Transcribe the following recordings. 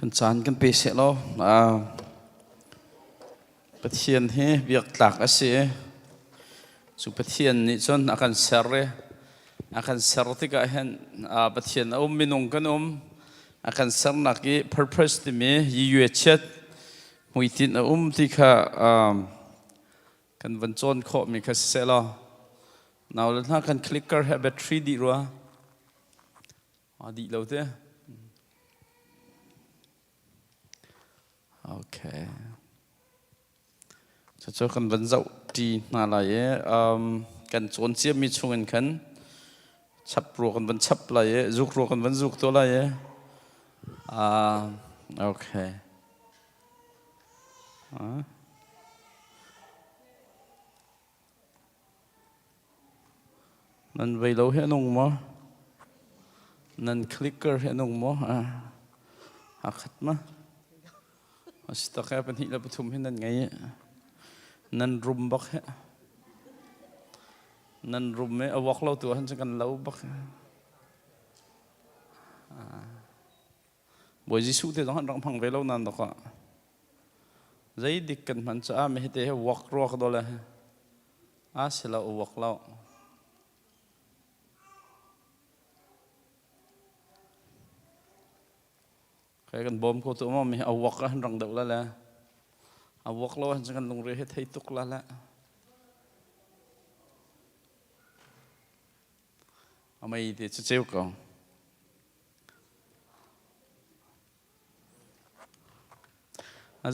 Kan caan kan pe seh law Pathian hi biaktlak a si i cu Pathian nih cun a kan ser i a kan ser tikah hin Pathian a um minung kan um a kan sernak i purpose timi yiyue chiat hmuitinh a um ti kha kan van cawn khawhmi kha siseh law nau le hna kan clicker he battery dih rua A dih lo te. Okay. Cucu kan van zoh ṭi hna lai i kan cawn ciami chungin khan chap rua kan van chap lai i zuk rua kan van zuk tuah lai i okay. Nan vei lo hi a nung maw? Nan clicker hi a nung maw? Aa khat ma? A si tak he pahnih le pathum hi nan ngei i nan rum bak he. Nan rum i a wak lo tu ahcun kan lo bak. Bawi Jesuh te zong an rak hmang ve lo nan dok ah. Zeidik kan hman caah mi hite he wak ruak dole a si lo wak lo. Kai kan bawm ko tu ma mi a wak an rang deuh la le a wak lo han kan lungre he thei tuk la le amei te chu cheu ko.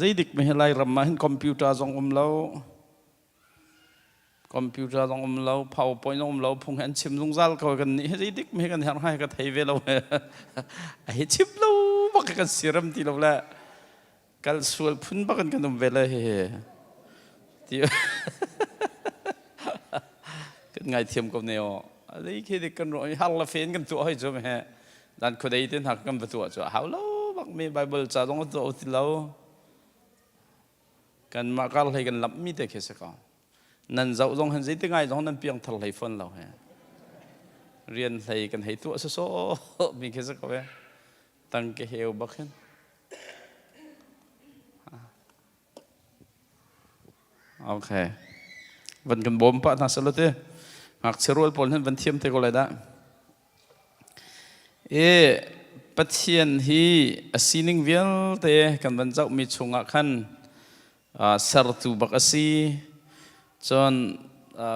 Zeidik mi hi Lairam ah hin computer zong um lo, computer zong um lo, PowerPoint zong um lo, phung hi an chim zungzal ko kan nih hi zeidik mi hi kan herh hnga hi ka thei ve lo. A hi chim lo bak kan siram ti lo le kal sual phun bak in kan um ve le hi. Ti kan ngaithiam ko ne aw. Zei khi dik kan ruah har la fen kan tuah hoi cu he. Dan khuadei te hna kan va tuah cu a hau lo bak mi Bible ca zong a tuah ti lo. Kan mah kar hlei kan lamh mi te khi si ko. Nan zoh zong han zei te ngai zong nan piang thar hlei fawn lo he. Rian hlei kan hei tuah so mi khi si ko he. Tang ke heu bak hin. Okay. Van kan bawm pah hna selaw te. Ngakchia rual pawl hin van thiam te ko lai dah. E Pathian hi a sining vialte kan van zohmi chungah khan sertu bak a si. Cun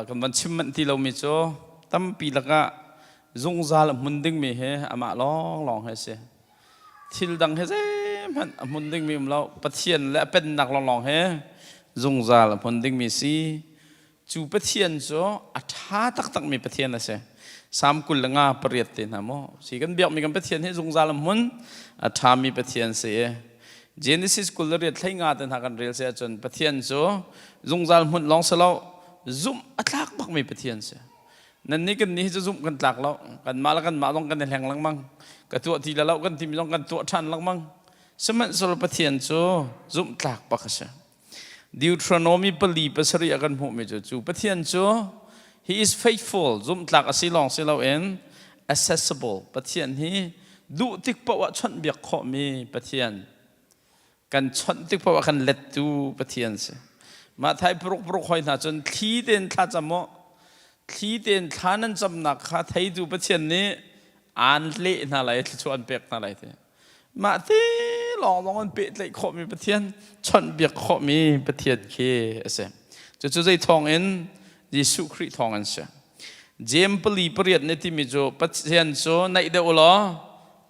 kan van chim manh ti lomi cu tampi lakah zungzal a hmun dingmi hi amah lawnglawng hi a si. Thil dang hi zeihmanh a hmun dingmi um lo. Pathian le a pennak lawnglawng hi zungzal a hmun dingmi si. Cu Pathian cu a ṭha taktakmi Pathian a si. Salm 25 te hna maw si kan biakmi kan Pathian hi zungzal a hmun a ṭhami Pathian si i Genesis 28 thlei te hna kan rel si ahcun Pathian cu zungzal hmun lawng si lo zumh a tlak bakmi Pathian si. Nan nih kan nih hi cu zumh kan tlak lo. Kanmah le kanmah zong kan i hleng lengmang. Ka tuah ti le lo kan timi zong kan tuah ṭhan lengmang. Sihmanhsehlaw Pathian cu zumh tlak bak a si. Deuteronomy pali pasarih ah kan hmuhmi cu cu Pathian cu he is faithful zumhtlak a si lawng si loin accessible Pathian hi duh tik paoh ah chawnhbiak khawhmi Pathian kan chawnh tik paoh ah kan lettu Pathian si mah thai paruk paruk hoi hna cun thli tein thla cam u thli tein thla nan camnak kha theitu Pathian nih aan leh hna lai thluachuah an pek hna lai ti Mah te lawnglawng an pehtlaih khawhmi Pathian, chawnhbiak khawhmi Pathian khi a si. Cucu zei thawngin? Jesuh Khrih thawng an si. Jeim pali pariat nih timi cu Pathian cu naih deuh u law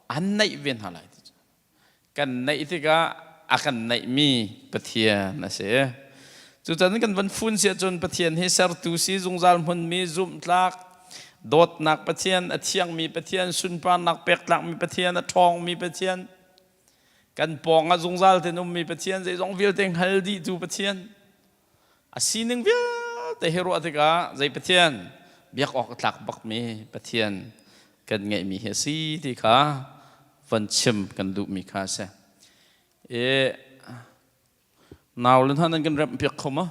an naih ve hna lai ti cu. Kan naih tikah a kan naihmi Pathian a si. Cucan kan van fun si ahcun Pathian hi sertu si zungzal hmunmi zumhtlak dawtnak Pathian, a thiangmi Pathian, sunparnak pektlakmi Pathian, a ṭhawngmi Pathian, kan pawng ah zungzal ten ummi Pathian, zeizong vialte hngal dihtu Pathian, a sining vialte hi ruah tikah zei Pathian biak awk a tlak bakmi Pathian kan ngeihmi hi a si ti kha van chim kan duhmi kha a si. I Nau le hna nan kan remh piak kho ma?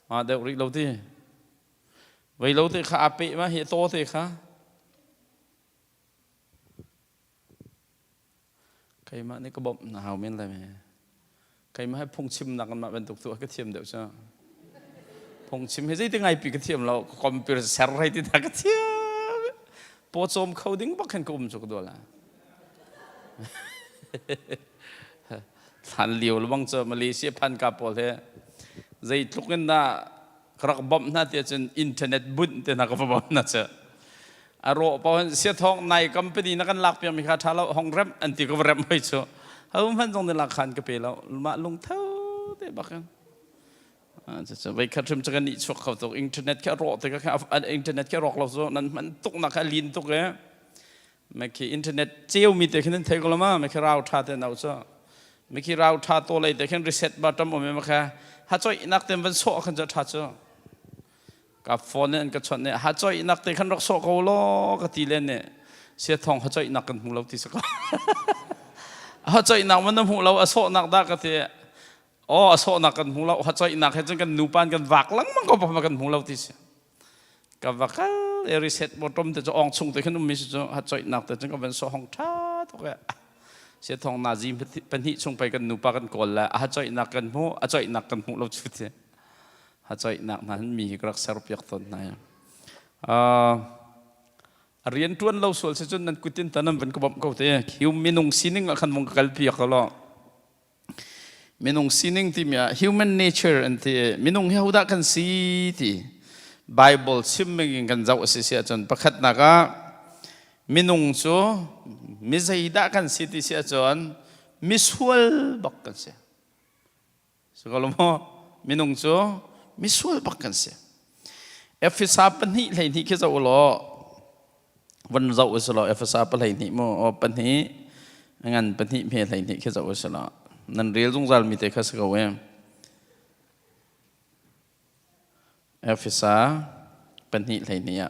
Ma deuh rih lo ti. Vei lo te kha a peh ma hi to te kha. Keimah nih ka bawmh na hau men lai me. Keimah he phungchimnak anmah bantuk tu ka thiam deuh cu. Phungchim hi zeiti ngaipi ka thiam lo, computer ser hei ti hna ka thiam. Pawcawm kho ding bak khan ka um cu ka dual. Thlan lio lebang cu Malaysia phan ka pawl he zeitluk in dah ka rak bawmh hna ti ahcun internet bunh te hna ka va bawmh hna cu. A rawh paoh in siathawng nai company na kan lak piak mi kha ṭha lo hong remh an ti ka va remh hoi cu. Ho hmanh zong nih lak khan ka pe lo. Mah lungtho te bak in. Cucu voikhat hrim cu kan nih chuak kho tuk. Internet khi a rawh tikah khan internet khi a rawk lo cu nan hman tuk nak kha a lin tuk i me khi internet ceu mi te khin nan thei ko lo ma me khi rau tha te nau cu me khi rau tha to lei te khin reset button um ma kha ha choi nak ten van sawh khan cu tha cu ka phone in an ka chawnh ne ha choi nak te khan rak sawh ko law ka ti len ne sia thong ha choi nak kan hmu lo ti sa ko ha choi nak man na hmu lo a sawh nak dah ka ti aw a sawh nak kan hmu lo ha choi nak he cun kan nupan kan vak lengmang ko pa kan hmu lo ti si ka va kal e reset bottom te cu ong chung te khan ummi si cu ha choi nak te cun ka van sawh hong tha tuk e sia thong nazi pahnih chung pei kan nupa kan kawl le a choi nak kan hmu a choi nak kan hmu lo chu ti ha choi nak hna hin mi hi ka rak ser piak tawn hna a rian tuan lo sual si cun nan kutin ta nan van ka bawmh ko te hiu minung sining ah khan vong ka kal piak ko lo Minung sining timi ah human nature an ti. Minung hi hodah kan si ti Bible chim in kan zoh a si si ahcun pakhatnak ah minung cu mi zeidah kan si ti si ahcun misual bak kan si. Sukalo maw? Minung cu misual bak kan si. Efesa 2 12 khi zoh u law van zoh u selaw Efesa 12 mu aw pahnih ngan pahnih hme 12 khi zoh u selaw nan rel zungzal mi te kha si ko e Efesa 2 12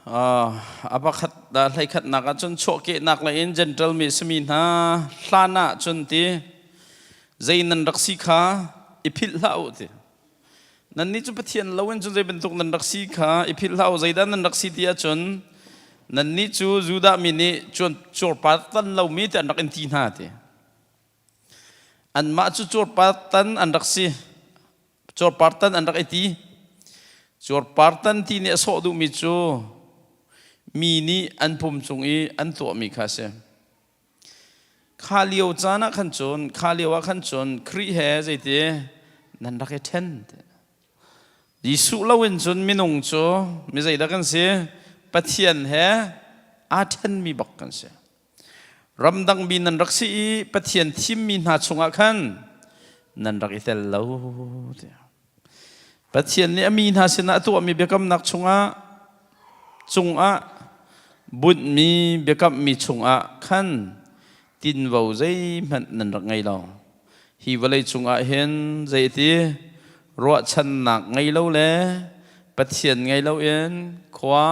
ah A pakhat hleikhatnak ah cun chuahkehnak lei in Gentile mi a simi hna hlan ah cun ti zei nan rak si kha i philh hlah u ti. Nannih cu Pathian lo in cun zei bantuk nan rak si kha i philh hlah u zeidah nan rak si ti ahcun nannih cu Judah mi nih cuarpar tan lomi ti an rak in ti hna ti. Anmah cu cuarpar tan an rak si. Cuarpar tan an rak i ti. Cuarpar tan ti nih a sawh duhmi cu mi nih an pum cung i an tuahmi kha a si. Kha lio caan ah khan cun, kha lio ah khan cun Khrih he zeiti nan rak i ṭhen. Jesuh loin cun minung cu mi zeidah kan si? Pathian he aa ṭhenmi bak kan si. Ramdang mi nan rak si i Pathian thimmi hna chungah khan nan rak i tel lo tiah. Pathian nih a mi hna sinah a tuahmi biakamnak chungah cungah bunhmi biakammi chungah khan tinvo zeihmanh nan rak ngei lo. Hi vawlei cungah hin zeiti ruahchannak ngei lo le Pathian ngei loin khua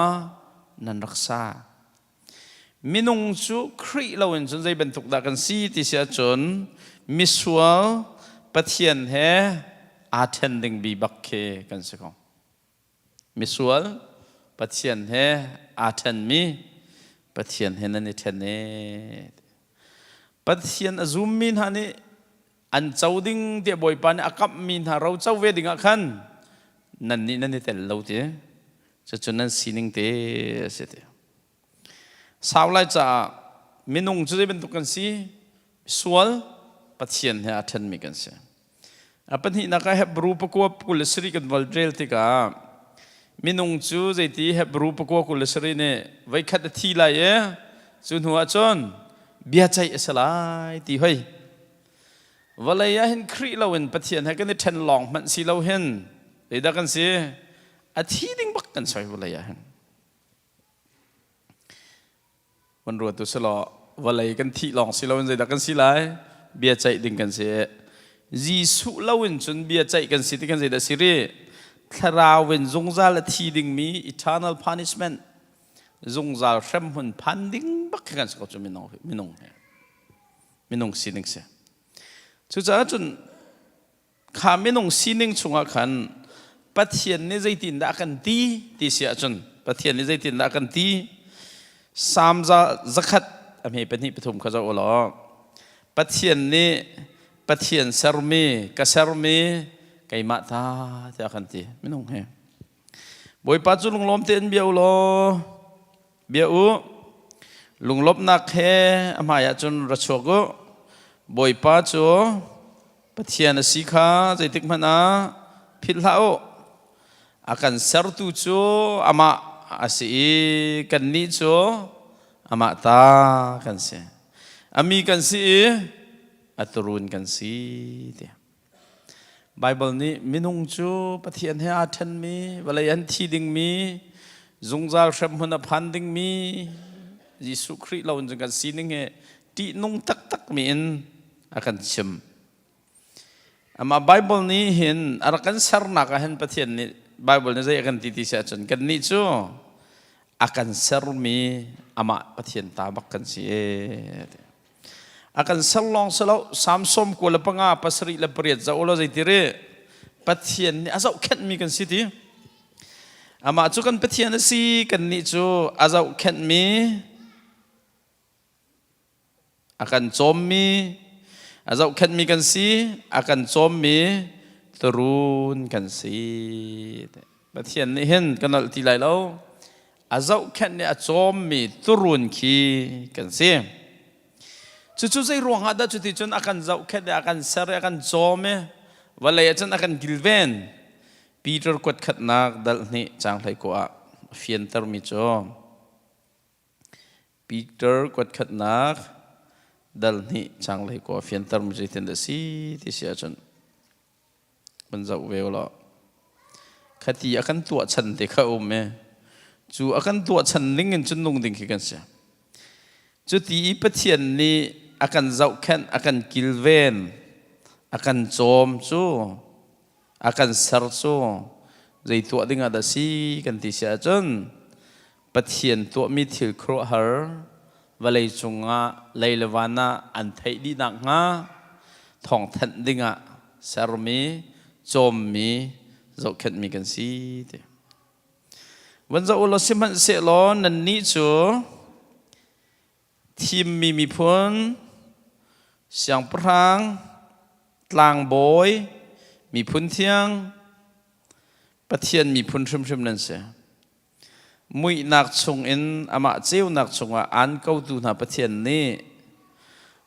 nan rak sa. Minung cu Khrih loin cun zei bantuk dah kan si ti si ahcun misual Pathian he aa ṭhen ding bi bak khi kan si ko. Misual Pathian he aa ṭhenmi Pathian he nan i ṭhen ee. Pathian a zummi hna nih an co ding tiah Bawipa nih a kamhmi hna ro co ve ding ah khan nannih nan i tel lo ti. Cucu nan sining te a si ti. Sau lai caah minung cu zei bantuk kan si? Sual Pathian he aa ṭhenmi kan si. A pahnihnak ah Hebrew pakua 27 kan vol rel tikah minung cu zeiti Hebrew pakua 27 nih voikhat a thi lai i cu hnu ah cun bia ceih a si lai ti hoi. Vawlei ah hin Khrih loin Pathian he kan i ṭhen lawng hmanh si lo hin zeidah kan si? A thi ding bak kan soi vawlei ah hin. Van ruat u selaw vawlei kan thih lawng si loin zeidah kan si lai? Bia ceih ding kan si. Jesuh loin cun bia ceih kan si ti kan zeidah si rih? Thlarau in zungzal a thi dingmi eternal punishment zungzal hremhmun phan ding bak khi kan si ko cu minung minung he minung sining si. Cucaah cun kha minung sining chungah khan Pathian nih zeitindah a kan ti ti si ahcun Pathian nih zeitindah a kan ti? Salm 100 a hme pahnih pathum kha zoh u law Pathian nih Pathian sermi ka sermi keimah ta tiah a kan ti minung he. Bawipa cu lunglawm tein bia u law bia u lunglawmhnak he a hmaiah cun ra chuak u. Bawipa cu Pathian a si kha zeitik hmanh ah philh hlah u. A kan sertu cu amah a si i kannih cu amah ta kan si. A mi kan si i a turun kan si tiah. Baibal nih minung cu Pathian he aa ṭhenmi, vawlei an thi dingmi, zungzal hremhmun a phan dingmi, Jesuh Khrih lo in kan sining hi ṭihnung taktakmi in a kan chim. Amah Bible nih hin a rak kan sernak ah hin Pathian nih Bible nih zei a kan ti ti si ahcun kannih cu a kan sermi amah Pathian ta bak kan si e. A kan ser lawng si lo Psalm 95 7 le 8 zoh law zeiti ri Pathian nih a zohkhenhmi kan si ti. Amah cu kan Pathian a si kannih cu a zohkhenhmi A kan cawmmi, a zohkhenhmi kan si, a kan cawmmi turuun kan si. Pathian nih hin ka nolh ti lai lo. A zohkhenh nih a cawmmi turuun khi kan si. Cucu zei ruangah dah cuti cun a kan zohkhenh i a kan ser i a kan cawm i vawlei ah cun a kan kilven. Peter kuat khatnak dal hnih caang hlei ko ah fiantermi cu Peter kuatkhatnak dal hnih changlei kua fiantermi zeitin dah si ti si ahcun van zoh ve ulaw khati a kan tuah chan te kha um i cu a kan tuah chan ning in cun nung ding khi kan si. Cuti i Pathian nih a kan zohkhenh, a kan kilven, a kan cawm cu a kan ser cu zei tuah ding ah dah si kan ti si ahcun Pathian tuahmi thil khuaruahhar vawlei cungah lei le van ah an theih dih nakhnga thawngthanh dingah sermi cawmmi zohkhenhmi kan si ti. Van zoh u law sihmanhsehlaw nannih cu thimmi miphun siangpahrang tlangbawi miphun thiang Pathian miphun hrimhrim nan si. Muihnak chungin amah ceunak chungah aan kotu hna Pathian nih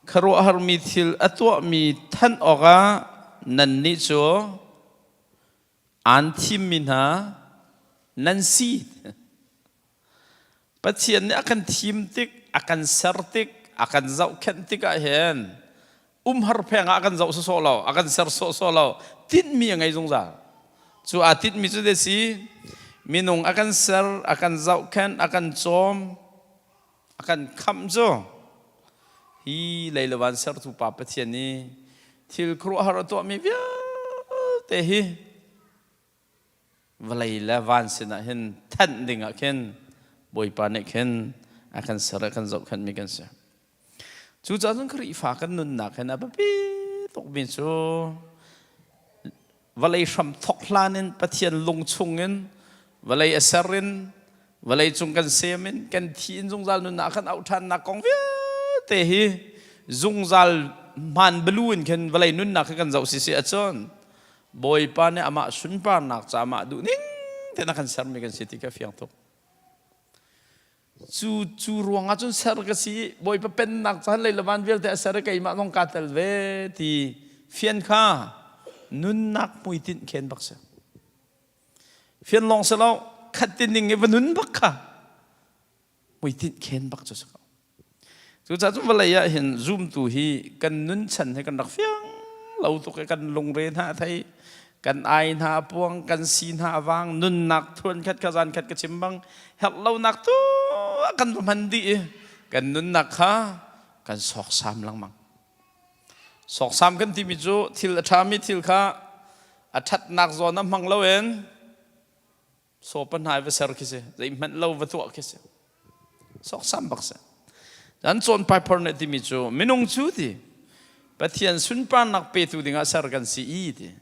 khuaruahharmi thil a tuahmi thanh awkah nannih cu aan thimmi hna nan si. Pathian nih a kan thim tik, a kan ser tik, a kan zohkhenh tikah hin umhar pheng ah a kan zoh sawsawh lo, a kan ser sawsawh lo, tinhmi a ngei zungzal. Cu aa tinhmi cu de si, minung a kan ser, a kan zohkhenh, a kan cawm, a kan khamh cu hi lei le van sertu pa Pathian nih thil khuaruahhar a tuahmi vialte hi vawlei le van sinah hin thanh dingah khin Bawipa nih khin a kan ser a kan zohkhenhmi kan si. Cucaah cun Khrihfa kan nunnak hin a biapi tukmi cu vawlei hram thok hlan in Pathian lung chungin vawlei a ser in vawlei cung kan sem in kan thi in zungzal nunnak kan auh ṭhannak kong vialte hi zungzal hmaan balu in khin vawlei nunnak hi kan zoh si si ahcun Bawipa nih amah sunparnak ca amah duh ning tein a kan sermi kan si ti kha fiang tuk. Cu cu ruangah cun ser ka si Bawipa pennak caan lei le van vialte a ser i keimah zong kaa tel ve ti fian kha nunnak hmuitinh khen bak si. Fian lawng si lo khat ti ning i va nun bak kha hmuitinh khen bak cu si ko. Cucaah cun vawlei ah hin zumtu hi kan nun chan hi kan rak fiang lo tuk i kan lungre hna a thei, kan ai hna a puang, kan si hna a vang, nunnak thuan khat kha zan khat ka chim bang herh lonak tu ah kan va hman dih i kan nunnak kha kan sawksam lengmang. Sawksam kan timi cu thil a ṭhami thil kha a ṭhatnak zawn ah hmang loin Sawpa hnai va ser khi si zeihmanh lo va tuah khi si sawksam bak si an cawn Piper nih timi cu minung cu ti Pathian sunparnak petu dingah ser kan si i ti.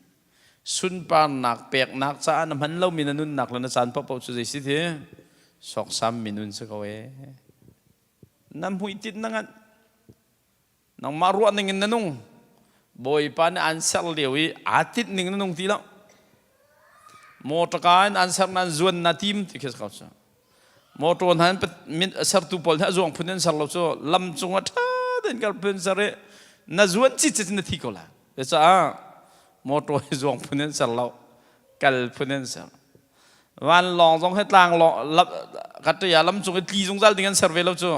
Sunparnak peknak caah na hman lomi na nunnak le na caan paohpaoh cu zei si ti? Sawksam mi nun si ko ee. Na hmuitinh na nganh. Nangmah ruah ning in na nung. Bawipa nih aan ser lio i aa tinh ning na nung ti lo. Mawṭaka in aan ser nain zuan na tim ti khi si ko cu. Mawṭaw hna in sertu pawl nih a zuang phun in ser lo cu lam cungah ṭha tein kal phun ser i na zuan cicit na thi ko lai. Cucaah mawṭaw hi zuang phun in ser lo, kal phun in ser. Vanlawng zong hi tlang ka lam cung i tli zungzal ding an ser ve lo cu.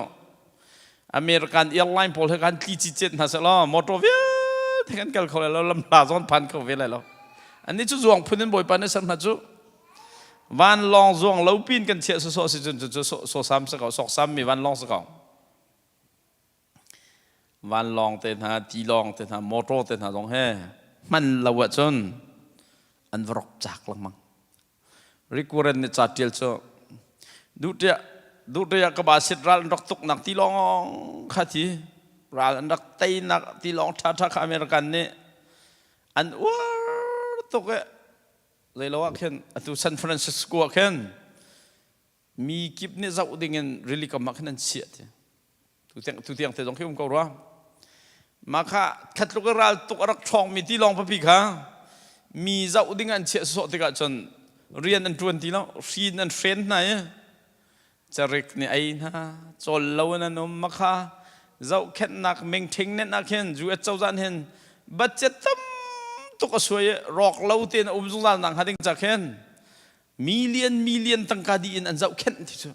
American airline pawl he kan tli cicet hna seh law motor vialte kan kal kho lai lo lamhla zong phan kho ve lai lo annih cu zuang phun in bawipa nih ser hna cu vanlawng zuang lo pin kan chiah sawsawh si cun cu sawsam si ko sawksam mi vanlawng si ko vanlawng te hna tilawng te hna motor te hna zong he hman lo ahcun an va rok cak lengmang Rikuren nih ca ṭial cu duhṭiah duhṭiah ka ba sit ral an rak tuknak tilawng kha thi ral an rak teinak tilawng ṭhaṭha kha American nih an uar tuk i zeilo ah khin atu San Francisco ah khin mi kip nih zoh dingin rili kam ah khin an chiah ti tu tiang te zong khi um ko rua mah kha khatluk i ral tuk a rak ṭhawngmi tilawng papi kha mi zoh ding an chiah sawh tikah cun rian an ṭuan ti lo hri in an hren hna i carik nih ei hna cawl lo in an um makha zohkhenhnak mingṭhing nen ah khin US cozah hin budget tam tuk a suai i rawk lo tein a um zungzal nak hnga ding ca khin million million tangka dih in an zohkhenh ti cu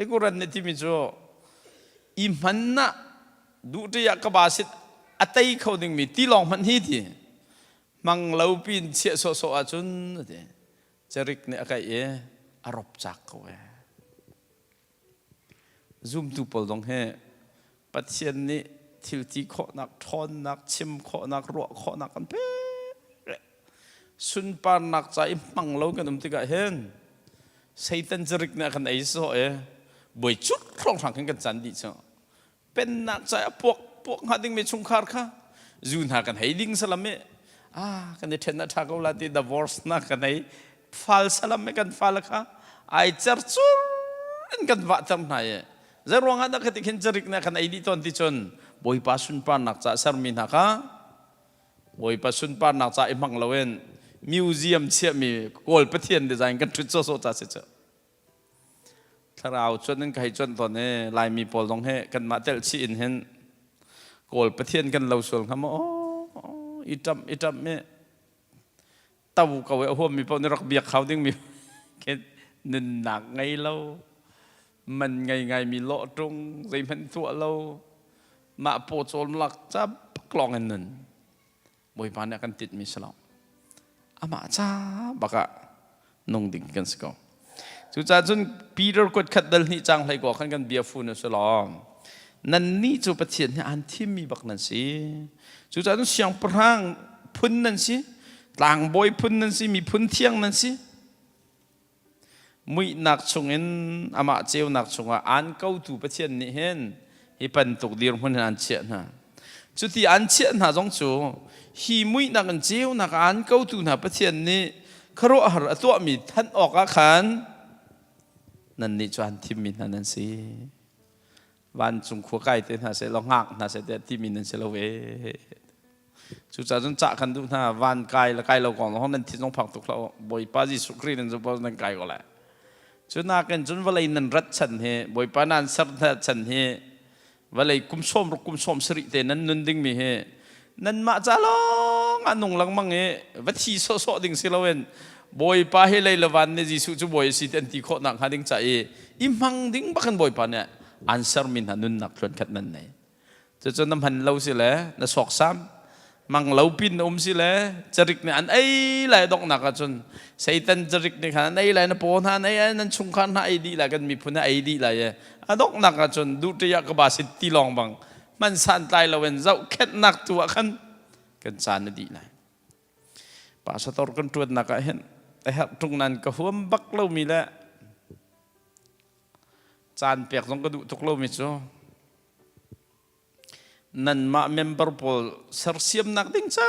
Ikuran nih timi cu i hman ah duhṭi ah ka ba sit a tei kho dingmi tilawng hmanh hi ti hmang lo pin chiah sawhsawh ahcun ti cerik nih a kaih i a rop cak ko ee. Zumtu pawl zong hi Pathian nih thilti khawhnak, ṭhawnnak, chim khawhnak, ruah khawhnak kan pek. Sunparnak ca i hmang lo kan um tikah hin Satan cirik nih a kan ei sawh i buai cut hrawnghrang khin kan can dih cu. Pennak ca i a puak puak hnga dingmi chungkhar kha zu hna kan hei ding salam i ah kan i ṭhen a ṭha ko la ti divorce na kan ei fal salam i kan fal kha ai cer cur in kan vahter hna i zei ruangah dah khati khin carik nih kan ei dih tawn ti cun Bawipa sunparnak ca sermi hna kha Bawipa sunparnak ca i hmang loin museum chiahmi Kawl Pathian design kan ṭhut sawsawh ca si cu thlarau cuan in ka hei cuanh tawn i Laimi pawl zong hi kanmah telh chih in hin Kawl Pathian kan lo sual hnga maw i ṭamh i ṭamh i to ko i a huammi paoh nih rak biak hau dingmi nunnak ngei lo man ngei ngaimi lawh ṭung zeihmanh tuah lo mah paw cawl lak ca bak lawng in nun Bawipa nih a kan titmi si lo. Amah ca bak ah nung ding kan si ko. Cucaah cun Peter kuat khat dal hnih cang hlei ko khan kan bia fu na si lo. Nannih cu Pathian nih aan thimmi bak nan si. Cucaah cun siangpahrang phun nan si, tlangbawi phun nan si, miphun thiang nan si. Muihnak chungin amah ceunak chungah aan kotu Pathian nih hin hi bantuk dirhmun hin aan chiah hna. Cuti aan chiah hna zong cu hi muihnak in ceunak aan kotu hna Pathian nih khuaruahhar a tuahmi thanh awkah khan nannih cu aan thimmi hna nan si. Vancung khua kai te hna seh law ngak hna seh tiah timi nan si lo ve. Cucaah cun cah kan duh hna van kai le kai lo kong zong nan thin zong phak tuk hlah Bawipa Jesuh Khrih nan zumh nan kai ko lai. Cu nakin cun vawlei nan rat chan hi Bawipa nan ser chan hi vawlei kum sawm ruk kum sawm sarih te nan nun dingmi hi nanmah ca lawng ah nung lengmang i va thi sawhsawh ding si loin Bawipa hi lei le van nih Jesuh cu Bawi a si ti an ti khawh nak hnga ding ca i i hmang ding bak in Bawipa nih an sermi hna nunnak tluan khat nan nei. Cucu na hman lo si le na sawksam mang lo pin na um si le carik nih an ei lai donghnak ahcun Satan carik nih khan an ei lai na paw hna an ei lai nan chungkhar hna ei dih lai kan miphun ei dih lai i a donghnak ahcun duhṭi ah ka ba sit ti lawng bang hman santlai loin zohkhenhnak tu ah khan kan caan a dih lai. Pastor kan ṭuannak ah hin a herh ṭung nan ka huam bak lomi le caan pek zong ka duh tuk lomi cu nanmah member pawl sersiamnak ding ca.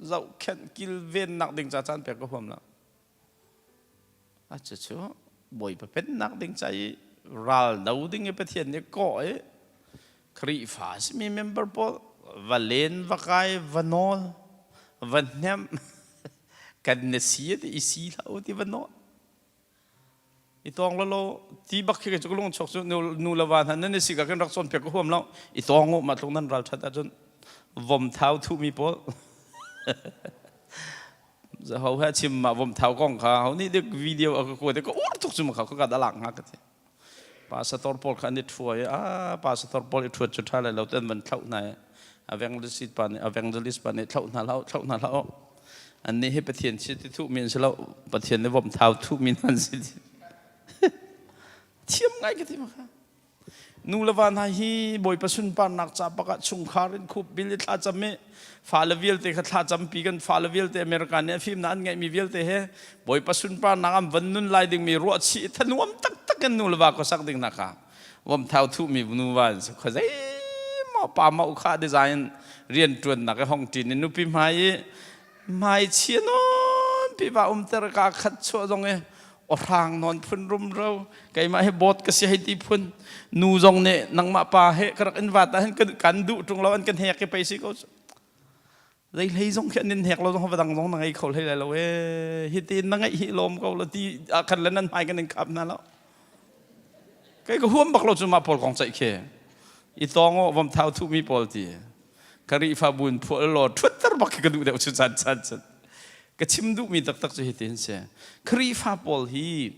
Zohkhenh kilvennak ding ca caan pek ka huam lo. A cucu Bawipa pennak ding ca i ral do ding i Pathian nih kawh i Khrihfa a simi member pawl va len va kai va nawl va hnemh kan na si ti i si hlah u ti va nawl i tawng lo ti bak khi cu lung chuak cu nu le va hna nan i si ka kan rak cawnpiak ka huam lo i tawng u mah tluk nan ral that ahcun vom thau thuhmi pawl ho he chim ma vom thau kong kha ho nih dik video a ka kuat ka ur tuk cu ma kha ka da lak nga ka ti pastor pawl kha an i ṭhua i a pastor pawl i ṭhuat cu ṭha lai lo ten van thlauh hna i evangelist pa nih evangelist pa nih thlauh hna hlah thlauh hna hlah an nih hi Pathian si ti thuh mi an si lo Pathian nih vom thau thuh mi an si thiam ngai ka ti ma kha Nu le va hna hi Bawipa sunparnak ca bak ah chungkhar in khup bil i thlacam i fale vialte kha thlacampi kan fale vialte America nih a fimnak an ngeihmi vialte he Bawipa sunparnak an van nun lai dingmi ruahchih thanuam taktak in nu le va khuasak ding hna kha vomthau thuhmi nuva an si khuazei maw pa mau kha design rianṭuannak i hong ṭin i nupi hmai i hmai chia nawn pi va umter ka khat chuah zong i awhrang nawn phun rumro keimah hi bawt ka si hei ti phun nu zong nih nangmah pa he ka rak in vat ah hin kan duh ṭung lo an kan hek i pei si ko zei hlei zong khi an in hek lo zong va dang zong na ngei kho hlei lai lo e hi ti na ngeih hi lawm ko lo ti ah khan le nan hmai kan in khap hna lo kei ka huam bak lo cu mah pawl kong ceih khi i tawng o vom thau thu mi pawl ti Khrihfabu in phuah law ṭhutter bak khi ka duh deuh cu caan caan cun ka chim duhmi taktak cu hitin si Khrihfa pawl hi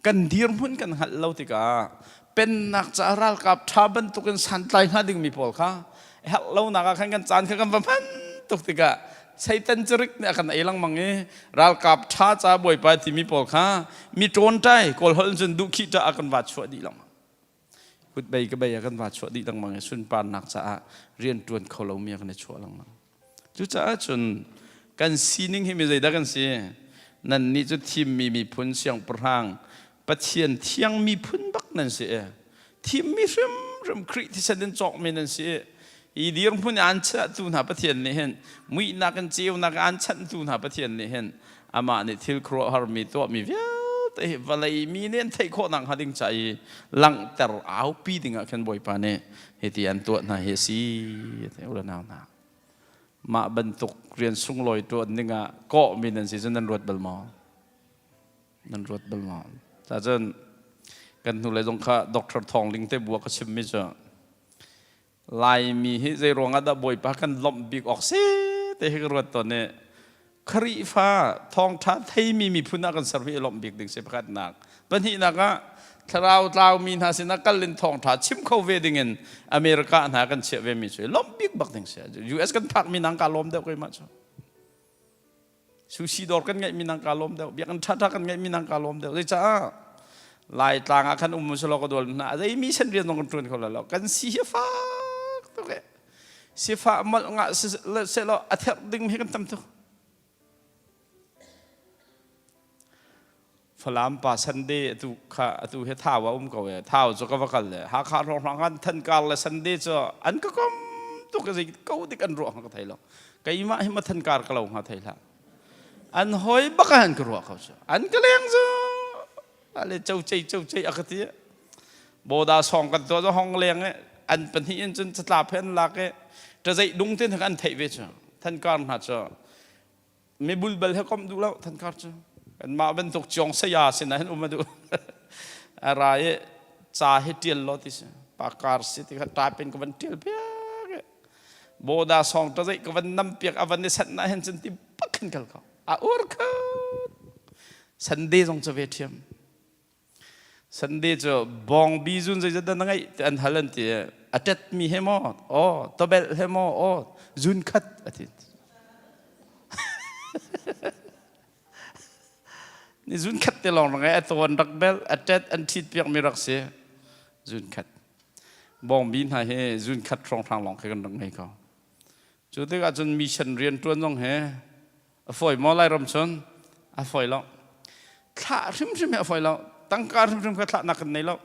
kan dirhmun kan hngalh lo tikah pennak ca ralkap ṭha bantukin santlai hnga dingmi pawl kha herh lonak ah khan kan caan kha kan va hman tuk tikah Satan cirik nih a kan ei lengmang i ralkap ṭha ca bawipa timi pawl kha mi ṭawnṭai kawl holh cun duhkhih ṭah a kan va chuah dih lengmang kutbei ka bei ah kan va chuah dih lengmang i sunparnak caah rian ṭuan kho lomi ah kan i chuah lengmang. Cucaah cun kan sining hi mi zeidah kan si? Nannih cu thimmi miphun siangpahrang Pathian thiang miphun bak nan si i thimmi hrimhrim Khrih thisen in cawkmi nan si i hi dirhmun i aan chiahtu hna Pathian nih hin muihnak in ceunak aan chanhtu hna Pathian nih hin amah nih thil khuaruahharmi tuahmi vialte hi vawlei mi nih an theih khawh nakhnga ding ca i langhter aupi dingah khan Bawipa nih hiti an tuah hna hi a si ti u le nau hna mah bantuk rian sunglawi tuan dingah kawhmi nan si cu nan ruat bal maw nan ruat bal maw cun kan hnulei zong kha Dr. Thawng Ling te bua ka chimmi cu Laimi hi zei ruangah dah Bawipa kan lawmh bik awk si te hi ka ruat tawn i Khrihfa thawngṭha theimi miphun ah kan ser hi i lawmh bik ding si pakhatnak. Pahnihnak ah thlarau tlaumi hna sinah kal in thawngṭha chim kho ve ding in America hna kan chiah ve mi cu i lawmh bik bak ding si. US kan phak mi nang ka lawm deuh keimah cu. Sushi dawr kan ngeihmi nang ka lawm deuh. Biakinn ṭhaṭha kan ngeihmi nang ka lawm deuh. Zeicah Laitlang ah khan um selaw ka dual hna. Zeimi sen rian zong kan ṭuan kho lai lo. Kan si hi fak tuk e. Sifah molh ngah selaw a therh ding hi kan tam tuk. Falam pa Sunday atu kha atu he thau a um ko e. Thau cu ka va kal le Hakha hrawnghrang khan Thankar le Sunday cu an ka kom tuk zei ko dik an ruah ka thei lo. Keimah hi ma Thankar ka lo hnga thei hlah. An hoi bak an ka ruah ko cu. An ka leng cu ale cho chei cho chei a ka ti. Boda song kan tuah hong leng e an pahnih in cun catlap he an lak e ta zei dung tin an theih ve cu. Thankar hna cu mi bulbal he komh duh lo thankar cu kanmah bantuk ciong saya sinah hin um a duh a ra i ca hi ṭial law ti si pakar si ti kha type in ka van ṭial piak i boda song ta zeih ka van nam piak a van i sanh na hin cun ti bak hin kal ko a ur kha Sunday zong cu ve ṭhiam Sunday cu bawngbi zun zeizat dah na ngeih ti an hal an ti a ṭetmi he maw aw tobelh he maw aw zun khat a ti ni zun khat te lawng rak a tawn rak bel a ṭet an ṭhit piakmi rak si zun khat bawngbi hna hi zun khat hrawnghrang lawng khi kan rak ngei ko cu tikah cun mission rian ṭuan zong he A fawi maw Lairam cun? A fawi lo. Thlah hrimhrim hi a fawi lo. Tangka hrimhrim kha thlahnak kan nei lo.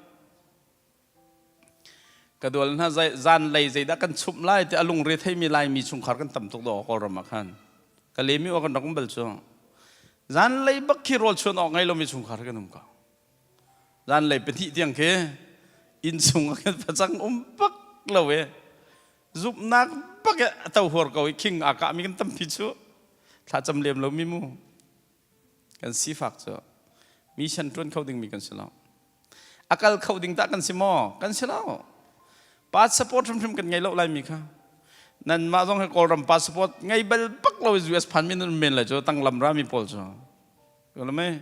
Ka dual hna zanlei zeidah kan chumh lai ti a lungre theimi Laimi chungkhar kan tam tuk dawh Kawlram ah khan. Ka lemi aw kan rak um bal cu. Zanlei bak khi rawl chuan awk ngei lomi chungkhar kan um ko. Zanlei pahnih tiang khi inn chung ah khin facang um bak lo e. Zumhnak bak e a to huar ko i khing aa kahmi kan tampi cu. Thlacam lem lomi mu. Kan sifak cu mission ṭuan kho dingmi kan si lo. A kal kho ding tah kan si maw? Kan si lo. Passport hrimhrim kan ngei lo laimi kha. Nanmah zong hi Kawlram passport ngei bal bak lo US phan mi nan men lai cu tanglam rami pawl cu. Kalamai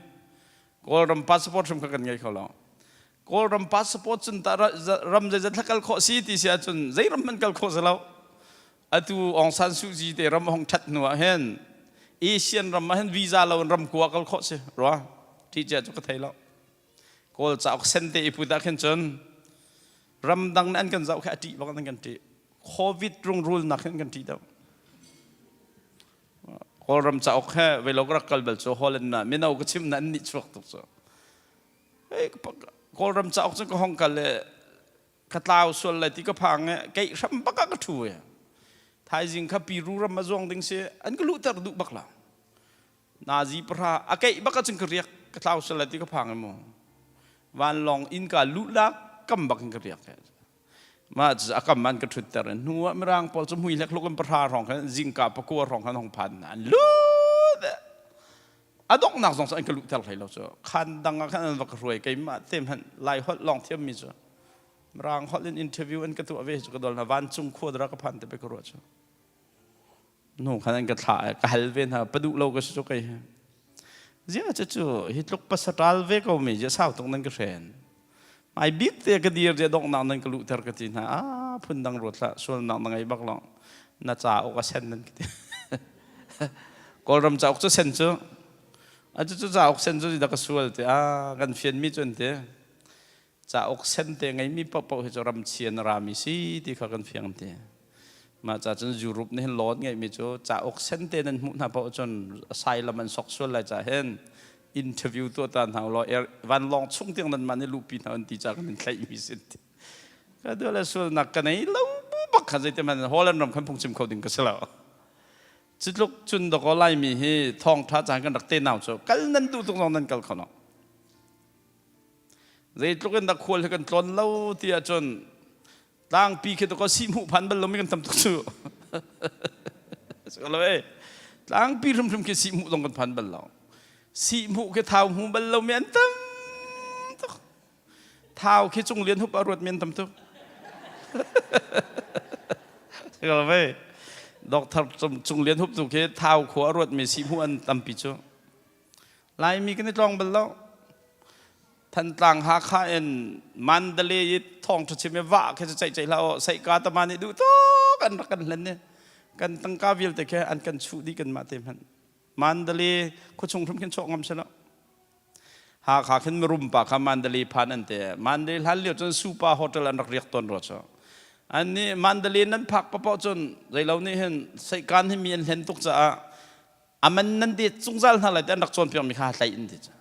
Kawlram passport hrim kha kan ngei kho lo. Kawlram passport cun ta ram zeizat thla kal khawh si ti si ahcun zei ram hmanh kal khawh si lo. Atu Aung San Suu Kyi te ram hong ṭhat hnu ah hin Asian ram ah hin visa lo in ram kua kal khawh si rua. Ṭih cia cu ka thei lo. Kawl cauk sen te i put ah khin cun ramdang nih an kan zoh khi a ṭih bak an kan ṭih. Covid rungrul nak hin kan ṭih deuh. Kawlram cauk he velo ka rak kal bal cu Holland na mino ka chim na an nih chuak tuk cu. Kawlram cauk cu ka hong kal le ka tlau sual lai ti ka phang e keih hram bak ah ka ṭhu e. Thaizing kha Piru ram a zuang ding si an ka luhter duh bak lo. Nazi pahra a keih bak ahcun ka riak ka tlau sual lai ti ka phang mu. Vanlawng inn ka luh lak kam bak in ka riak. Mah cu a kam an ka ṭhutter. Hnu ah mirang pawl cu mui hlek hluk in pahra hrawng khan zingka pakua hrawng khan hong phan an lut. A donghnak zong cu an ka luhter hlei lo cu. Khan dang ah khan an va ka hruai keimah te hmanh lai holh lawng thiam mi cu. Mirang holh in interview an ka tuah ve cu ka dol hna vancung khua dara ka phan te pe ka ruah cu. Nu khan an ka thlah ka hal ve hna paduh lo ka si cu kei zia cu cu hi tluk pasatal ve ko mi zia sau tuk nan ka hren mai bik te ka dir zia donghnak nan ka luhter ka ti hna a phun dang ruat hlah sualnak na ngei bak lo na ca ok a sen nan ka ti kawlram cauk cu sen cu a cu cu cauk sen cu da ka sual te a kan fian mi cu an ti Cauk sente ngeimi paohpaoh hi cu ramchia na rami si ti kha kan fiang ti. Mah ca cun Europe nih hin law an ngeihmi cu cauk sente nan hmuh hna paoh cun asylum an sok sual lai ca hin interview tuah ta hna law vanlawng chung tiang nanmah nih luhpi hna an ti ca kan in thlaihmi si ti. Ka duh le sualnak ka nei lo bak kha zeiti hmanh Holland ram khan phungchim kho ding ka si lo. Cutluk cun dakaw Laimi hi thawngṭha caan kan rak te nau cu kal nan duh tuk zong nan kal kho lo. Zeitluk in dah khual hi kan tlawn lo ti ahcun tlangpi khi to si hmuh phan bal lomi kan tam tuk cu. Lo e. Tlangpi hrimhrim khi si hmuh zong kan phan bal lo. Si hmuh khi thau hmu bal lomi an tam tuk. Thau khi cung lian hup a ruat mi an tam tuk. Lo e. Doctor cung lian hup tu khi thau khua a ruat mi si hmuh an tampi cu. Laimi kan i tlawng bal lo. Thantlang Hakha in Mandalay i thawngṭha chim i vah khi cu ceih ceih hlah aw seihka tama nih duh tuk an rak kan hlen i kan tangka vialte khi an kan chuh dih kanmah te hmanh. Mandalay khuachung hrim khin chuak ngam si lo. Hakha khin mirum pa kha Mandalay phan an ti. Mandalay hlan lio cun Supa Hotel an rak riak tawn rua cu. An nih Mandalay nan phak paoh cun zeilo nih hin seihkan hi mi an hlen tuk caah aman nan det zungzal hna lai ti an rak cawnpiakmi kha tlaih in ti cu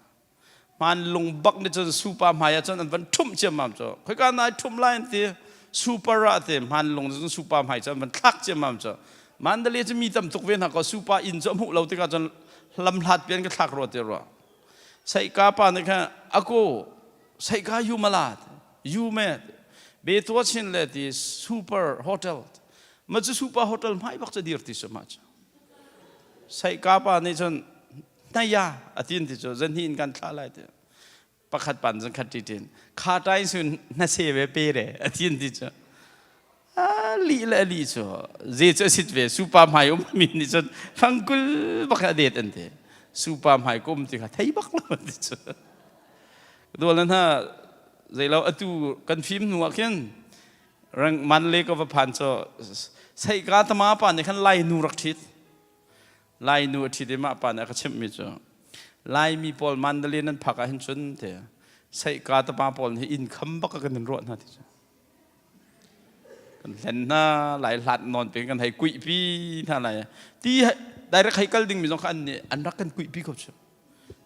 hmaan lung bak nih cun supa hmai ah cun an van ṭhumh ciammam cu khoika nai ṭhumh lai an ti super ah ti hmaan lung cun supa hmai cu an van thlak ciammam cu Mandalay cu mi tam tuk ve hna ko supa inn cu a hmuh lo tikah cun lamhlat pian ka thlak rua ti rua Saika pa nih khan ako saika yu mala yu me be tua chin le ti super hotel ma cu super hotel hmai bak cu dir ti su ma cu Saihka pa nih cun hnaya a tin ti cu zanhi in kan thlah lai ti pakhat pan zan khat ti tin kha tain sun hnase ve pe re a tin ti cu a li le a li cu ze cu a sit ve supa hmai um mi nih cun fangkul bak a det an ti supa hmai kum ti kha thei bak lo ti cu dual hna zeilo atu kan fim hnu ah khin Rang man le ka va phan cu seika tama pa nih khan lai nu rak ṭhit. Lai nu a ṭhit i mah pa nih a ka chimhmi cu Laimi pawl Mandalay nan phak ah hin cun te seika tama pawl nih inn kham bak kan in ruah hna ti cu. Kan hlen hna lai hlat nawn pe kan hei kuih pi hna lai. Ti direct hei kal dingmi zong kha an nih an rak kan kuih pi ko cu.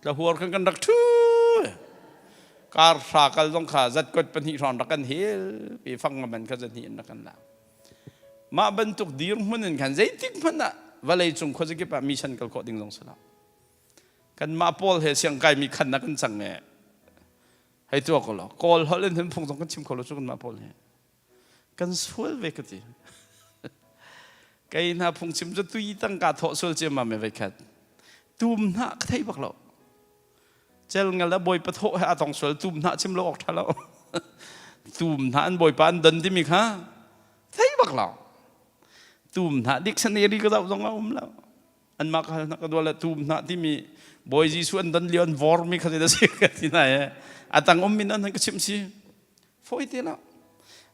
Tlahuar kan kan rak ṭhu. Kar hra kal zong kha zatkot pahnih hrawng rak kan hel pi fang ngaman kha zahnih in rak kan lak. Mah bantuk dirhmun in khan zeitik hmanh ah Vawlei cung khuazakip ah mission kal khawh ding zong si lo. Kanmah pawl he siangkai mi khan na kan cang e. Hei tuah ko lo. Kawl holh in hin phung zong kan chim kho lo cu kanmah pawl he. Kan sual ve ka ti. Kei hna phungchim cu tui tangka thawh sual ciammam me veikhat. Tum hna ka thei bak lo. Cel ngal a bawipa thawh he a tong sual tum hna chim lo awk ṭha lo. Tum hna an bawipa an don timi kha thei bak lo. Tum hna dictionary ka zoh zong a um lo. Anmah ka hal hna ka dual le tum hna timi Bawi Jesuh an don lio an vormi kha zeidah si ka ti hna e. A tang um min an ka chimh si. Fawi te lo.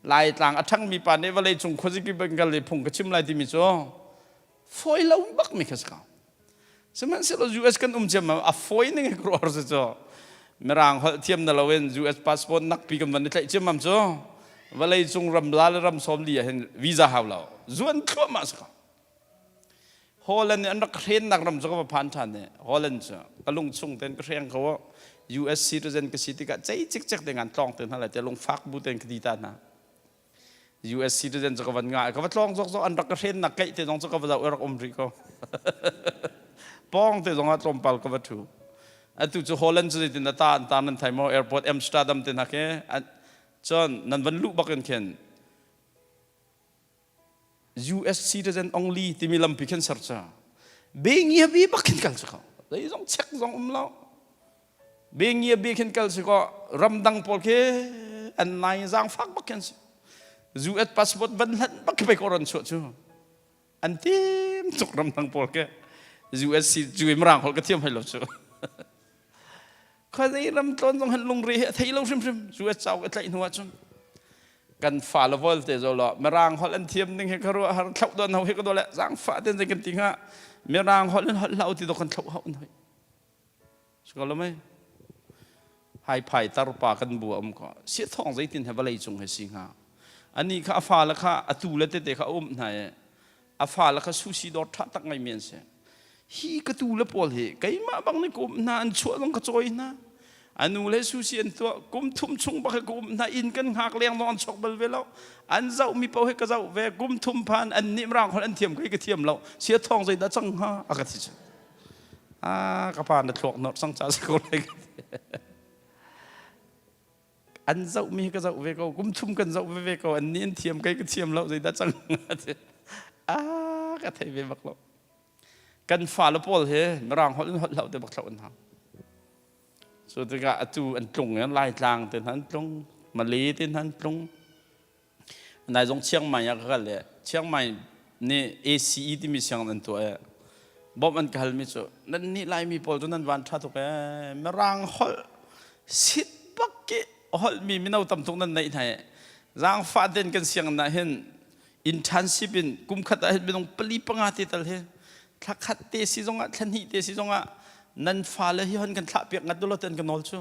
Laitlang a ṭhangmi pa nih vawlei cung khuaziki Bengal i phung ka chim lai timi cu fawi lo bak mi kha si ko. Sihmanhsehlaw US kan um ciammam a fawi ning ka ruah si cu. Mirang holh thiam na loin US passport nakpi kan van i tlaih ciammam cu vawlei cung ram la le ram sawm li ah hin visa hau lo. Zuan thluahmah si ko. Holland nih an rak hrennak ram cu ka va phan ṭhan i Holland cu ka lung chung tein ka hreng ko. US citizen ka si tikah cei cikcek te ngan tlawng te hna lai te lungfak bu tein ka ti ta hna. US citizen cu ka van ngah ka va tlawng zokzok an rak ka hrennak keih te zong cu ka va zoh i rak um rih ko. Pawng te zong ah tlawmpal ka va ṭhu. Atu cu Holland cu zeitin a ta an ta nan thai maw airport Amsterdam te hna khi cun nan van luh bak in khin US citizen only timi lampi khin ser cu bengia bi bak khin kal si ko zei zong check zong um lo bengia bi khin kal si ko ramdang pawl khi an nai zaangfak bak khin si US passport van hlan bak khi pei ko ron chuah cu an tim tuk ramdang pawl ke US cu mirang holh ka thiam hai lo cu Khuazei ram tlawn zong han lungre hi a thei lo hrimhrim. Cu a cauk a tlaih hnu ahcun kan fa le volte zo lo mirang holh an thiam ning hi ka ruah har thloh don ho hi ka dole zaangfah ten zei kan ti hnga mirang holh in holh hlau ti do kan thloh hau hoi ko lo mei hai phai tarpa kan bu um ko si thong zeitin he vawlei cung he si hnga ani kha a fa le kha atu le tete kha a um hna e a fa le kha sushi dawr ṭha tak ngaimi an si hi ka tu le pawl hi keimah bang nih ka um hna an chuah zong ka cawi hna a nu le sushi an tuah kum thum chung bak hi ka um hna inn kan hngak leng zong an chok bal ve lo an zoh mi paoh hi ka zoh ve kum thum phan an nih mirang holh an thiam kai ka thiam lo sia thawng zeidah cang hnga a ka ti cu a ka pa na thluak nor sang cha si ko lai an zohmi hi ka zoh ve ko kum thum kan zoh ve ve ko an nih an thiam kei ka thiam lo zeidah cang a ka thei ve bak lo kan fale pawl hi mirang holh in holh hlo te bak thlo an hau cu tikah atu an tlung i laitlang te hna an tlung Malay te hna an tlung Nai zong Chiang Mai ah ka kal i Chiang Mai nih ACE timi sianginn an tuah i bawmh an ka halmi cu nan nih Laimi pawl cu nan van ṭha tuk ee Mirang holh sit bak i holhmi mino tam tuk nan neih hna i zaangfah tein kan sianginn ah hin internship in kum khat ah hin minung pali panga te tal hi thla khat te si zongah thla hnih te si zongah nan fale hi hon kan thlah piak ngat dulaw ten ka nawl cu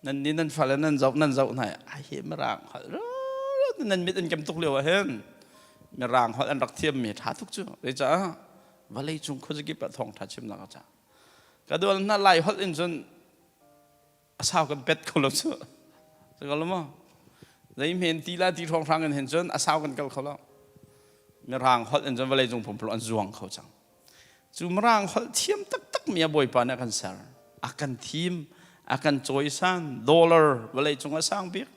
Nan nih nan fale nan zoh nan zoh hna i hi mirang holh nan mit an kem tuk lio ah hin mirang holh an rak thiammi ṭha tuk cu zeicah vawlei cung khuazakip ah thawngṭha chimnak a ca ka dual hna lai holh in cun a sau kan pet kho lo cu ko lo maw zei hmen ti la ti hrawnghrang in hin cun a sau kan kal kho lo mirang holh in cun vawlei cung pumpuluk an zuang kho cang Cu Mirang holh thiam taktakmi a Bawipa nih a kan ser. A kan thim, a kan cawisan, dollar vawlei cung a sang bik.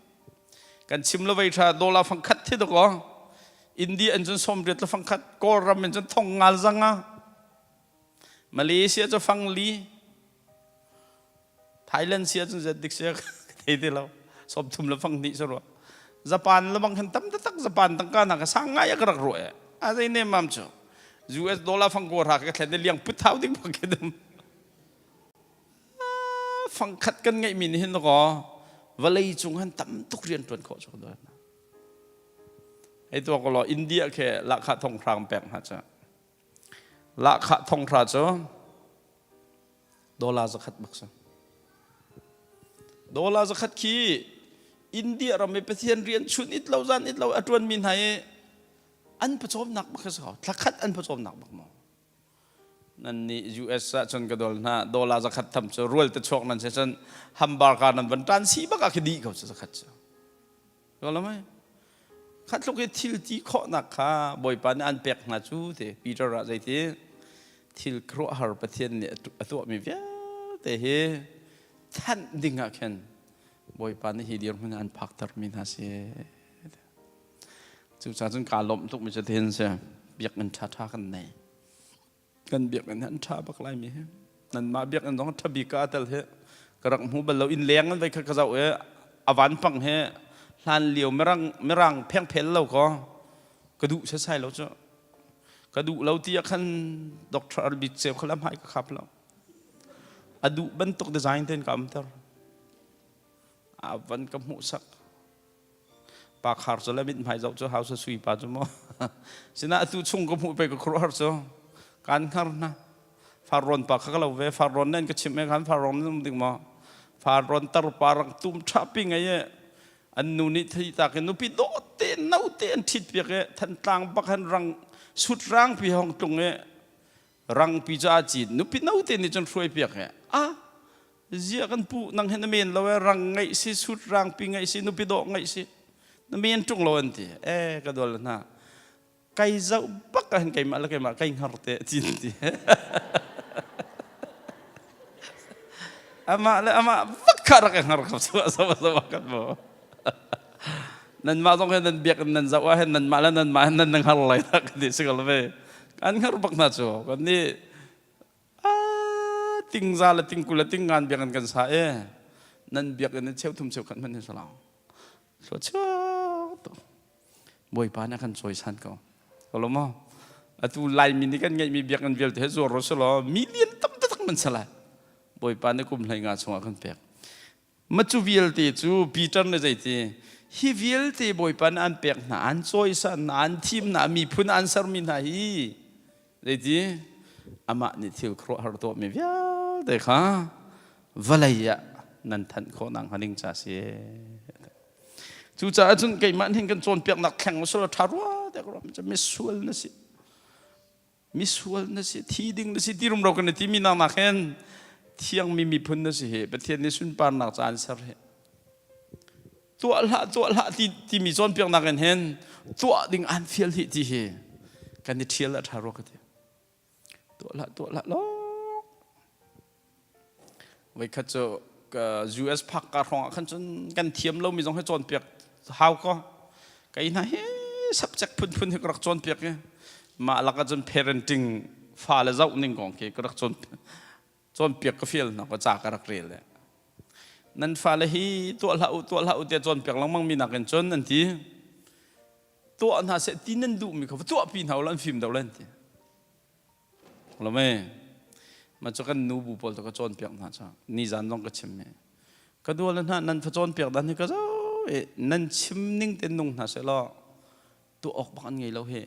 Kan chim lo vei tha dollar fang khat thi dok aw. India in cun 80 le fang khat, Kawlram in cun thong ngal zanga. Malaysia cu fang li. Thailand si ahcun zet dik si ka thei ti lo. 30 le fang hnih si rua. Japan le bang khan tam taktak Japan tangka hna ka sang ngai ka rak ruah e. A zei nem mam cu. US dollar fang ko ra ka thlen liang put thau ding bak dum. Fang khat kan ngeih mi nih hin ko vawlei cung han tam tuk rian tuan khawh cu do. Hei to ko lo India khe lahkhah thong hrang pek hna cha. Lahkhah thong hra cu Dollar zakhat bak si. Dollar zakhat khi India ram i Pathian rian chun it lo zan it lo a ṭuanmi hna i an pawcawmnak bak si ko. Thlakhat an pawcawmnak bak maw? Nan nih US ah cun ka dol hna dollar zakhat tham cu rual te chuak nan si cun hamburger nan van ṭan si bak ah khi dih ko cu zakhat cu. Ko lo mai. Kha tluk i thil ti khawhnak kha Bawipa nih an pek hna cu ti Peter ah zeiti thil khuaruahhar Pathian nih a tuahmi vialte hi thanh ding ah khin Bawipa nih hi dirhmun an phaktermi hna si. Cucaah cun kaa lawmh tukmi cu tihin si biakinn ṭhaṭha kan nei. Kan biakinn hi an ṭha bak laimi hi. Nanmah biakinn zong ṭha bik ah tel hi ka rak hmu bal lo. Inn leng an vai kha ka zoh i a vanpang hi hlan lio mirang mirang phengphel lo kaw ka duh setsai lo cu. Ka duh lo ti ah khan Dr. Albit Ceu kha lam hai ka khap lo. A duh bantuk design ten ka umter. A van ka hmuhsak. Pa khar cu le mithmai zoh cu hau sui pa cu maw. Sina atu chung ka hmuh pe ka khuaruahhar cu kan hngar hna. Farrawn pa kha ka lo ve. Farrawn nen ka chimh e khan farrawn um ding maw. Farrawn tar pa rak tum tha pi ngai e an nu nih thei tak in nupi dawh te no te an ṭhit piak e thantlang bak han rang sut rang pi hong tlung e rangpi cu aa cit nupi no te nih cun hruai piak he a zia kan pu nang he na men lo e rang ngaih si sut rangpi ngaih si nupi dawh ngaih si na men ṭung lo an ti e ka dol hna kai zoh bak ah hin keimah le keimah kai hngar te cin ti amah le amah bak kha rak i hngar kho su sama sama kan mo Nanmah zong he nan biakinn nan zoh ah hin nanmah le nanmah hin nan hngar lai dah ka ti si ko ve. Kan hngar bak hna cu. Kan nih tingza le tingkul le tingngan biakinn kan sa i nan biakinn in cheuthum cheukhat hmanh hin salang. Thluachuak tuk. Bawipa nih a kan cawisan ko. Ko lo maw? Atu Laimi nih kan ngeihmi biakinn vialte he zuar ro selaw million tam taktak man salai. Bawipa nih kum hlei nga chungah kan pek. Ma cu vialte cu Peter nih zeiti hi vialte Bawipa nih an pek hna an cawisan hna an thim hna miphun an sermi hna hi zeiti amah nih thil khuaruahhar tuahmi vialte kha vawlei ah nan thanh khawh nak hnga ding ca si. Cucaah cun keimah hin kan cawnpiaknak thleng usulaw ṭha rua tiah ka ruah misual na si. Misual na si, thi ding na si ti rumro kan i timi nak nak hin thiangmi miphun na si hi Pathian nih sunparnak ca an ser hi. Tuah hlah, tuah hlah ti timi cawnpiaknak in hin tuah ding an fial hi ti hi kan i ṭhial a ṭha rua ka ti. Tuah hlah, tuah hlah lawng. Voikhat cu US phak ka hrawng ah khan cun kan thiam lomi zong hi cawnpiak hau ko. Kei hna hi subject phunphun hi ka rak cawnpiak i mah lakah cun parenting fale zoh ning kong khi ka rak cawnpiak ka fial hna ka ca ka rak rel. Nan fale hi tuah hlah u tuah hlah u tiah cawnpiak lengmang mi nakin cun an ti. Tuah hna seh ti nan duhmi kha va tuahpi hna u law an fim deuh lai an ti. Lome ma cu kan nu bu pawl tu ka cawnpiak hna ca nizan zong ka chim me ka dual hna nan fa cawnpiak dan hi ka zo e nan chim ning te nung hna se law tu awk bak an ngei lo he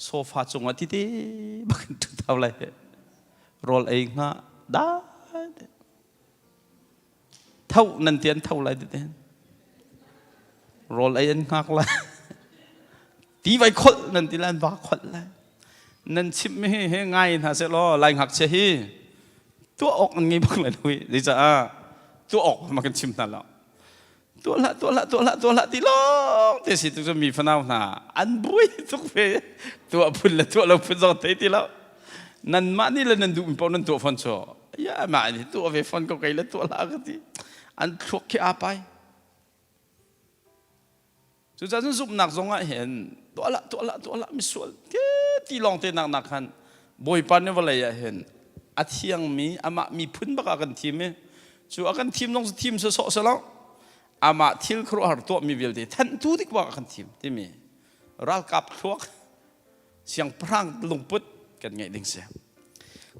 sofa cungah tite bak in ṭhu thau lai he rawl ei hnga da Tho nan ti an tho lai ti Rawl ei an hngak lai. Ti vai kholh nan ti lai an va kholh lai. Nan chimh mi hi ngai hna seh law lai ngakchia hi tuah awk an ngei bak lai lo hi. Zeicah tuah awk ma kan chim hna lo. Tuah hlah tuah hlah tuah hlah tuah hlah ti lawng te si tu cu mi fanau hna an buai tuk ve. Tuah phun le tuah lo phun zong thei ti lo. Nanmah nih le nan duhmi paoh nan tuah fawn cu. Ya mah nih tuah ve fawn ko kei le tuah hlah ka ti. An thluak khi aa pai. Cucaah cun zumhnak zong ah hin tuah hlah tuah hlah tuah hlah misual ke ti lawng te nak nak khan Bawipa nih vawlei ah hin a thiangmi amah miphun bak ah kan thim i cu a kan thim zong thim sawsawh si lo amah thil khuaruahhar tuahmi vialte thanhtu dik bak ah kan thim timi ralkap thluak siangpahrang lungput kan ngeih ding si.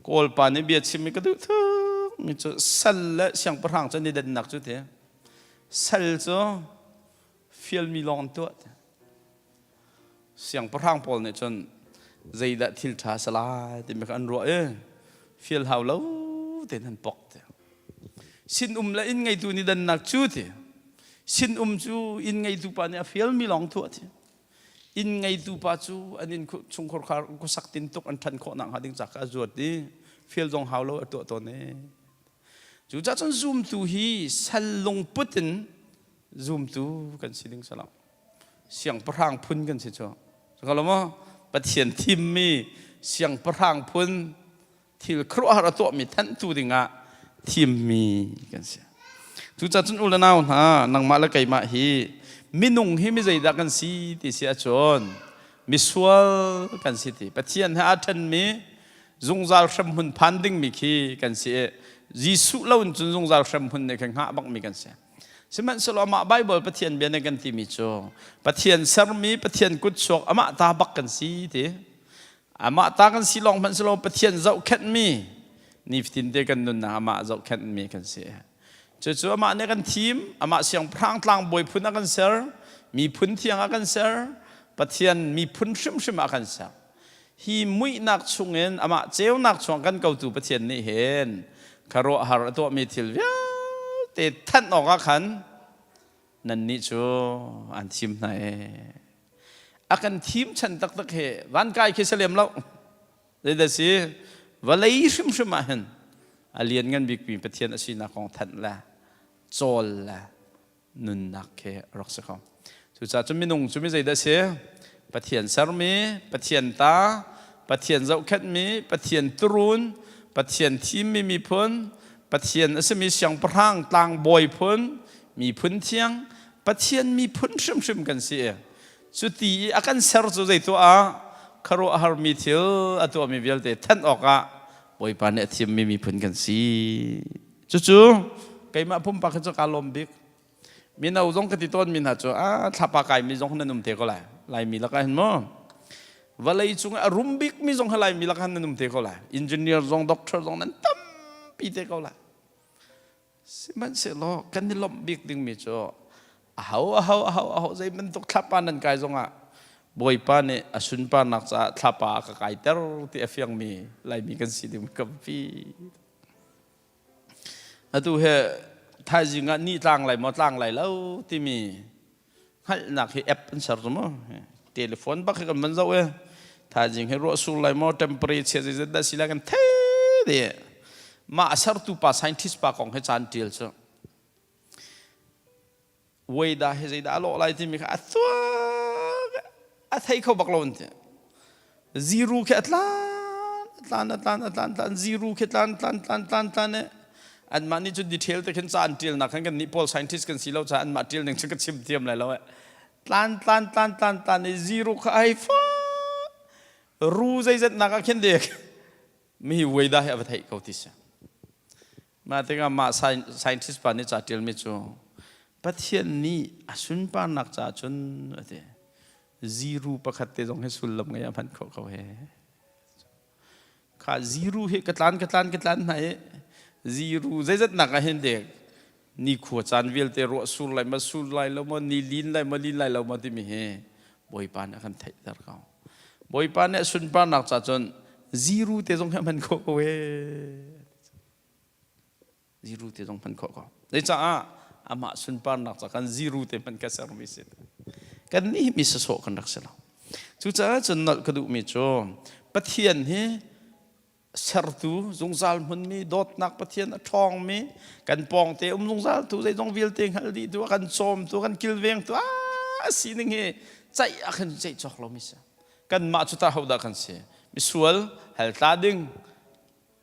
Kawlpa nih bia chim i ka duh tuk mi cu sal le siangpahrang cu an i dannak cu ti. Sal cu fialmi lawng an tuah. Siangpahrang pawl nih cun zeidah thil ṭha si lai timi kha an ruah i fial hau lo tein an pok ti. Sin-um le inn ngeitu nih dannak cu ti. Sin-um cu inn ngeitu pa nih a fialmi lawng tuah ti. Inn ngeitu pa cu an inn chungkhar khuasak tintuk an ṭhan khawh nakhnga ding ca kha a zuat i fial zong hau lo a tuah tawn i. Cucaah cun zumtu hi sal lungput in zumtu kan si ding si lo. Siangpahrang phun kan si cu. Ko maw? Pathian thimmi siangpahrang phun thil khuaruahhar a tuahmi thanhtu dingah thimmi kan si. Cucaah cun u le nau hna, nangmah le keimah hi minung hi mi zeidah kan si ti si ahcun misual kan si ti. Pathian he aa ṭhenmi zungzal hremhmun phan dingmi khi kan si i Jesuh lo in cun zungzal hremhmun nih khan hngah bakmi kan si. Sihmanhsehlaw amah Baibal Pathian bia nih kan timi cu Pathian sermi Pathian kutchuak amah ta bak kan si ti. Amah ta kan si lawng hmanh si lo Pathian zohkhenhmi nifatin te kan nunnak amah zohkhenhmi kan si. Cucu amah nih kan thim, amah siangpahrang tlangbawi phun a kan ser, miphun thiang a kan ser, Pathian miphun hrimhrim a kan ser. Hi muihnak chungin amah ceunak chung kan kotu Pathian nih hin khuaruahhar a tuahmi thil vialte thanh awkah khan nannih cu an thim hna ee. A kan thim chan taktak hi van kai khi si lem lo. Zeidah si? Vawlei hrimhrim ah hin a lianngan bikmi Pathian a sinak kong thanh le cawl le nunnak khi rak si ko. Cucaah cun minung cu mi zeidah si? Pathian sermi, Pathian ta, Pathian zohkhenhmi, Pathian turun, Pathian thimmi miphun, Pathian a simi siangpahrang tlangbawi phun, miphun thiang, Pathian miphun hrimhrim kan si. Cuti i a kan ser cu zei tuah ah khuaruahharmi thil a tuahmi vialte thanh awkah Bawipa nih a thimmi miphun kan si. Cucu keimah pumpak hi cu kaa lawm bik. Mino zong ka ti tawnmi hna cu a thlapa kaimi zong nan um te ko lai. Laimi lakah hin maw vawlei cung a rum bikmi zong hi Laimi lakah nan um te ko lai. Engineer zong doctor zong nan tampi te ko lai. Sihmanhsehlaw kan i lawmh bik dingmi cu aho aho aho aho zei bantuk thlapa nan kai zongah Bawipa nih a sunparnak caah thlapa a ka kaiter ti a fiangmi Laimi kan si ding ka fi. Atu he thaizing ah ni tlang lai maw tlang lai lo timi hngalhnak hi app an ser cu mu. Telephone bak hi kan van zoh i thaizing hi ruah sur lai maw temperature zeizat dah si lai kan thei dih. Mah a sertu pa scientist pa kong hi caan tial cu weida hi zeidah a lawh lai timi kha a tuak a thei kho bak lo an ti. Zero khi a tlan a tlan a tlan a tlan tlan zero khi tlan tlan tlan tlan tlan i anmah nih cun detail te khin ca an ṭialnak khan kan nih pawl scientist kan si lo caah anmah ṭial ning cu ka chim thiam lai lo eh. Tlan tlan tlan tlan tlan i zero kha ai fa ru zeizat nak ah khin dek mi hi weida hi a va theih ko ti si. Mah tikah mah scientist pa nih ca ṭialmi cu Pathian nih a sunparnak caah cun a ti. Ziru pakhat te zong hi sullam ngei a hman khawh ko he. Kha ziru hi ka tlan ka tlan ka tlan hna i ziru zeizat nak ah hin dek nikhua caan vialte ruah sur lai ma sur lai lo maw ni lin lai ma lin lai lo maw timi hi Bawipa nih a kan theihter ko. Bawipa nih a sunparnak ca cun ziru te zong hi a hman khawh ko he. Ziru te zong hman khawh ko. Zeicaah amah sunparnak ca kan ziru te hman ka sermi si. Kan nih mi sasawh kan rak si lo. Cucaah cun nolh ka duhmi cu Pathian hi sertu zungzal hmunmi dawtnak Pathian a ṭhawngmi kan pawngte um zungzal tu zeizong vialte hngal dih tu a kan cawmtu kan kilvengtu a sining hi ceih ah khan ceih cawk lomi si. Kanmah cu tah hodah kan si? Misual hell tla ding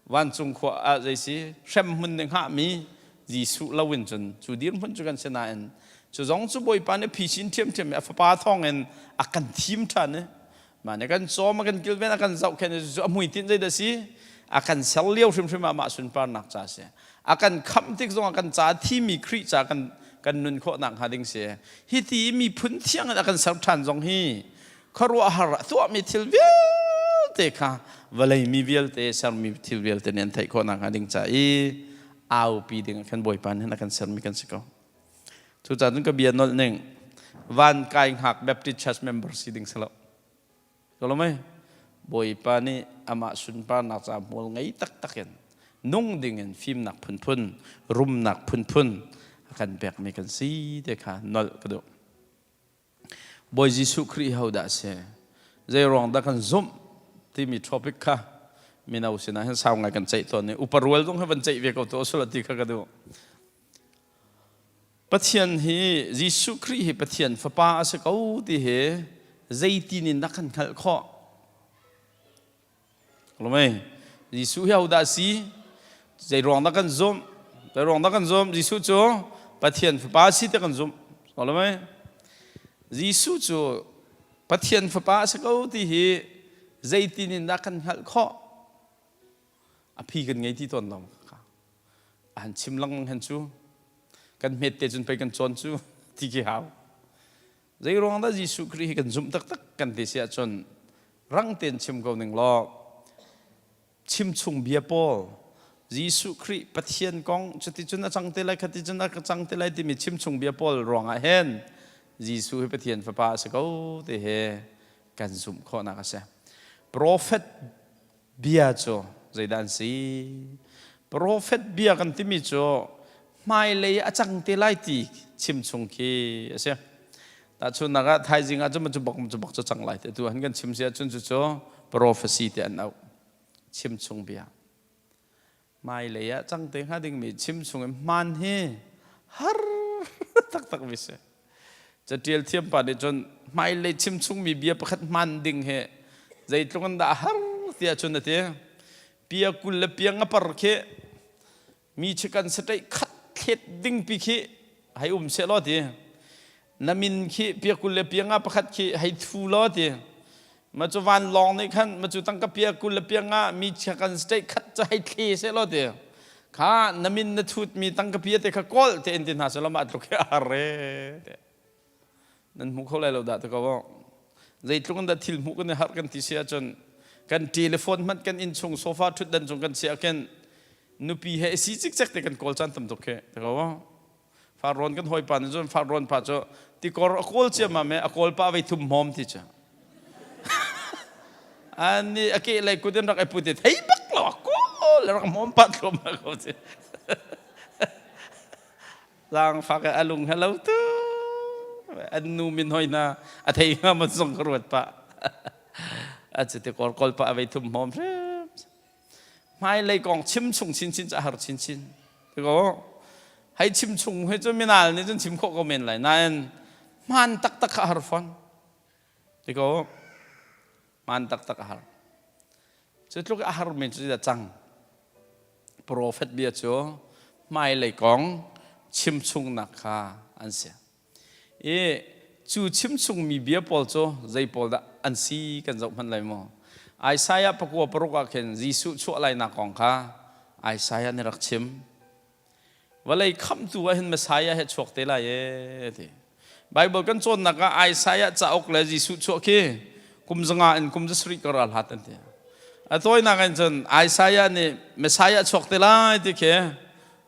vancung khua ah zei si hrem hmun nih hngahmi Jesuh lo in cun cu dirhmun cu kan si nain cu zong cu Bawipa nih phisin ṭhiamṭhiam i a fapa thawngin a kan thim ṭhan i mah nih kan cawm a kan kilven a kan zohkhenh cu a hmuitinh zeidah si a kan ser lio hrimhrim ah mah sunparnak ca si a kan khamh tik zong a kan ca thimi Khrih ca kan kan nun khawh nak hnga ding si hi ti miphun thiang in a kan ser ṭhan zong hi khuaruahhar a tuahmi thil vialte kha vawlei mi vialte sermi thil vialte nih an theih khawh nakhnga ding ca i aupi ding khan Bawipa nih a kan sermi kan si ko. Cucaah cun ka bia nolh ning van kai hngak Baptist Church member si ding si lo. Ko mei Bawipa nih amah sunparnak ca hmual ngei taktak in nung ding in fimnak phunphun rumnak phunphun a kan pekmi kan si te kha nolh ka duh. Bawi Jesuh Khrih hodah a si? Zeiruang dah kan zumh timi topic kha mino sinah hin sau ngai kan ceih tawn i upa rual zong hi van ceih ve ko tu sula ti kha ka duh. Pathian hi Jesuh Khrih hi Pathian Fapa a si ko ti hi zeitin in dah kan hngalh khawh? Lumei, Jesuh hi hodah a si? Zei ruang dah kan zumh? Zei ruang dah kan zumh? Jesuh cu Pathian Fapa a si ti kan zumh. Lumei, Jesuh cu Pathian Fapa a si ko ti hi zeitin in dah kan hngalh khawh? A phi kan ngei ti tawn lo. A han chim lengmang hen cu kan hmet te cun pei kan cawn cu ti khi hau. Zei ruang dah Jesuh Khrih hi kan zumh taktak kan ti si ahcun rang tein chim ko ning law chim chung bia pawl Jesuh Khrih Pathian kong cuticun a cang te lai khaticun a cang te lai timi chim chung bia pawl ruangah hin Jesuh hi Pathian fapa a si ko ti hi kan zumh khawhnak a si. Prophet bia cu zeidah an si? Profet bia kan timi cu hmailei a cang te lai ti chim chung khi a si. Tahchunhnak ah thaizing ah cu bak cu bak cu cang lai te tu han kan chim si ahcun cu cu prophecy te an auh. Chim chung bia. Hmailei ah cang te hnga dingmi chim chung i hmaan hi har taktak mi si. Catial thiam pa nih cun hmailei chim chungmi bia pakhat hmaan ding hi zeitluk in dah har tiah cun a ti. Pia 20 le pia nga par khi mi chikan saṭaih khat thlet ding pi khi hei um seh law ti. Na min khi pia 20 le pia nga pakhat khi hei thu law ti. Ma cu vanlawng nih khan ma cu tangka pia 20 le pia nga mi chikan saṭaih khat cu hei thli seh law ti. Kha na min na thut mi tangka pia te kha kawl te in ti hna seh law mah tluk hi a har re te. Nan hmu kho lai lo dah te ko. Zeitluk in dah thil hmuh kan i harh kan ti si ahcun kan telephone hmanh kan inn chung sofa ṭhutdan cung kan chiah khin nupi he i si cikcek te kan kawl caan tam tuk khi te ko. Farrawn kan hawipa nih cun farrawn pa cu tikor a kawl ciammam i a kawl pa vei thum hmawm ti cu. An nih a kehlei kut in rak i put i thei bak lo a kawl rak hmawm pa thluahmah ko ci. Zaangfak a lung he lo tu an nu min hoi hna a thei hnga maw zong ka ruat pah. A cu tikor kawl pa a vei thum hmawm hrim. Hmailei kong chim chung chinchin cu a har chinchin. Tiko hei chim chung he cu minal nih cun chim khawh ko men lai nain hmaan taktak kha a har fawn. Tiko hmaan taktak a har. Cu tluk a har men cu dah cang. Profet bia cu hmailei kong chim chungnak kha an si. I cu chimchungmi bia pawl cu zei pawl dah an si kan zoh hmanh lai maw? Isaiah 96 ah khin Jesuh chuah lainak kong kha Isaiah nih rak chim. Vawlei khamhtu ah hin Messiah he chuak te lai ee ti. Bible kan cawnnak ah Isaiah cauk le Jesuh chuah khi kum 500 in kum 7 kar ah hlat an ti. A tawinak in cun Isaiah nih Messiah chuak te lai ti khi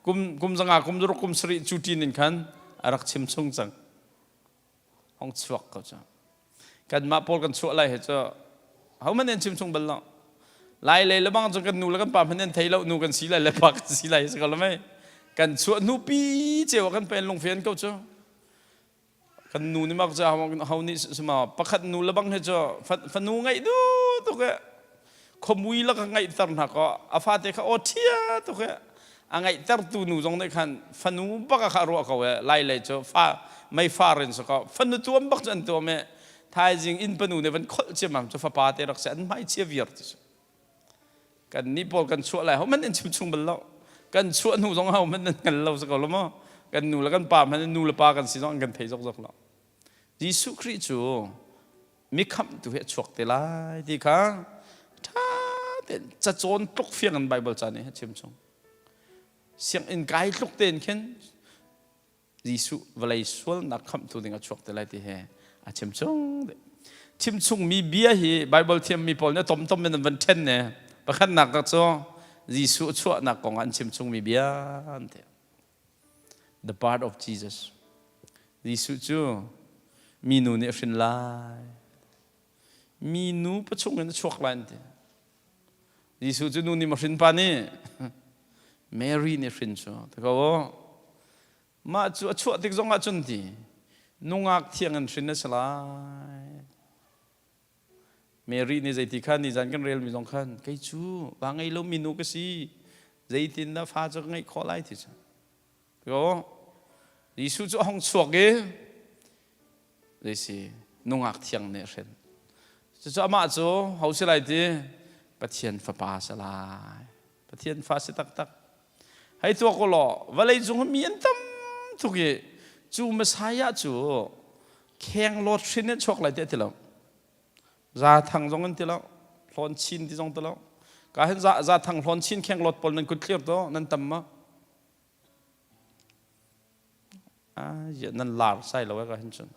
kum kum 500 kum 6 kum 7 cu ṭin in khan a rak chim chung cang. Hong chuak ko cu. Kanmah pawl kan chuah lai he cu hohmanh an chim chung bal lo. Lai lei le bang cu kan nu le kan pa hmanh an thei lo nu kan si lai le pa kan si lai si ko lo mei. Kan chuah hnu pi ceu ah kan pen lungfian ko cu. Kan nu nih mak cu ho nih sima pakhat nu le bang he cu fanu ngaih du tuk e khomui la ka ngaihter hna ko a fate kha aw ṭhia tuk e a ngaihtertu nu zong nih khan fanu bak a kha ruah ko e lai lei cu fa mei far in si ko fanu tuam bak cu an tuam e thaizing inn panu nih van kholh ciammam cu fapa te rak si an hmai chia viar ti su kan nih pawl kan chuah lai hohmanh an chim chung bal lo kan chuah hnu zong hohmanh an hngal lo si ko lo maw kan nu le kan pa hmanh nu le pa kan si zong an kan thei zokzok lo Jesuh Khrih cu mi khamhtu hi a chuak te lai ti kha ṭha tein cacawn tluk fiang in Bible ca nih a chim chung sianginn kai tluk tein khin Jesuh vawlei sualnak khamhtu ding a chuak te lai ti he a chim chung chim chungmi bia hi Bible thiammi pawl nih tomtom in an van ṭhen ne pakhatnak ka cu Jesuh chuahnak kong an chim chungmi bia an ti the part of Jesus Jesuh cu minu nih a hrin lai minu pachung in a chuak lai an ti Jesuh cu nu nih ma hrin pa nih Mary nih hrin cu ti ko mah cu a chuah tik zong ah cun ti nungak thiang in hrin a si lai Mary nih zeiti khan nizan kan relmi zong khan kei cu va ngei lo minu ka si zeitin dah fa cu ka ngeih khawh lai ti cu ko. Jesuh cu a hung chuak i zei si nungak thiang nih a hrin. Cucu amah cu ho si lai ti Pathian fapa si lai. Pathian fa si taktak. Hei tuak u law vawlei cung mi an tam tuk i cu Messiah cu khenglawt hrin in chuak lai ti a ti lo. Zathang zong an ti lo. Hlawn chin ti zong ti lo. Ka hin zathang hlawn chin khenglawt pawl nan kut thlir to nan tam ma? Nan lar sai lo ka hin cun.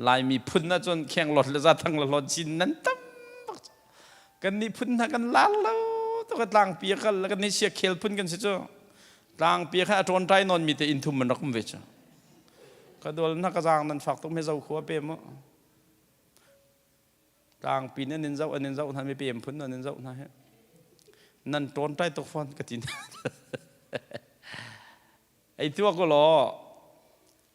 Laimi phun ah cun khenglawt le zathang le hlawn chin nan tam bak. Kan nih phun hna kan lar lo to ka tlangpi a kal kan nih sia khel phun kan si cu. Tlangpi kha a ṭawnṭai nawn mi te inn thum man rak um ve cu. Ka dual na ka zaang nan fak tuk me zo khua pe mu. Tlangpi nan in zoh an in zoh hna mi pem phun nan in zoh hna he. Nan ṭawnṭai tuk fawn ka ti. Ei tua ko law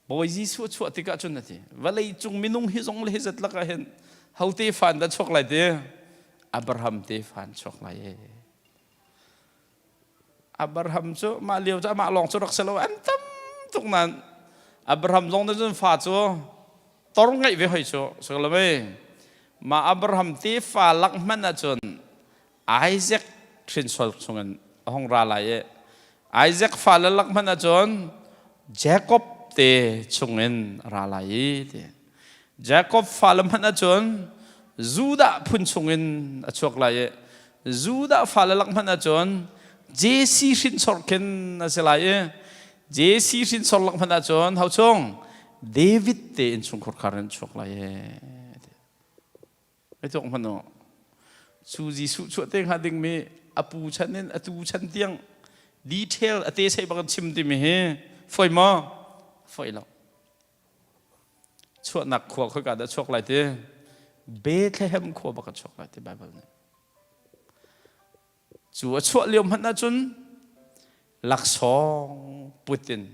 Bawi Jesuh chuah tikah cun a ti vawlei cung minung hi zong le hi zat lakah hin ho te fan dah chuak lai ti Abraham te fan chuak lai e Abraham cu mah lio cu amah lawng cu rak si lo an tam tuk nain Abraham zong nih cun fa cu tor ngeih ve hoi cu si lo mei mah Abraham tefa lak hmanh ahcun Isaac hrinsor chungin a hung ra lai i Isaac fale lak hmanh ahcun Jacob te chungin a ra lai i ti Jacob fale hmanh ahcun Judah phun chungin a chuak lai i Judah fale lak hmanh ahcun Jesse hrinsor khin a si lai i Jesse hrinsor lak hmanh ahcun ho chung David te innchungkhur khar in chuak lai i Ai tuak hmanh u. Cu Jesuh chuah te hnga dingmi a pu chan in atu chan tiang detail a te sei bak in chim timi hi foi maw? Foi lo. Chuahnak khua khoika dah chuak lai ti? Bethlehem khua bak a chuak lai ti Bible nih. Cu a chuah lio hmanh ahcun laksawng put in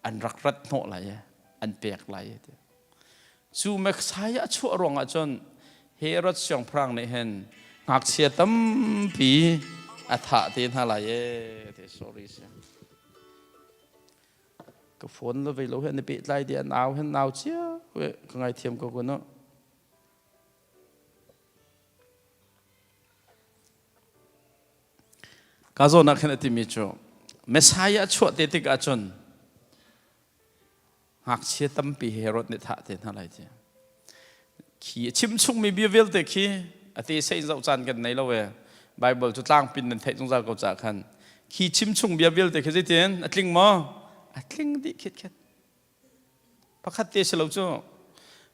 an rak rat hnawh lai i an pek lai i ti. Cu Messiah a chuah ruangah cun Herod siangpahrang nih hin ngakchia tampi a thah te hna lai e ti sorry si. Ka phone le vei lo he an i pehtlai di an au hen nau cia ka ngaithiam ko kun. Ka zawn ah khin a timi cu Messiah a chuah te tikah cun ngakchia tampi Herod nih thah te hna lai ti. Khi a chim chungmi bia vialte khi a te sei zoh caan kan nei lo e. Bible cu tlangpin nan theih zungzal ko caah khan khi chim chung bia vialte khi zeitin a tling maw? A tling dih khit khet. Pakhat te si lo cu.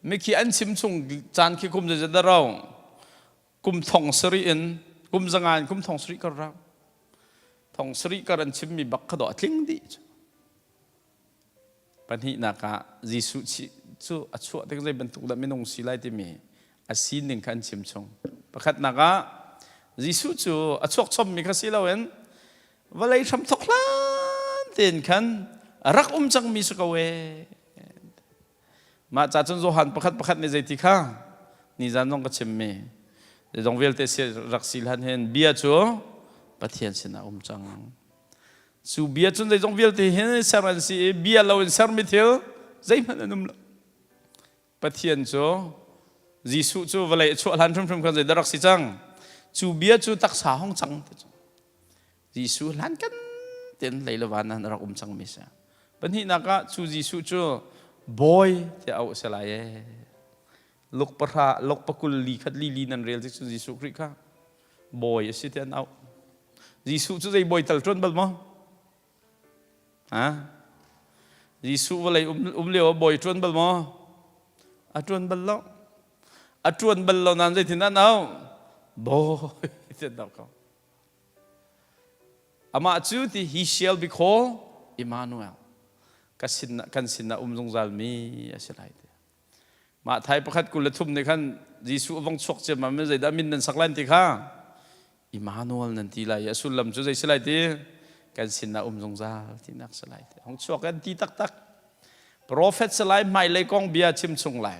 Mikhi an chim chung caan khi kum zeizat dah rau? Kum thong sarih in kum zanga in kum thong sarih kar rau. Thong sarih kar an chimmi bak kha dawh a tling dih cu. Pahnihnak ah Jesuh cu a chuah tik zei bantuk dah minung si lai timi a sining kha an chim chung. Pakhatnak ah Jesuh cu a chuak chommi kha si loin vawlei hramthok hlan tein khan rak um cangmi si ko ee. Mah ca cun Johan pakhat pakhat nih zeiti kha nizan zong ka chimmi zeizong vialte rak si hlan hin bia cu Pathian sinah um cang. Cu bia cun zeizong vialte hin ser an si i bia lo in sermi thil zeihmanh an um lo. Pathian cu Jesuh cu vawlei a chuah hlan hrimhrim khan zeidah rak si cang? Cu bia cu taksa hong cang ti cu. Jesuh hlan kan ten lei le van ah rak um cangmi si. Pahnihnak ah cu Jesuh cu bawi tiah auh a si lai ee. Luk pahra, luk pakul li khat li li nan rel ti cu Jesuh Khrih kha bawi a si tiah an auh. Jesuh cu zei bawi tal ṭuan bal maw? Ha? Jesuh vawlei um, um lio ah bawi ṭuan bal maw? A ṭuan bal lo. A ṭuan bal lo nain zeitin an auh? Bawi ti an auh ko. Amah cu ti he shall be called Emmanuel. Ka sin, kan sinah um zungzal mi a si lai ti. Mah thai pakhat 23 nih khan Jesuh a vong chuak ciammam in zeidah min nan sak lai ti kha Immanuel nan ti lai i a sullam cu zei si lai ti kan sinah um zungzal tinak si lai ti hong chuak an ti taktak prophet si lai hmailei kong bia chim chung lai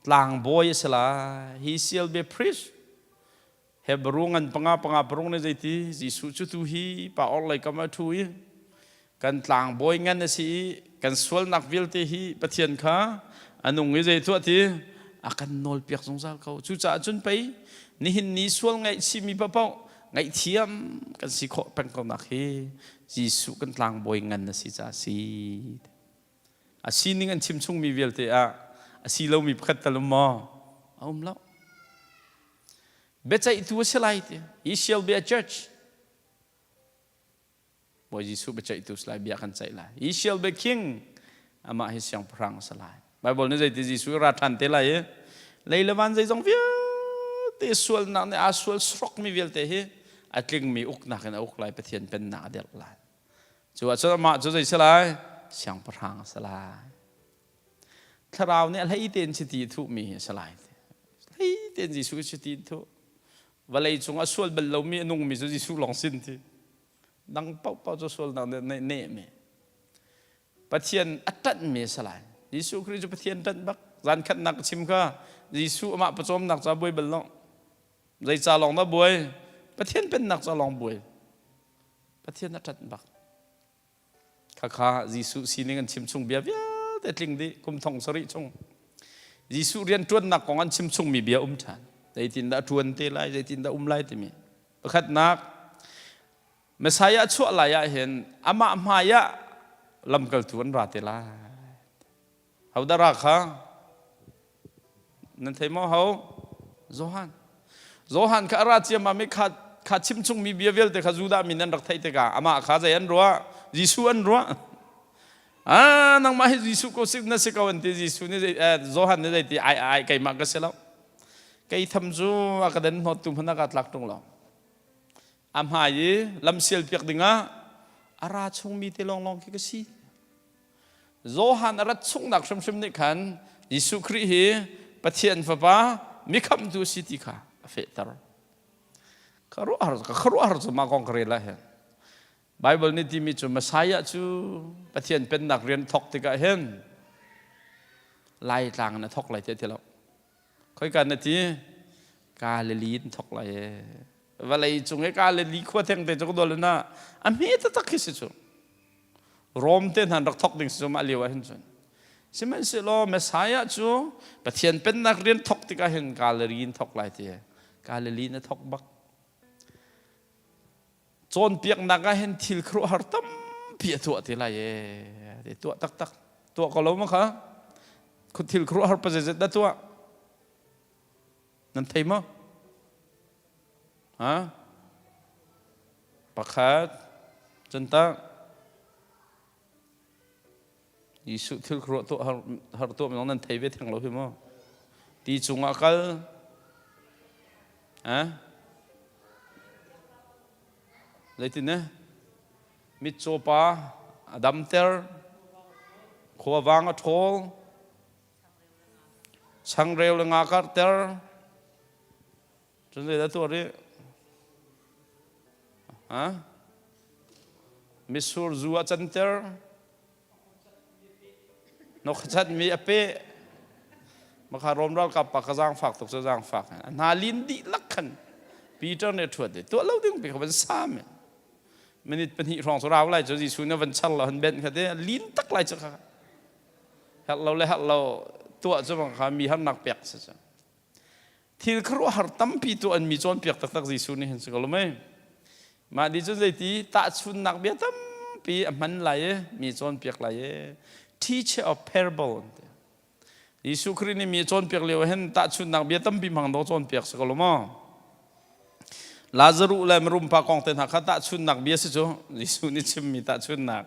tlangbawi a si lai he shall be priest Hebrew ngan panga panga parung nih zeiti Jesuh cu tu hi pa orhlei kam ah ṭhu i. Kan tlangbawi ngan a si i kan sualnak vialte hi Pathian kha a nung i zei tuah ti a kan nawlpiak zungzal ko. Cucaah cun pei nihin ni sual ngaihchihmi paohpaoh ngaihthiam kan si khawh peng ko nak hi Jesuh kan tlangbawi ngan a si caah a si. A sining an chim chungmi vialte ah a si lomi pakhat tal um maw? A um lo. Biaceihtu a si lai ti. He shall be a judge. Bawi Jesuh biaceihtu si lai bia kan ceih lai. He shall be king. Amah hi siangpahrang a si lai. Bible nih zeiti Jesuh ra ṭhan te lai i lei le van zeizong vialte sualnak nih aa sual srokmi vialte hi a tlingmi uknak in a uk lai Pathian pennak a dirh lai. Cu ahcun amah cu zei si lai? Siangpahrang a si lai. Thlarau nih a hlei tein chiti a thuhmi hi a si lai. Hlei tein Jesuh chiti in thuh. Vawlei cung a sual bal lomi a nungmi cu Jesuh lawng sin ti. Dang paohpaoh cu sualnak nih nehmi. Pathian a ṭanhmi a si lai. Jesuh Khrih cu Pathian ṭanh bak. Zan khatnak ka chim kha Jesuh amah pawcawmnak ca buai bal lo. Zei ca lawng dah buai? Pathian pennak ca lawng buai. Pathian a ṭanh bak. Khakha Jesuh sining an chim chung bia vialte tling dih kum thong sarih chung. Jesuh rian ṭuannak kong an chim chungmi bia um ṭhan. Zeitindah a ṭuan te lai, zeitindah um lai timi. Pakhatnak, Messiah chuah lai ah hin amah hmai ah lamkaltu an ra te lai. Hodah ra kha? Nan thei maw ho? Johan. Johan kha a ra ciammam i kha kha chim chungmi bia vialte kha Judah mi nan rak theih tikah amah kha zei an ruah? Jesuh an ruah. Ah, nangmah hi Jesuh ko si na si ko an ti Jesuh nih zei eh, Johan nih zei ti ai ai keimah ka si lo. Kei tham cu a ka den hnawttu hmanh a ka tlak ṭung lo. A hmai i lamsial piak dingah a ra chungmi te lawnglawng khi ka si. Johan a rat chungnak hrimhrim nih khan Jesuh Khrih hi Pathian Fapa mikhamhtu a si ti kha a fehter. Ka ruahhar ka khuaruahhar cu mah kong ka rel ah hin. Bible nih timi cu Messiah cu Pathian pennak rian thawk tikah hin Laitlang in a thawk lai ti ti lo. Khoika na ti? Galilee in thawk lai ee. Vawlei cung i Galilee khua theng te cu ka dol na a hme taktak khi si cu. Rom te hna rak thawk ding si cu mah lio ah hin cun. Sihmanhsehlaw Messiah cu Pathian pennak rian thawk tikah hin Galilee in thawk lai ti. Galilee in a thawk bak. Cawnpiaknak ah hin thil khuaruahhar tampi a tuah te lai ee. Tuah taktak. Tuah ko lo ma kha? Thil khuaruahhar pa zeizat dah tuah? Nan thei maw? Ha? Pakhat, cun tah Jesuh thil khuaruah tuah har, har tuah mi nan thei ve theng lo hi maw? Ti cungah kal. Ha? Zeitin ne? Mitcaw pa a damter, khuavang a ṭhawl, changreu le nga karhter, Cun zeidah tuah rih? Ha? Mitsur zu a canter. Nokha mi a peh. Makha Rom ralkap pa ka zaangfak tuk cu zaangfak. A hna lin dihlak khan Peter nih a ṭhuat i tuah lo ding pi kha van sam i minute pahnih hrawng cu rau lai cu Jesuh nih van char lo han benh kha te lin tak lai cu kha herh lo le herh lo tuah cu bang kha mi harnak pek si cu Thil khuaruahhar tampi tu an mi cawnpiak taktak Jesuh nih hin si ko lo mei. Mah di cun zeiti tahchunnak bia tampi a hman lai i mi cawnpiak lai i teacher of parable Jesuh Khrih nih mi a cawnpiak lio hin tahchunnak bia tampi hmang do cawnpiak si ko lo maw? Lazaruh le mirum pa kong te hna kha tahchunnak bia si cu Jesuh nih chimmi tahchunnak.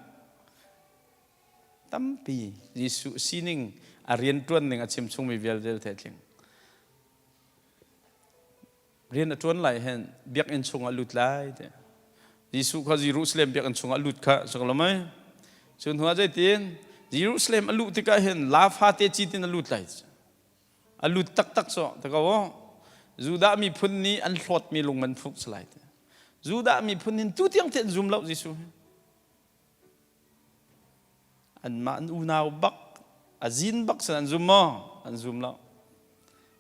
Tampi Jesuh sining a rianṭuan ning a chim chungmi vialte a tling. Rian a ṭuan lai hin biakinn chungah lut lai ti. Jesuh kha Jerusalem biakinn chungah lut kha si ko lo mei? Cu hnu ah zeitin Jerusalem a luh tikah hin la fate cit in a lut lai. A lut taktak cu ti ko u. Judah miphun nih an hlawtmi lung man fuk si lai ti. Judah miphun hin tu tiang te an zum lo Jesuh hi. Anmah an unau bak a zin bak sin an zum maw? An zum lo.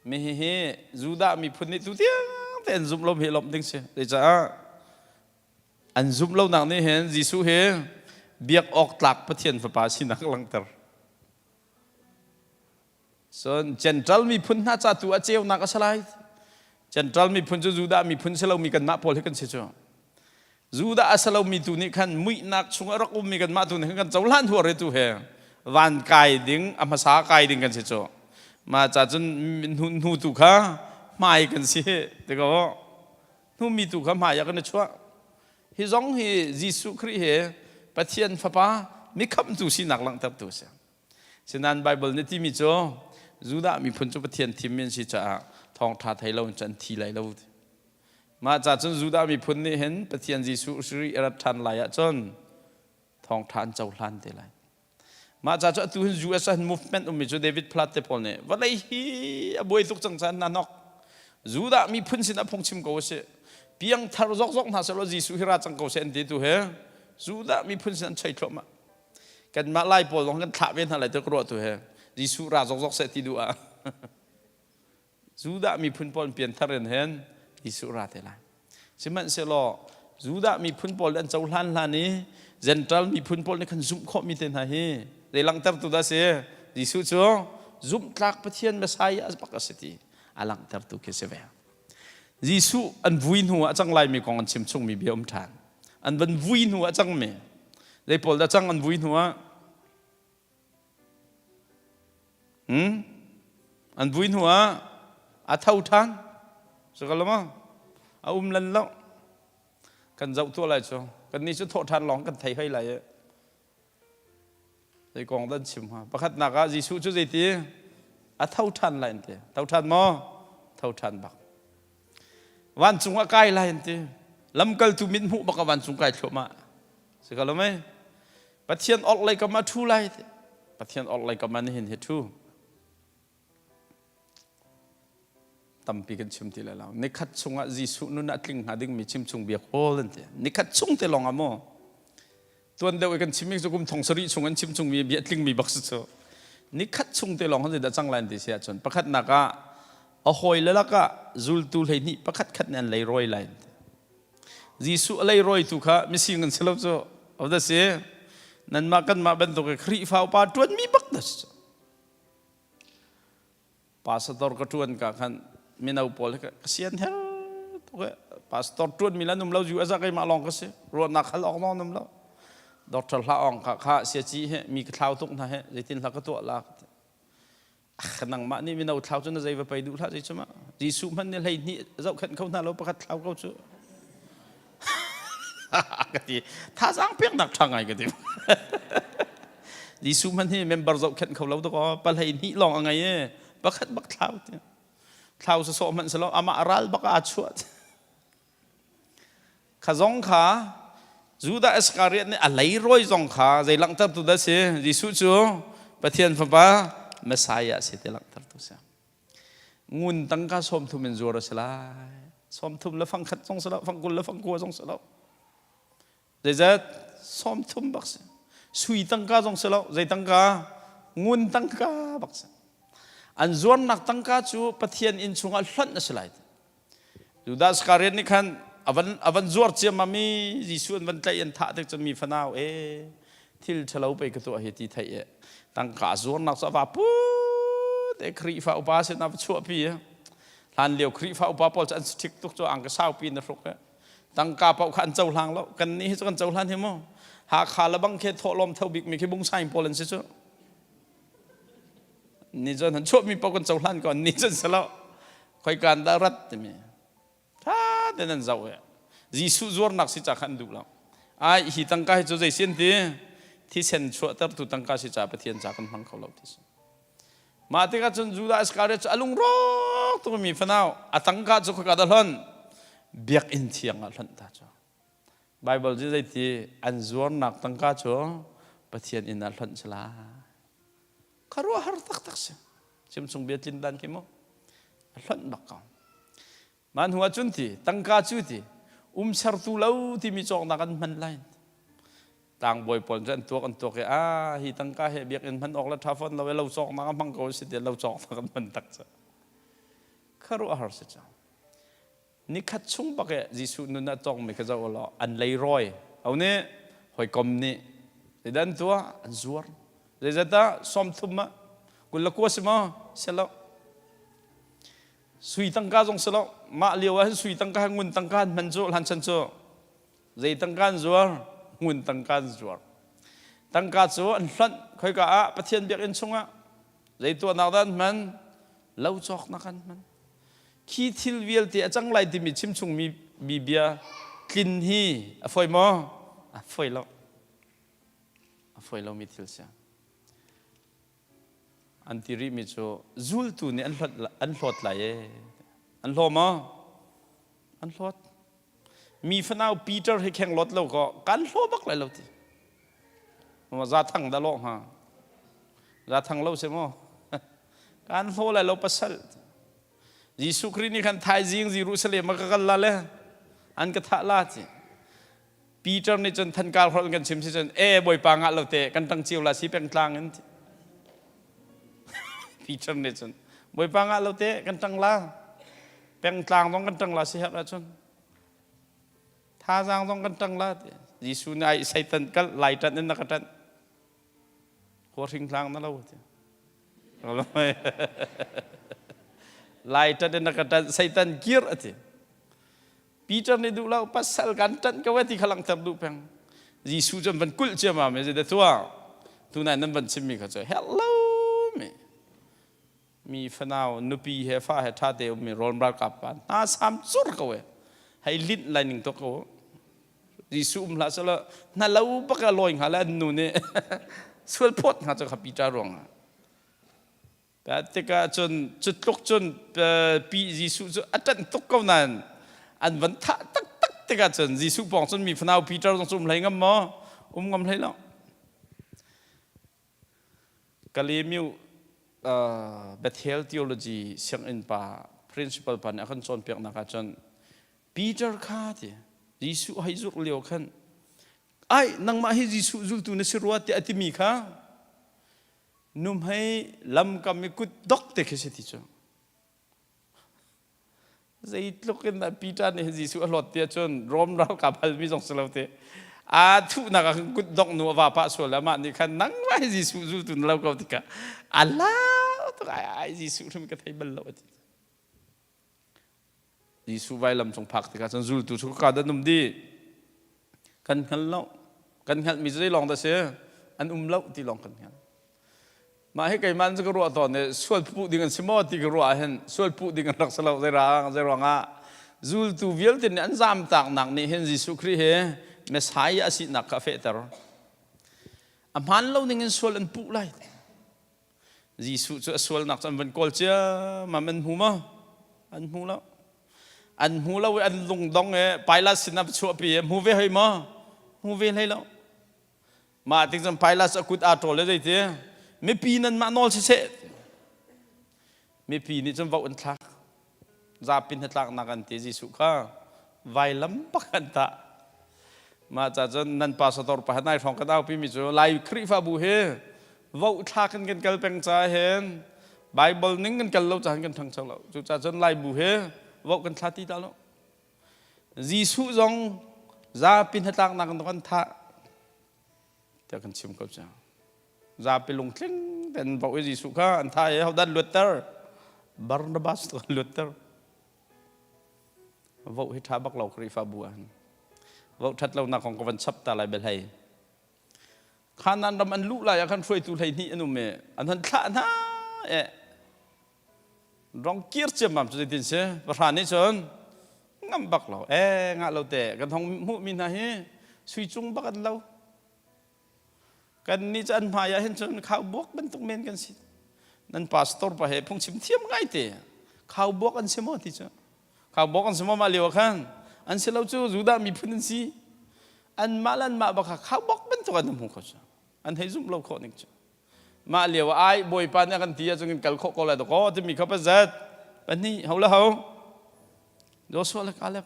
Mi hihi Judah miphun nih tu tiang te an zumh lo hi lawmh ding si. Zeicah an zumh lonak nih hin Jesuh hi Biak awk tlak Pathian Fapa sinak langhter. Cun Gentile miphun hna ca tu ah ceunak a si lai. Gentile miphun cu Judah miphun si lomi kanmah pawl hi kan si cu. Judah a si lomi tu nih khan muihnak chung a rak ummi kanmah tu nih khan kan cohlan huar tu he van kai ding a hmasa kai ding kan si cu. Mah ca cun hnu tu kha hmai kan si ti ko. Hnumi tu kha hmai ah kan i chuah. Hi zong hi Jesuh Khrih he Pathian Fapa mikhamhtu sinak langhtertu a si. Sinain Baibal nih timi cu Judah miphun cu Pathian thimmi an si caah thawngṭha thei lo in cu an thi lai lo. Mah ca cun Judah miphun nih hin Pathian Jesuh Khrih a rat ṭhan lai ahcun thawngṭha an cohlan te lai. Mah ca cu atu hin US ah hin movement ummi cu David Platt te pawl nih vawlei hi a buai tuk cang caah na nok. Judah miphun sin ah phungchim ko usih. Piangthar zokzok hna sehlaw Jesuh hi ra cang ko seh an ti tu he Judah miphun sin an choi thluahmah. Kanmah Lai pawl zong kan thlah ve hna lai ti ka ruah tu he Jesuh ra zokzok seh ti duh ah Judah miphun pawl pianthar in hin Jesuh ra te lai. Sihmanhsehlaw Judah miphun pawl an cohlan hlan i Gentile miphun pawl nih khan zumh khawhmi te hna hi zei langhtertu dah si? Jesuh cu zumhtlak Pathian Messiah bak a si ti a langhtertu khi si ve. Jesuh an vui hnu ah a cang laimi kong an chim chungmi bia um ṭhan. An van vui hnu ah a cangmi. Zei pawl dah cang an vui hnu ah? Hmm? An vui hnu ah a tho ṭhan. Saka ma? A um lan lo. Kan zoh tuah lai cu. Kan nih cu thawh ṭhan lawng kan thei hoi lai i. Zei kong dah an chim hnga? Pakhatnak ah Jesuh cu zeiti? A tho ṭhan lai an ti. Tho ṭhan maw? Tho ṭhan bak. Vancung ah kai lai an ti. Lamkaltu mit hmuh bak ah vancung kai thluahmah. Si ko lo mei? Pathian orhlei kam ah ṭhu lai. Pathian orhlei kam ah nihin hi ṭhu. Tampi kan chim ti lai lo. Nikhat chungah Jesuh nun ah tling hnga dingmi chimchung bia kawl an ti. Nikhat chung te lawng ah maw? Tuan deuh i kan chimmi cu kum thong sarih chung an chim chungmi bia tlingmi bak si cu. Nikhat chung te lawng han zeidah cang lai an ti si ahcun pakhatnak ah a hawi le lakah zultu 12 pakhat khat nih an leirawi lai an ti. Jesuh a leirawitu kha mising an si lo cu. Dah si? Nanmah kanmah bantuk i Khrihfa upa ṭuanmi bak dah si cu. Pastor ka ṭuan ka khan mino pawl hi ka sian her tuk i pastor ṭuan mi lan um lo US ah keimah lawng ka si ruahnak hal awk lawng um lo Doctor Hla Aung kha kha siaci he mi ka thlau tuk hna he zeitin hla ka tuah la ah nangmah nih mino thlau cu na zei va pei duh hlah zei cu ma Jesuh hmanh nih 12 zohkhenh kho hna lo pakhat thlau ko cu ka ti thazaang peknak ṭha ngai ka ti Jesuh hmanh hi member zohkhenh kho lo dakaw pa 12 lawng a ngei i pakhat bak thlau ti thlau sawsawh hmanh selaw amah ral bak aa chuah kha zong kha Judah Iskariot nih a leirawi zong kha zei langhtertu dah si Jesuh cu Pathian fapa Messiah si ti langhtertu si Ngun tangka 30 in zuar a si lai. 30 le fangkhat zong si lo, fangkul le fangkua zong si lo. Zeizat? 30 bak si. Sui tangka zong si lo, zei tangka? Ngun tangka bak si. An zuarnak tangka cu Pathian inn chungah hlonh a si lai. Judas Iskariot nih khan a van zuar ciammam i Jesuh an van tlaih an thah tik cun mi fanau e thil ṭhalo pei ka tuah hi ti theih e tangka zuarnak cu a va put e Khrihfa upa sin a va chuahpi e hlan lio Khrihfa upa pawl cu an strict tuk cu ang ka saupi na hruk e tangka paoh kha an cohlang lo kan nih hi cu kan cohlan hi mu Hakha le bang khi thawhlawm tho bik mi khi bungsaing pawl an si cu Ni cun an chuahmi paoh kan cohlan ko ni cun si lo khoikan dah rat timi tha tein an zoh i Jesuh zuarnak si ca kha an duh lo ai hi tangka hi cu zei sin ti thisen chuahtertu tangka si ca Pathian ca kan hmang kho lo ti si mah tikah cun Judah Iskariot cu a lungrawk tukmi fanau a tangka cu khoika dah hlonh biakinn thiang ah hlonh ta cu Baibal cu zeiti an zuarnak tangka cu Pathian inn ah hlonh si lai. Khuaruahhar taktak si. Chimchung bia tlin dan khi mu. A hlonh bak ko. Mah hnu ah cun ti tangka cu ti umsertu lo timi cawknak an hman lai. Tlangbawi pawl cu an tuak an tuak i ah hi tangka he biakinn hman awk le ṭha fawn lo i lo cawknak a hmang ko si ti lo cawknak an hman tak cu. Khuaruahhar si cang. Nikhat chung bak i Jesuh nun a tongmi kha zoh u law an leirawi. Ho nih? Hawikom nih. Zeidah an tuah? An zuar. Zeizat dah? 30 ah. 29 si maw? Si lo. Sui tangka zong si lo. Mah lio ah hin sui tangka ngun tangka an hman cu hlan chan cu. Zei tangka an zuar? Ngun tangka an zuar. Tangka cu an hlonh khoika ah Pathian biakinn chungah zei tuahnak dah an hman? Lo cawknak an hman. Khi thil vialte a cang lai timi chimchungmi mi bia tlin hi a fawi maw? A fawi lo. A fawi lomi thil si. An ti rihmi cu zultu nih an hlawt, an hlawt lai ee. An hlaw maw? An hlawt. Mi fanau Peter hi kheng lot lo kaw kan hlaw bak lai lo ti. Za thang dah lawh hnga. Za thang lo si maw? Kan hlaw lai lo pasal. Jesuh Khrih nih khan thaizing Jerusalem ah ka kal la le an ka thah la ti. Peter nih cun thankar holh kan chim si cun e bawipa ngah lo te kan tang cio la si pengtlang in ti. Peter nih cun bawipa ngah lo te kan tang la pengtlang zong kan tang la si herh ahcun thazaang zong kan tang la ti. Jesuh nih ai Satan kal lai ṭanh in na ka ṭanh. Khuahring tlang na lo ti. Lai ṭanh in na ka ṭanh Satan kir a ti. Peter nih duh lo pasal kan ṭanh ko ti kha langhter duh peng. Jesuh cu an van kulh ciammam i zeidah tuah tunai nan van chimmi kha cu hello mi mi fanau nupi he fa he ṭha te ummi rawl ralkap pa hna sam cur ko e hei linh lai ning tuk ko Jesuh um hlah selaw na lo bak a lawi hnga le an nu nih sual phawt hnga cu kha Peter ruangah tikah cun cu tluk cun pi Jesuh cu a ṭanh tuk ko nain an van thah taktak tikah cun Jesuh pawng cun mi fanau Peter zong cu um hlei ngam maw um ngam hlei lo Kalemiu Bethel Theology sianginn pa principal pa nih a kan cawnpiaknak ah cun Peter kha ti Jesuh hei zulh lio khan ai nangmah hi Jesuh zultu na si rua tiah a timi kha nuhmei lamkam i kut dok te khi si ti cu Zeitluk in dah Peter nih Jesuh a hlawt tiah cun Rom ralkap halmi zong si lo te. Aa thuhnak ah khan kutdongh nu a va pah sual amah nih khan nangmah hi Jesuh zultu na lo ko tikah a lau tuk ai ai Jesuh hrim ka thei bal lo a ti. Jesuh vailam cung phak tikah cun zultu cu ka dah um dih. Kan hngal lo. Kan hngalhmi cu zei lawng dah si? An um lo ti lawng kan hngalh. Mah hi keimah cu ka ruah tawn i sual puh ding an si maw ti ka ruah ahhin sual puh ding an rak si lo zeirang zeiruangah zultu vialte nih an zamtaknak nih hin Jesuh Khrih hi Messiah a sinak kha a fehter. A hmaan lo ning in sual an puh lai. Jesuh cu a sualnak cu an van kawl ciammam an hmu maw? An hmu lo. An hmu lo i an lungdong i Pilate sin ah chuahpi i hmu ve hoi maw? Hmu ve hlei lo. Mah tik cun Pilate a kut aa ṭawl i zeiti mipi nanmah nawl siseh mipi nih cun voh an thlak zapi hnatlaknak an ti Jesuh kha vailam bak an tah mah ca cun nan pastor pa nai hrawng kan aupi mi cu Lai Khrihfabu hi voh thlak in kan kal peng caah hin Bible ning kan kal lo caah kan ṭhangcho lo cucaah cun Lai bu hi voh kan thla ti ta lo Jesuh zong zapi hnatlaknak in kan thah tiah kan chim ko cang. Zapi lungtling tein voh i Jesuh kha an thah i hodah an luatter? Barnabas tu an luatter. Voh hi ṭha bak lo Khrihfabu ah hin. Voh ṭhat lonak kong ka van chap ta lai biahlei. Kanaan ram an luh lai ah khan hruaitu 12 an um i an hon thlah hna e rong kir ciammam cu zeitin si pahra nih cun ngam bak lo e ngah lo te kan hong hmuh mi hna hi sui cung bak an lo kan nih cu an hmai ah hin cun khau buak bantuk men kan si nan pastor pa he phungchim thiam ngai te khau buak an si maw ti cu khau buak an si maw mah lio ah khan an si lo cu Judah miphun an si anmah le anmah bak kha khau buak bantuk an hmu kho cu an hei zumh lo khawh ning cu Mah lio ah ai Bawipa nih a kan ti ahcun kan kal khawh ko lai dakaw timi kha pazat pahnih ho le ho Joshua le Caleb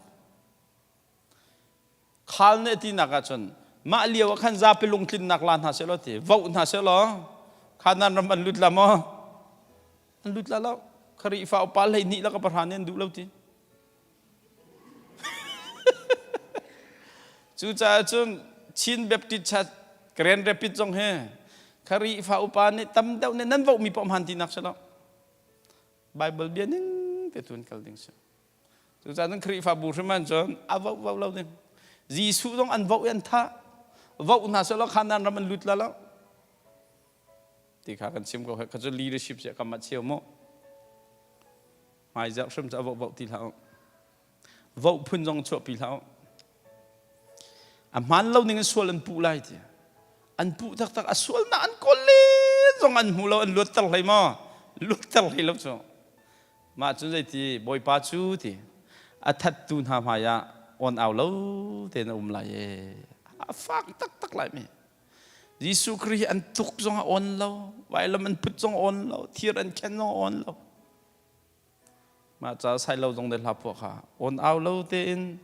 khal nih tinak ahcun mah lio ah khan zapi lungtlinnak la hna seh law ti voh hna seh law Khanan ram an lut la maw an lut la lo Khrihfa upa 12 le ka pahra nih an duh lo ti Cucaah cun Chin Baptist Church Grand Rapid zong hi Khrihfa upa nih tam deuh nih nan vohmi paoh hmaan tinak si lo. Bible bia ning te tu in kal ding si. Cucaah cun Khrihfabu hrim ah cun a voh voh lo ding. Jesuh zong an voh i an thah. Voh hna seh law Kanaan ram an lut la lo. Ti kha kan chim ko kha cu leadership si kam ah cheu mu. Hmaizarh hrim cu a voh voh ti hlah u. Voh phun zong chuahpi hlah u. A hmaan lo ning in sual an puh lai ti. An puh taktak a sualnak an kawl len zong an hmu lo an luatter hlei maw? Luatter hlei lo cu. Mah cun zeiti Bawipa cu ti a thattu hna hmai ah on au lo tein a um lai ee. A fak taktak lai mi. Jesuh Khrih hi an tuk zong a on lo, vailam an put zong a on lo, thir an khen zong a on lo. Mah ca sai lo zong de hla phuah kha on au lo tein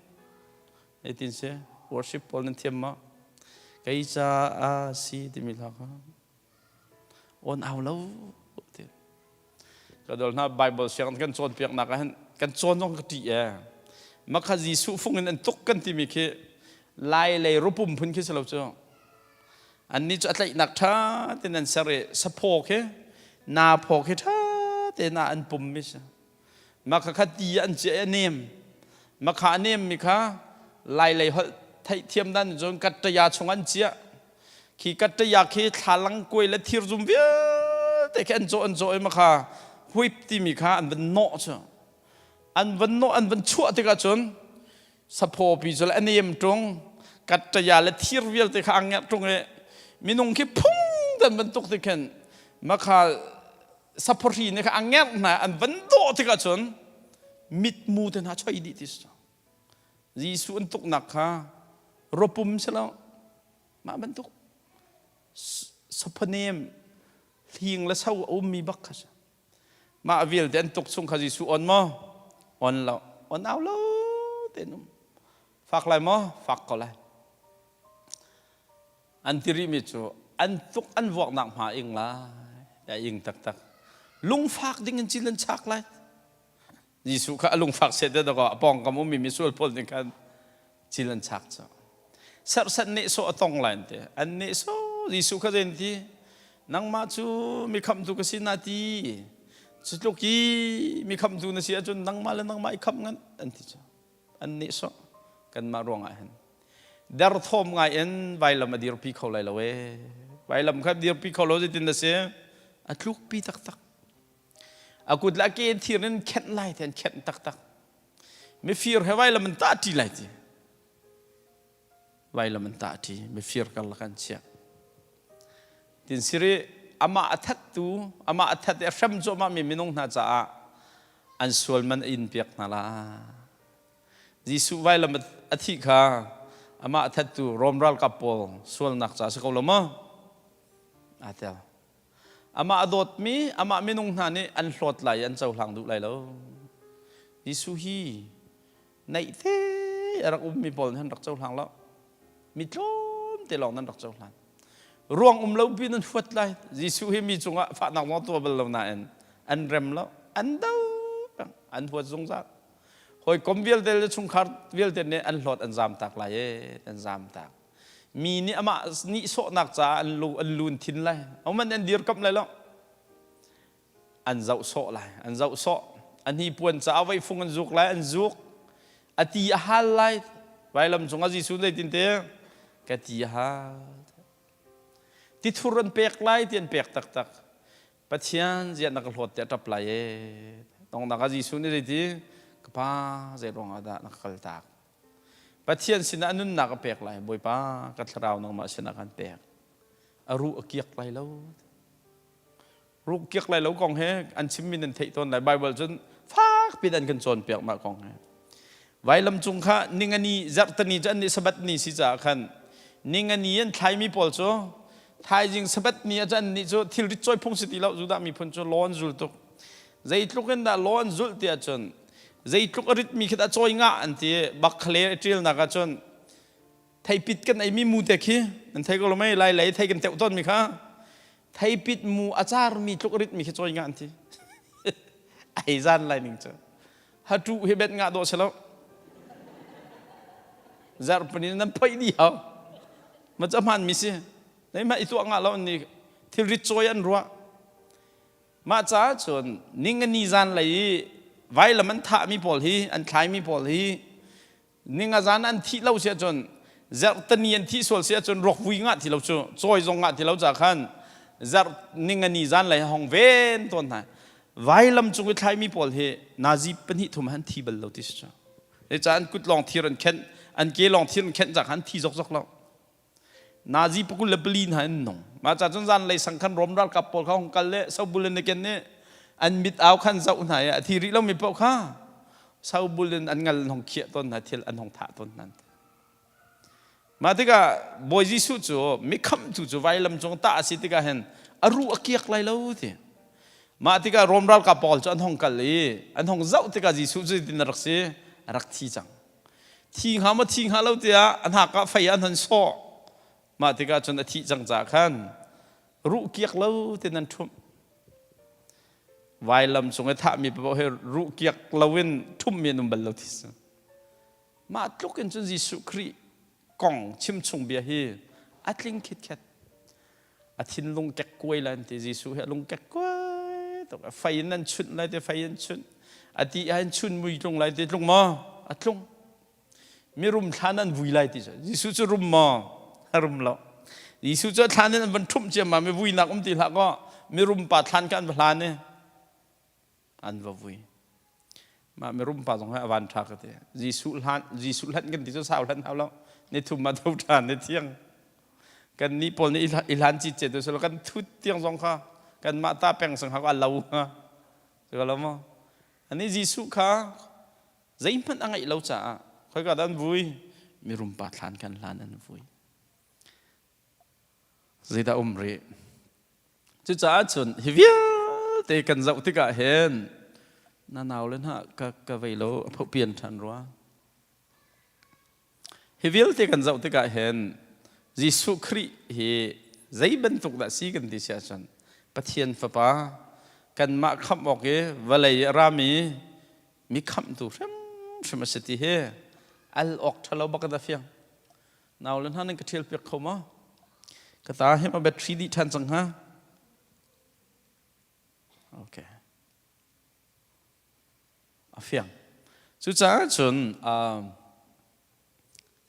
zeitin si worship pawl nan thiam ma kei ca a si timi hla kha on au lo ti ka dol hna Bible siang kan cawnpiaknak ah hin kan cawn zong ka ṭih ee makha Jesuh fung in an tuk kan timi khi lai lei rupum phun khi si lo cu Annih cu a tlaihnak ṭha tein an ser i saphaw khi naphaw khi ṭha tein ah an pummi si. Mah kha ti an ciah i a nem. Mah kha a nemmi kha lai lei holh theihthiam dan cun kattaya chung an ciah. Khi kattaya khi thlalang kuai le thirzum vialte khi an cawh an cawh i mah kha whip timi kha an van nawh cu. An van nawh an van chuah tikah cun Saphawpi cu le a nem ṭung, kattaya le thir vialte kha a ngerh ṭung i minung khi phung dan bantuk ti khin makha saphawhri nih kha a ngerh hna an van dawh tikah cun mitmu te hna choi dih ti si. Jesuh an tuknak kha ropum si lo mah bantuk saphanem hling le so a ummi bak kha si. Mah vialte an tuk chung kha Jesuh on maw? On lo. On au lo tein um. Fak lai maw? Fak ko lai. An ti rihmi cu an tuk an vuaknak hma ing lai. A ing taktak. Lungfak ding in cil an chak lai. Jesuh kha a lungfak set te dakaw a pawngkam ummi misual pawl nih khan cil an chak cu. Serhsat nehsawh a tong lai an ti. An nehsawh Jesuh kha zei an ti? Nangmah cu mi khamhtu ka si na ti. Cu tluk i mi khamhtu na si ahcun nangmah le nangmah i khamh ngan an ti cu. An nehsawh kanmah ruangah hin. Derthawm ngai in vailam a dirpi kho lai lo ee. Vailam kha dirpi kho lo zeitin na si? A tlukpi taktak. A kut le a ke thir in khenh lai ti an khenh taktak. Mifir he vailam an tah ṭi lai ti. Vailam an tah ṭi. Mifir karlak an chiah. Tin siri amah a thattu, amah a that i a hrem cuahmah mi minung hna caah an sual man a in piak hna lai. Jesuh vailam a thih kha amah a thattu Rom ralkap pawl sualnak caah si ko lo maw? Aa tel. Amah a dawtmi, amah minung hna nih an hlawt lai i an cohlang duh lai lo. Jesuh hi naihte a rak ummi pawl nih an rak cohlang lo. Mi tlawmte lawng nan rak cohlan. Ruang um lo pi nan huat lai. Jesuh hi mi cungah fahnak zong tuah bal lo nain an rem lo, an do peng, an huat zungzal. Hawikom vialte le chungkhar vialte nih an hlawt an zamtak lai ee, an zamtak. Mi nih amah nihsawhnak caah an lu an lun thin lai. Ahohmanh an dirkamh lai lo. An zoh sawh lai. An zoh sawh. A hnipuan caah voifung an zuk lai. An zuk. A ti a hal lai. Vailam cungah Jesuh zeitin te ka ti a hal. Tithur an pek lai ti an pek taktak. Pathian ziah na ka hlawt tiah ṭap lai ee. Tongnak ah Jesuh nih zeiti ka pa zei ruangah dah na ka kaltak. Pathian sinah a nunnak a pek lai. Bawipa, ka thlarau nangmah sinah kan pek. A ruh a kiak lai lo. Ruh kiak lai lo kong he an chimmi nan theih tawn lai. Bible cun fak piin an kan cawnpiak mah kong he. Vailam cung kha ningani zarhtani cu an nih sabbath ni si caah khan ningani an thlaimi pawl cu thaizing sabbath ni ah cun an nih cu thilrit cawi phung si ti lo Judah miphun cu law an zul tuk. Zeitluk in dah law an zulh ti ahcun zeitluk a ritmi khi dah cawi ngah an ti bakkhale a ṭilnak ahcun theipit kan eimi mu te khi nan thei ko lo mei lai lei thei kan teuh tawnmi kha theipit mu a carmi tluk a ritmi khi cawi ngah an ti ai zan lai ning cu hatu hi bet ngah dawh si lo zarhpani nan phoih dih hau ma cu hmaan mi si. Zeihmanh i tuah ngah lo an ni thilrit cawi an ruah. Mah caah cun ningani zanlei i vailam an thahmi pawl hi an thlaimi pawl hi ninga zan an thih lo si ahcun zarhtani an thih sual si ahcun ruak vui ngah ti lo cu cawi zong ngah ti lo ca khan zarh ningani zanlei hong ven tawn hna. Vailam cung i thlaimi pawl hi nazi pahnih thum han thi bal lo ti si cu. Zeicah an kut lawng thir an khenh an ke lawng thir an khenh ca khan thi zokzok lo. Nazi pakul le pali hna in nung. Mah ca cun zanlei sang khan Rom ralkap pawl kha hung kal le sobul in ken nih an mit au khan zoh hna i a thi rih lomi paoh kha sobul in an ngal an hong khiah tawn hna thil an hong thah tawn hna. Mah tikah Bawi Jesuh cu mikhamhtu cu vailam cung tah a si tikah hin a ruh a kiak lai lo ti. Mah tikah Rom ralkap pawl cu an hong kal i an hong zoh tikah Jesuh cu zeitin a rak si? A rak thi cang. Thi hnga maw thi hnga lo tiah a hnak ah fei an hon sawh. Mah tikah cun a thih cang caah khan ruh kiak lo tin an ṭhumh. Vailam cung i thahmi paoh hi ruh kiak loin ṭhumhmi an um bal lo ti si. Mah tluk in cun Jesuh Khrih kong chimchung bia hi a tling khitkhet. A thinlung kekkuai lai an ti. Jesuh hi a lung kekkuai tuk. Fei in an chunh lai ti fei in chunh. A ti ah in chun mui tlung lai ti tlung maw? A tlung. Mirum thlan an vui lai ti cu. Jesuh cu rum maw? A rum lo. Jesuh cu a thlan in an van ṭhumh ciammam i vuinak um ti hlah kaw mirum pa thlan kha an va hlan i an va vui. Mah mirum pa zong hi a van ṭha ka ti. Jesuh hlan Jesuh hlan kan ti cu sau hlan hau lo. Ni thum ah tho ṭhan ni thiang. Kan nih pawl nih i hlan citcet tu silo kan thut tiang zong kha kan mah ta peng sang kha a lo ha. Cu lo maw? Ani Jesuh kha zeihmanh a ngeih lo caah khoika dah an vui? Mirum pa thlan kan hlan an vui. Zeidah um rih? Cucaah cun hi vialte kan zoh tikah hin na naule hna ka, ka vei lo a phohpian ṭhan rua. Hi vialte kan zoh tikah hin Jesuh Khrih hi zei bantuk dah si kan ti si ahcun Pathian Fapa kanmah khamh awk i vawlei a rami mi khamhtu hrimhrim a si ti hi al awk ṭhalo bak in a fiang. Naule hna nan ka ṭhial piak kho maw? Ka ta hi ma battery dih ṭhan cang hnga? Okay. A fiang. Cucaah cun uh,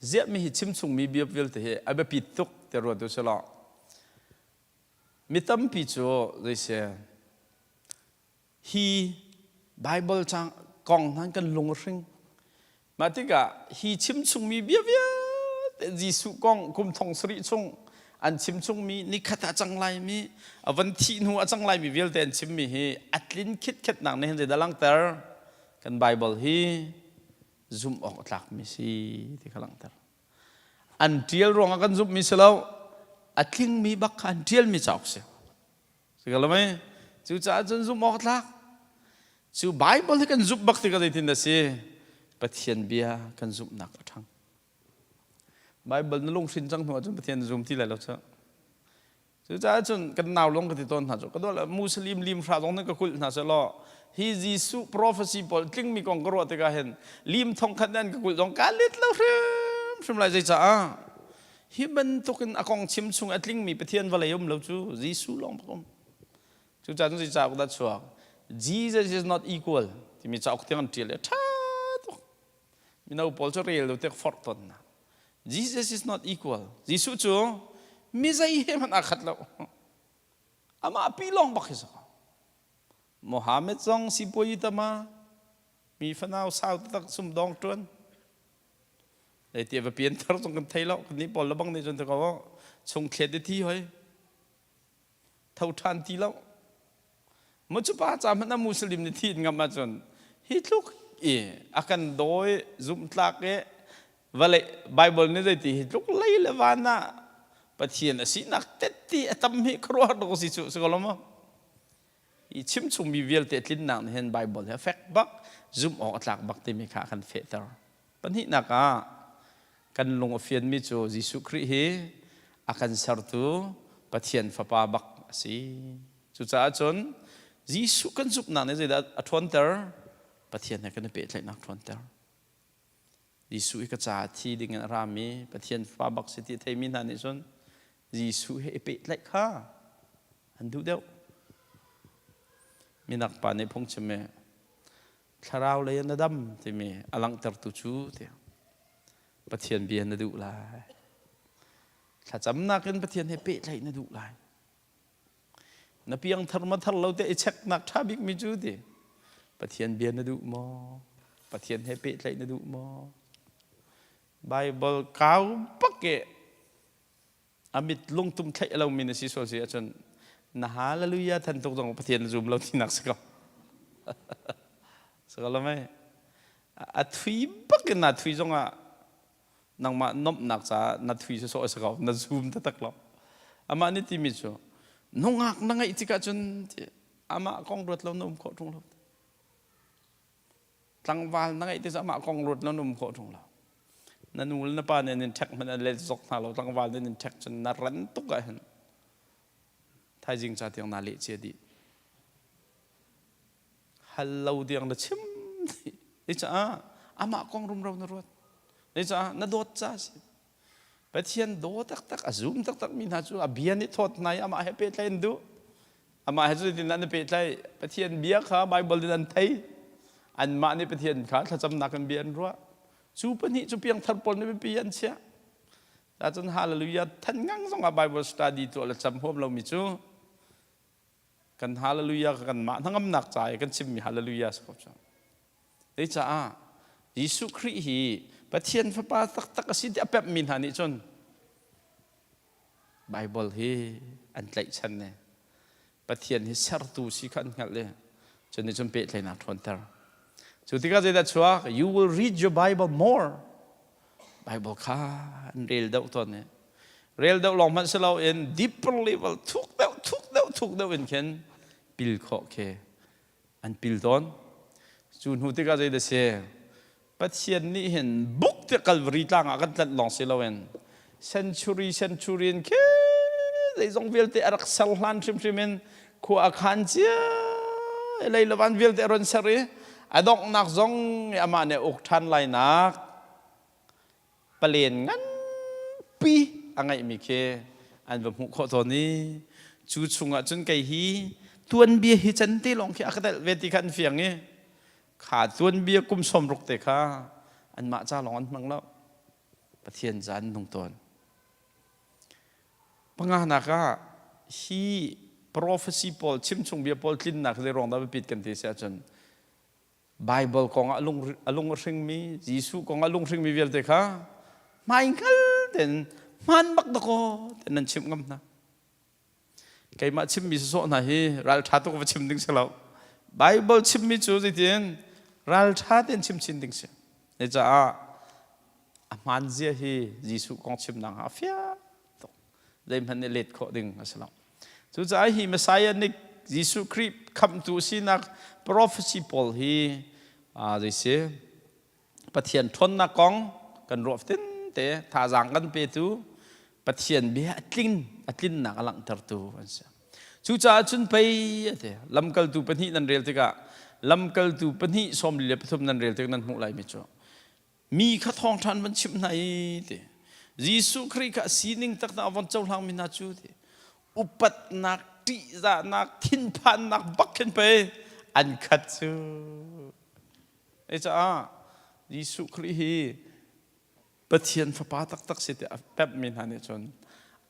ziahmi hi chimchungmi bia vialte hi a biapi tuk ti ruat u sih law mi tampi cu zeise Hi Baibal cang kong hna kan lung a hring. Mah tikah hi chimchungmi bia vialte Jesuh kong kum thong sarih chung an chimchungmi nikhat ah cang laimi a van thih hnu a cang laimi vialte an chimmi hi a tlin khitkhetnak nih hin zeidah langhter? Kan Baibal hi zumh awk a tlakmi si ti kha langhter. An ṭial ruangah kan zumhmi si lo, a tlingmi bak kha an ṭialmi cauk si. Sikalame cucaah cun zumh awk tlak. Cu Bible hi kan zumh bak tikah zeitin a si? Pathian bia kan zumhnak a ṭhang. Bible na lunghrin cang hnu ahcun Pathian na zum ti lai lo cu. Cucaah cun kan nau lung ka ti tawn hna cu ka dawt Muslim lim hra zong nih ka kulh hna selaw hi Jesuh prophecy pawl tlingmi kong ka ruah tikah hin lim thong khat an ka kulh zong ka let lo hrimhrim lai zeicaah Hi bantukin a kong chim chung a tlingmi Pathian vawlei um lo cu Jesuh lawng bak um. Cucaah cun zei cauk dah chuak? Jesus is not equal timi cauk tiang an ṭial i a ṭha tuk. Mino pawl cu rel lo tiah forh tawn hna. Jesus is not equal. Jesuh cu mi zei he hmanh aa khat lo. Amah pi lawng bak hi si ko. Mohammed zong sipuayi tama mi fanau sau taktak sumdawng ṭuan. Zeiti va pianthar zong kan thei lo. Kan pawl le bang nih cun ko chung thlet i thi hoi. Tho ṭhan ti lo. Mu cu pa ca hmanh a Muslim nih thi in ngam ahcun hi tluk i a kan dawi zumhtlak i vawlei Bible nih zeiti hi tluk lei le van ah Pathian a sinak tetti a tam hi khuaruahhar tuk a si cu si ko lo maw? I chimchungmi vialte tlinnak nih hin Bible hi a fek bak zumh awk a tlak bak timi kha a kan fehter. Pahnihnak ah kan lung a fianmi cu Jesuh Khrih hi a kan sertu Pathian Fapa bak a si. Cucaah cun Jesuh kan zumhnak nih zeidah a ṭhawnter? Pathian he kan i pehtlaihnak ṭhawnter. Jesuh hi ka caah thi dingin a rami Pathian Fapa bak si ti a theimi hna nih cun. Jesuh he i pehtlaih kha an duh deuh. Minak pa nih phungchim i thlarau lei na dam timi a langhtertu cu tiah Pathian bia na duh lai. Thlacamnak in Pathian he pehtlaih na duh lai. Na piangthar ma thar lo te i checknak ṭha bikmi cu ti Pathian bia na duh maw? Pathian he pehtlaih na duh maw? Bible kau bak i a mit lungtum thlaih a lomi na si sual si ahcun na hallelujah than tuk zong Pathian na zum lo tinak si ko. Si ko lo mei? A thui bak in na thui zongah nangmah nomhnak caah na thui sawsawh a si ko na zum taktak lo amah nih timi cu nungak na ngeih tikah cun amah kong ruat lo na um khawh ṭung lo tlangval na ngeih tikah amah kong ruat lo na um khawh ṭung lo na nu le na pa nih an in ṭhek hmanh an let zok hna lo tlangval nih an in ṭhek cun na ran tuk ah hin thaizing ca tiang naa leh cia dih hal lo tiang na chim dih caah amah kong rumro na ruat caah na dawt ca a si Pathian daw taktak a zum taktak mi hna cu a bia nih thawt hna i amah he pehtlaih an duh amah he cutin an pehtlaih Pathian bia kha Bible in an thei anmah nih Pathian kha thlacamnak in bia an ruah cu pahnih cu piangthar pawl nih biapi an chiah Cun hallelujah than ngang zongah Bible study tuah le cam huam lomi cu kan hallelujah kha kanmah hnangamnak ca i kan chimmi hallelujah si ko cu. Caah Jesuh Khrih hi Pathian Fapa taktak a si ti a pemhmi hna nih cun Bible hi an tlaihchan ne. Pathian hi sertu si kha an hngalh i cu nih cun pehtlaihnak ṭhawnter. Cu tikah zeidah chuak? You will read your Bible more. Bible kha an rel deuh tawn i rel deuh lawng hmanh si loin deeper level thuk deuh thuk deuh thuk deuh in khin pil khawh khi an pil tawn. Cu hnu tikah zeidah si? Pathian nih hin buk tiah Calvary tlang ah kan tlanh lawng si loin century century in khi zeizong vialte a rak ser hlan hrimhrim in khua a khan cia lei le van vialte a ron ser i a donghnak zong amah nih a uk ṭhan lainak palen nganpi a ngeihmi khi an va hmuh khawh tawn i cu chungah cun kei hi tuanbia hi can te lawng khi a ka telh ve ti kha an fiang i kha tuanbia kum 60 te kha anmah ca lawng an hmang lo Pathian ca an nung tawn panganak ah hi prophecy pawl chimchung bia pawl tlinnak zei ruang dah biapit kan ti si ahcun Bible kong ah a lung a hringmi Jesuh kong ah lunghringmi vialte kha hmaihngal tein hmaan bak dakaw ten nan chimh ngam hna. Keimah chimmi sawsawh hna hi ralṭha tuk va chim ding si lo. Bible chimmi cu zeitin ralṭha tein chim chin ding si. Caah a hmaan zia hi Jesuh kong chimnak ah a fiang tuk. Zeihmanh nih let khawh ding a si lo. Cucaah hi Messiah nih Jesuh Khrih khamhtu sinak prophecy pawl hi zei si Pathian ṭhawnnak kong kan ruah fatin te thazaang kan petu Pathian bia a tlin a tlinnak a langhtertu an si. Cucaah cun pei ati lamkaltu pahnih nan rel tikah lamkaltu pahnih 43 nan rel tik nan hmuh lai mi cu mi kha thawngṭha an van chimh hna i ti Jesuh Khrih kha a sining taktak a von cohlangmi hna cu ti upatnak ṭihzahnak thinphannak bak khin pei an khat cu caah Jesuh Khrih hi Pathian fapa taktak si tiah a pemhmi hna nih cun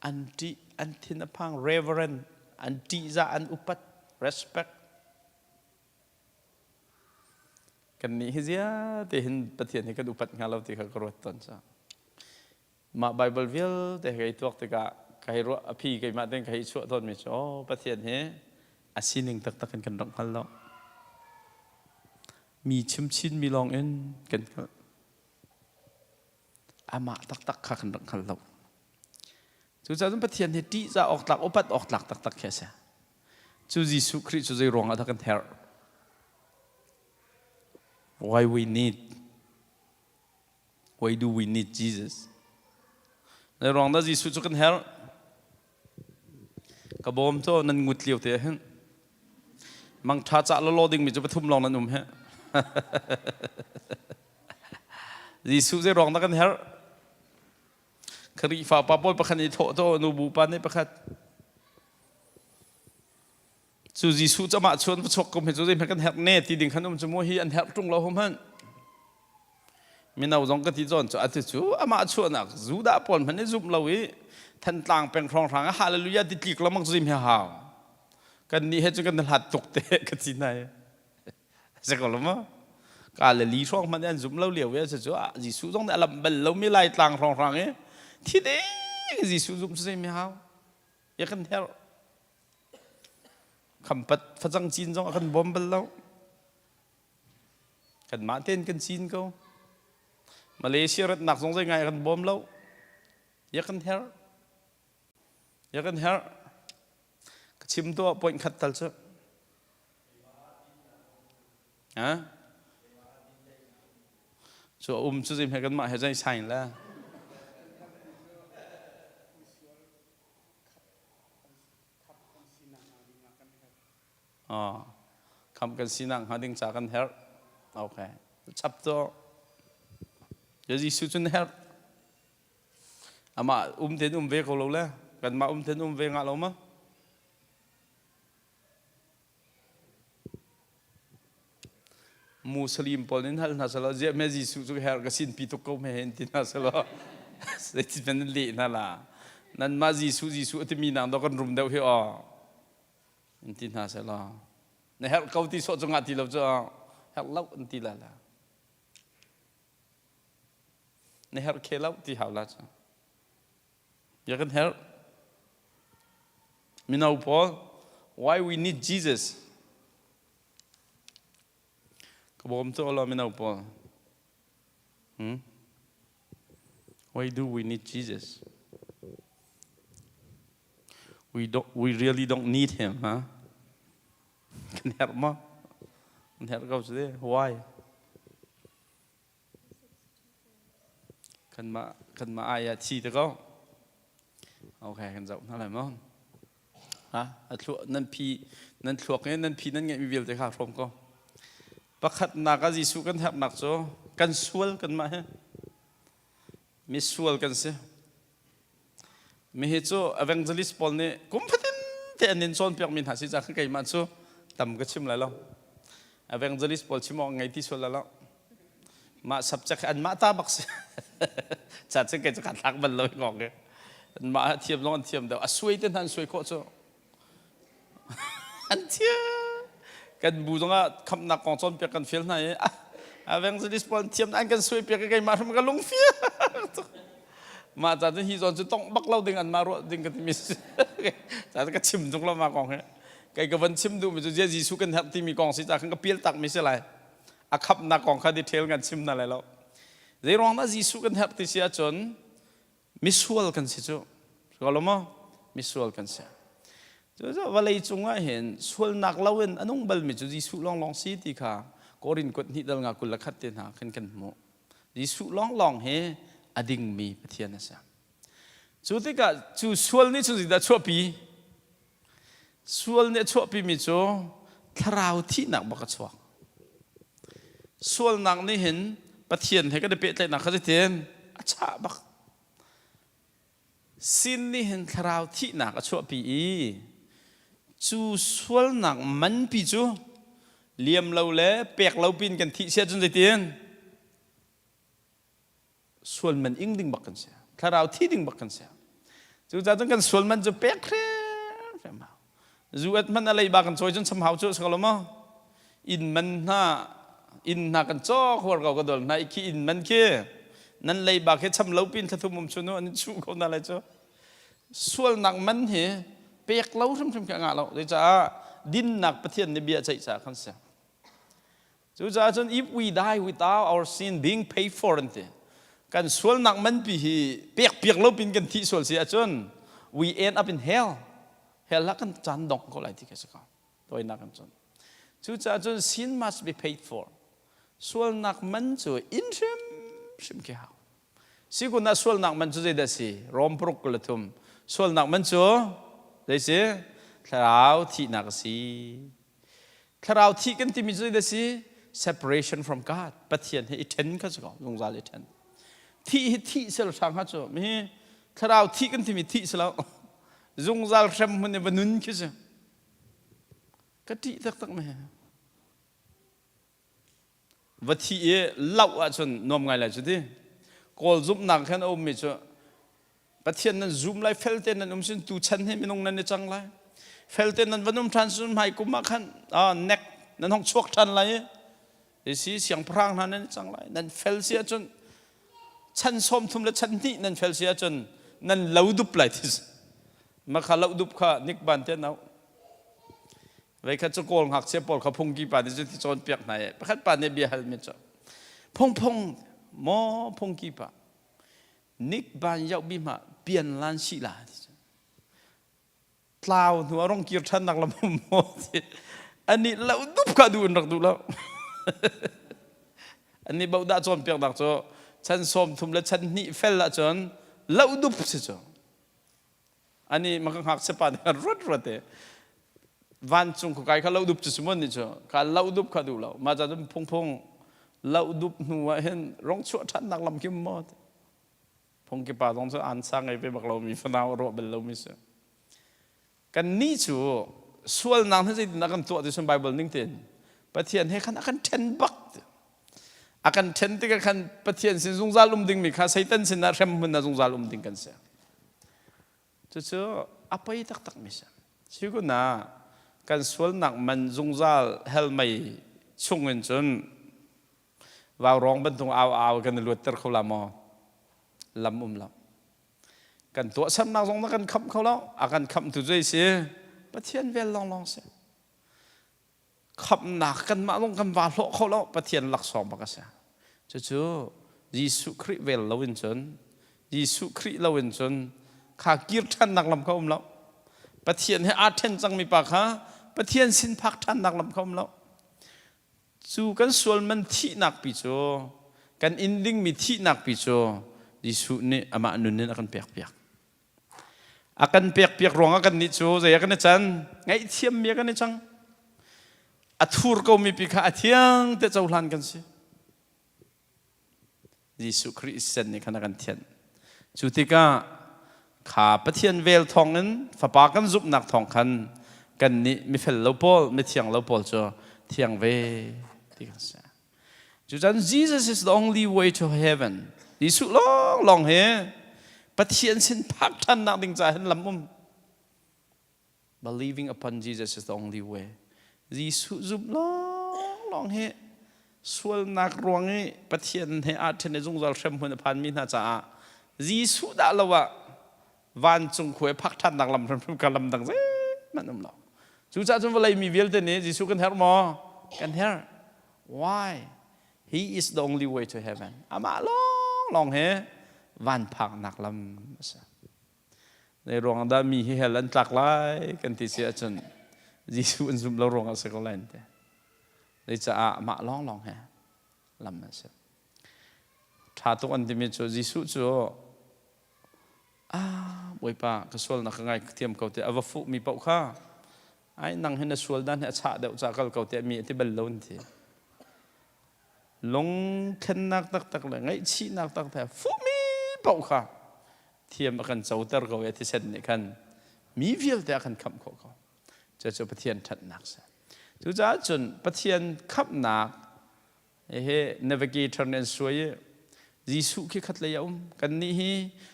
an ṭih an thin a phang reverend an ṭihzah an upat respect Kannih hi ziate hin Pathian hi kan upat hnga lo ti kha ka ruat tawn caah. Mah Bible vialte ka i tuak tikah ka hei ruah a phi keimah tein ka hei chuah tawnmi cu aw Pathian hi a sining taktak in kan rak hngal lo. Mi chimchinmi lawng in kan hngalh. Amah taktak kha kan rak hngal lo. Cucaah cun Pathian hi ṭihzah awk tlak, upat awk tlak taktak khi a si. Cu Jesuh Khrih cu zei ruangah dah kan herh? Why we need? Why do we need Jesus? Zei ruang dah Jesuh cu kan herh? Ka bawm cu nan ngut lio te hin. Mang ṭha cah lawlaw dingmi cu pathum lawng nan um he. Jesuh zei ruang dah kan herh? Khrihfa pa pawl pakhat nih thawh to nu bu pa nih pakhat cu Jesuh camah chuan va chuak kum hi cu zeihmanh kan herh ne ti ding khan um cu mu hi an herh ṭung lo hmanh mino zong ka ti zawn cu ati cu amah chuahnak Judah pawl hmanh nih zumh lo i Thantlang peng hrawnghrang ah hallelujah ti tlik lamang zim hi hau kan nih he cu kan hlat tuk te ka ti nai si ko lo maw ka le li hrawng hmanh an zum lo lio ve cu Jesuh zong nih a lamh bal lomi Laitlang hrawnghrang i thi ding Jesuh zumh cu zei mi hau ya kan herh khampat facang cin zong a kan bawm bal lo kanmah tein kan cin ko Malaysia ratnak zong zei ngai a kan bawm lo ya kan herh ya kan herh ka chim tuah point khat tal cu ha cu a um cu zei hme kanmah he zai sain la Oh, kham kan sinak hnga ding ca kan herh. Okay. Chap to. Jesuh cun herh. Amah um ten um ve ko lo le. Kanmah um ten um ve nga lo ma? Muslim pawl nin hal hna selaw ziah me Jesuh cu her ka sin pi tuk ko me hen ti hna selaw zeitin nan leh hna la nanmah Jesuh Jesuh a timi nang do kan rum deuh hi aw in ti hna selaw na herh ko ti sawh cu ngah ti lo cu herh lo an ti la la na herh khe lo ti hau la cu Ya kan herh. Mino pawl, why we need Jesus? Ka bawm cu lo mino pawl. Hmm? Why do we need Jesus? We don't, we really don't need him, huh? Kan herh maw? Kan herh ko cu Why? Kanmah kanmah ai ah thi te ko. Okay, kan zoh hna lai maw? Ha, a thluak nan phi nan thluak i nan phi nan ngeihmi vialte kha hrawm ko. Pakhatnak ah Jesuh kan herhnak cu kan sual kanmah hi. Misual kan si. Mihi cu evangelist pawl nih kum fatin te an in cawnpiakmi hna si caah keimah cu tam ka chim lai lo. Evangelist pawl chim awk ngei ti sual lai lo. Mah subject hi anmah ta bak si. Ca cun kei cu ka thlak bal lo ngok i. Anmah thiam zong an thiam deuh. A suai te hna an suai khawh cu. An thiam. Kan bu zongah khamnak kong cawnpiak kan fial hna i evangelist pawl thiam an kan suai piak i keimah hrim ka lungfiak tuk. Mah ca cun hi zawn cu tongh bak lo ding anmah ruah ding ka timi si. Ca ka chim tuk lo mah kong hi. Kei ka van chim duhmi cu zia Jesuh kan herh timi kong si ca khan ka pial takmi si lai. A khamnak kong kha detail kan chim na lai lo. Zei ruang dah Jesuh kan herh ti si ahcun misual kan si cu ko lo maw misual kan si cu vawlei cungah hin sualnak loin a nung balmi cu Jesuh lawnglawng si ti kha Korin kut hnih dal nga 21 te hna khan kan hmuh Jesuh lawnglawng hi a dingmi Pathian a si cu tikah cu sual nih cun zeidah chuahpi sual nih a chuahpimi cu thlarau thihnak bak a chuak sualnak nih hin Pathian he kan i pehtlaihnak kha zeitin a chah bak sin nih hin thlarau thihnak a chuahpi i cu sualnak manpi cu liam lo le pek lo pin kan thih sia cun zeitin sual man ing ding bak kan si thlarau thi ding bak kan si cucaah cun kan sual man cu pek hrimhrim hau zu at man a leiba kan cawi cun cham hau cu si lo maw inn man hna inn hna kan cawk huar ko ka dol hna i khi inn man khi nan leiba khi cham lo pin thlathum um chunu an chuh ko na lai cu sualnak man hi pek lo hrimhrim khi a ngah lo zecaah dinnak Pathian nih bia ceih caah kan si Cucaah cun if we die without our sin being paid for an ti. Kan sualnak manpi hi pek piak lo pin kan thih sual si ahcun we end up in hell. Hell ah kan caan dong ko lai ti ka si ko. Toinak kan cun. Cucaah cun sin must be paid for. Sualnak man cu in hrimhrim khi hau. Sikun ah sualnak man cu zeidah si? Rom paruk 23. Sualnak man cu zei si? Thlarau thihnak a si. Thlarau thih kan timi cu zeidah si? Separation from God. Pathian he i ṭhen kha si ko, zungzal i ṭhen. Thih hi thih sel hrang ha cu mi. Thlarau thih kan timi thih si lo. Zungzal hrem hmun i va nun khi si. Ka ṭih taktak me. Va thih i loh ahcun nuam ngai lai cu ti. Kawl zumhnak khan a ummi cu Pathian nan zum lai fel tein nan um sin tu chan hi minung nan i cang lai. Fel tein nan van um ṭhan sun hmai kum ah khan nek nan hong chuak ṭhan lai i si siangpahrang hna nan i cang lai. Nan fel si ahcun chan sawm thum le chan hnih nan fel si ahcun nan lo dup lai ti Makha lo dup kha nik ban te nau. Veikhat cu Kawl ngakchia pawl kha phungki pa nih cuti cawnpiak hna i pakhat pa nih bia halmi cu phungphung maw phungki pa nik ban yoh bi ma pian lan si la tlau hnu a rong kir ṭhan nak lam um maw ti ani lo dup kha duh in rak duh lo ani bo dah cawnpiak nak cu chan sawm thum le chan hnih fel ahcun lo dup si cu Ani maka ngakchia pa nih ruat ruat e vancung khuakai kha lo dup cu simon nih cu kha lo dup kha duh lo ma ca cun phungphung lo dup hnu ah hin rong chuah ṭhannak lam kim maw phungki pa zong cu an sa ngei ve bak lo mi fanau a ruah bal lo mi si kan nih cu sualnak hi zeitindah kan tuah ti sun Bible ning tein Pathian he khan a kan ṭhen bak a kan ṭhen tikah khan Pathian sin zungzal um dingmi kha Satan sinah hrem hmun ah zungzal um ding kan si. Cucu a poi taktakmi si. Sikun ah kan sualnak man zungzal hell mei chungin cun vaurawng bantuk au au kan i luatter kho la maw? Lam um lo. Kan tuahsernak zong na kan khamh kho lo. A kan khamhtu cu si Pathian vel lawnglawng si. Khamhnak kanmah zong kan va hlawh kho lo Pathian laksawng bak a si. Cucu Jesuh Khrih vel lo in cun Jesuh Khrih lo in cun kha kir ṭhannak lam kha um lo. Pathian he aa ṭhen cangmi pa kha Pathian sin phak ṭhannak lam kha um lo. Cu kan sual man thihnak pi cu kan in dingmi thihnak pi cu Jesuh nih amah nun in a kan pekpiak. A kan pekpiak ruangah kannih cu zei ah kan i can? Ngaihthiammi ah kan i cang. A thur komi pi kha a thiang te cohlan kan si. Jesuh Khrih sen nih khan a kan thianh. Cu tikah kha Pathian vel thawngin Fapa kan zumhnak thawng khan kannih mifel lo pawl, mithiang lo pawl cu thiang ve ti kan si. Cucan Jesus is the only way to heaven. Jesuh lawnglawng hi Pathian sin phak ṭhannak ding caah hin lam um. Believing upon Jesus is the only way. Jesuh zumh lawnglawng hi sualnak ruang i Pathian he aa ṭhen i zungzal hrem hmun a phanmi hna caah Jesuh dah lo ah vancung khua i phak ṭhannak lam hrimhrim ka lam dang zeihmanh um lo. Cucaah cun vawlei mi vialte nih Jesuh kan herh maw? Kan herh. Why? He is the only way to heaven. Amah lawnglawng hi van phaknak lam a si. Zei ruang dah mi hi hell an tlak lai kan ti si ahcun Jesuh an zumh lo ruang ah si ko lai an ti. Zeicaah amah lawnglawng hi lam a si. Ṭha tuk an timi cu Jesuh cu ah Bawipa ka sualnak ka ngai thiam ko ti a va fuhmi paoh kha ai nang hi na sual dan hi a chah deuh ca kal ko tiah mi a ti bal lo an ti. Lungthlennak taktak le ngaihchihnak taktak fuhmi paoh kha thiam a kan coter ko i a thisen nih khan mi vialte a kan khamh khawh ko. Cucu Pathian ṭhatnak si. Cucaah cun Pathian khamhnak Hihi navigator nih an suai i Jesuh khi khat lei a um. Kannih hi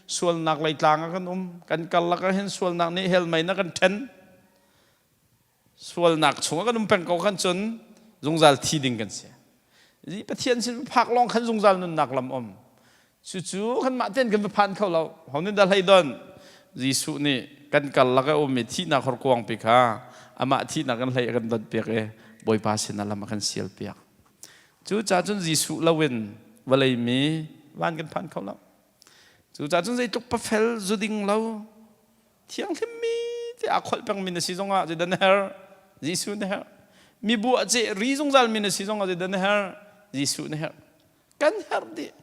sualnak lei tlang ah kan um. Kan karlak ah hin sualnak nih hell mei na kan ṭhen. Sualnak chungah kan um peng ko khan cun zungzal thi ding kan si. Pathian sin phak lawng khan zungzal nunnak lam um. Cucu kanmah tein kan va phan kho lo. Ho nih dah hlei don? Jesuh nih kan karlak a ummi thihnak horkuang pi kha amah thihnak kan hlei a kan donh piak i Bawipa sinah lam a kan sial piak. Cucaah cun Jesuh loin vawlei mi van kan phan kho lo. Cucaah cun zeitluk pafel zuding lo thianghlimmi te aa kholh pengmi na si zongah zeidah na herh? Jesuh na herh. Mibu a ceh ri zungzalmi na si zongah zeidah na herh? Jesuh na herh. Kan herh dih.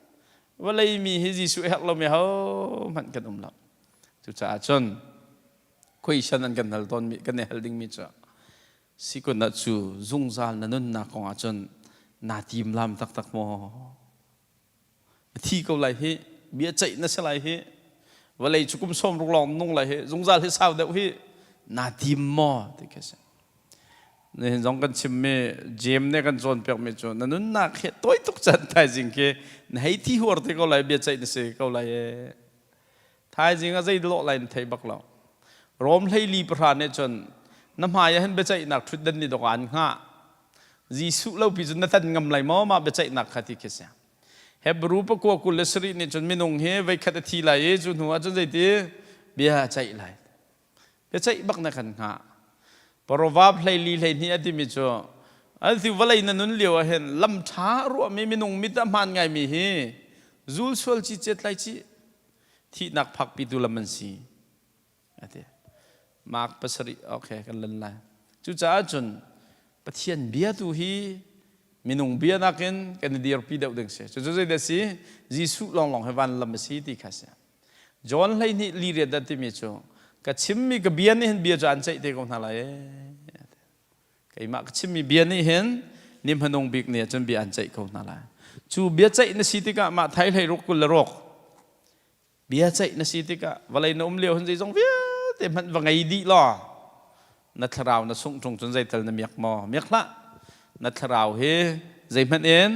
Vawlei mi hi Jesuh herh lomi hohmanh kan um lo. Cucaah cun question an kan hal tawnmi kan i hal dingmi cu sikun ah cu zungzal na nunnak kong ah cun naa tim lam taktak maw? A thi ko lai hi, bia ceih na si lai hi. Vawlei cu kum 60 lawng nung lai hi zungzal hi sau deuh hi naa tim maw ti khi si. Nihin zong kan chimmi James nih kan cawnpiakmi cu na nunnak hi tawi tuk caan thaizing khi na hei thi huar te ko lai biaceih na si ko lai ee. Thaizing ah zei lawh lai na thei bak lo. Rom hleili pahra nih cun na hmai ah hin biaceihnak ṭhutdan nih dawk aan hngah. Jesuh lo pi cun na tan ngam lai maw mah biaceihnak kha ti khi si. Hebrew pakua 27 nih cun minung hi voikhat a thi lai i cu hnu ah cun zeiti bia a ceih lai. Biaceih bak na kan hngah. Proverb 14 12 a timi cu an ti vawlei na nun lio ah hin lam ṭha ruahmi minung mit a hmaan ngaimi hi zul sual ci cet lai ci thihnak phakpitu lam an si. A ti. Mark pasarih okay kan lan lai. Cucaah cun Pathian bia tu hi minung bia nakin kan i dirpi deuh ding si. Cucu zeidah si? Jesuh lawnglawng hi van lam a si ti kha si. John 12 li riat dah timi cu ka chimmi ka bia nih hin bia cu an ceih te ko hna lai ee. Keimah ka chimmi bia nih hin ni hmanung bik ni ah cun bia an ceih ko hna lai. Cu bia ceih na si tikah mah thai hlei ruk kul le ruk Bia ceih na si tikah vawlei na um lio hin zeizong vialte hmanh va ngei dih law na thlarau na sungh ṭung cun zeital na miak maw? Miak hlah. Na thlarau hi zeihmanh in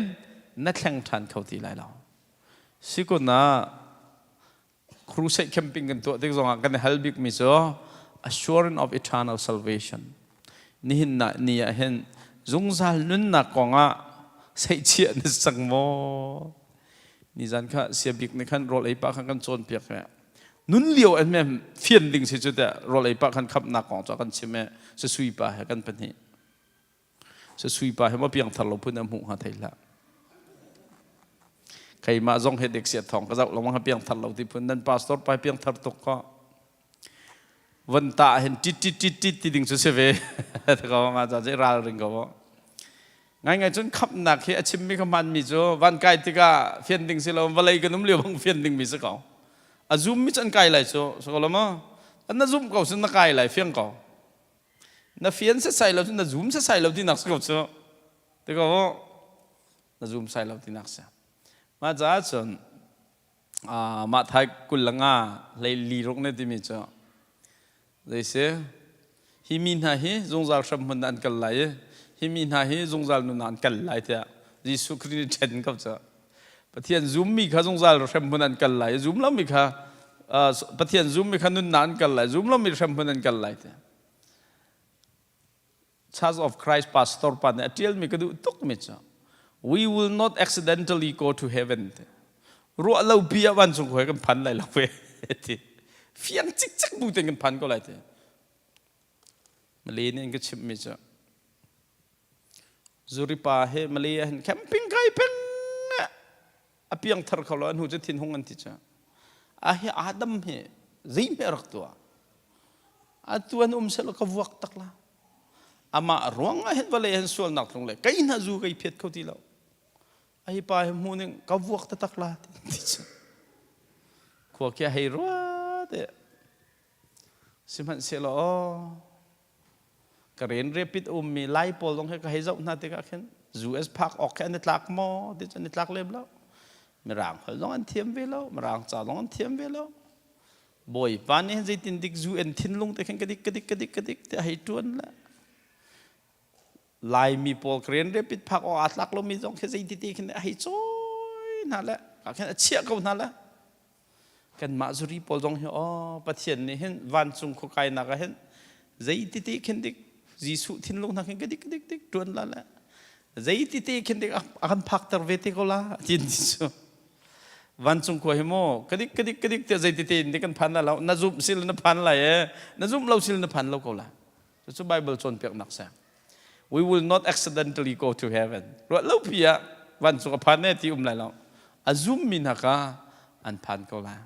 na thleng ṭhan kho ti lai lo. Sikun ah crusade camping kan tuah tik zongah kan i hal bikmi cu assurance of eternal salvation. Nihin na ni ah hin zungzal nunnak kongah seihchiah na si cang maw? Nizan kha siabik nih khan rawl ei pah khan kan cawnpiak he. Nun lio an mem fian ding si cu teh rawl ei pah khan khamnak kong cu kan chim he sasui pa he kan pahnih. Sasui pa he ma piang thar lo phun a hmuh hnga thei hlah. Keimah zong he dek sia thong ka zoh lo ha piang thar lo ti phun nan pastor pa piang thar tuk ko. Von ta hin tit tit tit tit ti ding cu si ve. Ko ma cha ral ring ko. Ngaingai cun khamhnak hi a chimmi ka hmanmi cu van kai tikah fian ding si lo vawlei kan um lio bang fian dingmi si ko. A zummi cu an kai lai cu si ko lo maw? Na zumh ko cun na kai lai fiang ko. Na fian setsai lo cun na zum setsai lo tinak si ko cu. Ti ko na zum sai lo tinak si. Mah caah cun mah thai 25 hlei li ruk ne timi cu zei si hi mi hna hi zungzal hremhmun ah an kal lai i hi mi hna hi zungzal nun ah an kal lai tiah Jesuh Khrih nih ṭhen ko cu Pathian zummi kha zungzal hremhmun an kal lai i zum lomi kha Pathian zummi kha nunnak an kal lai zum lomi hremhmun an kal lai tiah Church of Christ pastor pa nih a ṭialmi ka duh tukmi cu we will not accidentally go to heaven ruah lo pi ah vancung khua kan phan lai lo ve ti fiang cikcek bu tein kan phan ko lai ti Malay nih an ka chimhmi cu Zuripa he Malay ah hin camping kai peng a piang thar kho lo an hu cu thinhung an ti cu a hi Adam hi zeihme rak tuah atu an um selaw ka vuak tak la amah ruang ah hin vawlei hin sualnak tlung le kei hna zu kai phiat kho ti lo a hi pa hi hmu ning ka vuak taktak la ti cu khua kia hei rua te sihmanhsehlaw ka ren repit ummi lai pawl zong he ka hei zoh hna tikah khin US phak awk khi an i tlak maw ti cu an i tlak lem lo mirang holh zong an thiam ve lo mirang ca zong an thiam ve lo Bawipa nih zeitin dik zu en thinlung te khin ka dik ka dik ka dik ka dik ti a hei ṭuan le Laimi pawl Korean rapid phak awk aa tlak lomi zong khi zeiti ti khin a hei cawi hna le ah khin a chiah ko hna le kanmah zuri pawl zong hi aw Pathian nih hin vancung khuakainak ah hin zeiti ti khin dik Jesuh thinlung hna khin ka dik ka dik dik ṭuan la le zeiti ti khin dik a kan phakter ve te ko la ti cu Vancung khua hi maw ka dik ka dik ka dik tiah zeiti tein dik kan phan lai lo na zumh sil na phan lai e na zumh lo sil na phan lo ko lai cucu Bible cawnpiaknak si we will not accidentally go to heaven ruah lo pi ah vancung a phan ne ti um lai lo a zummi hna kha an phan ko lai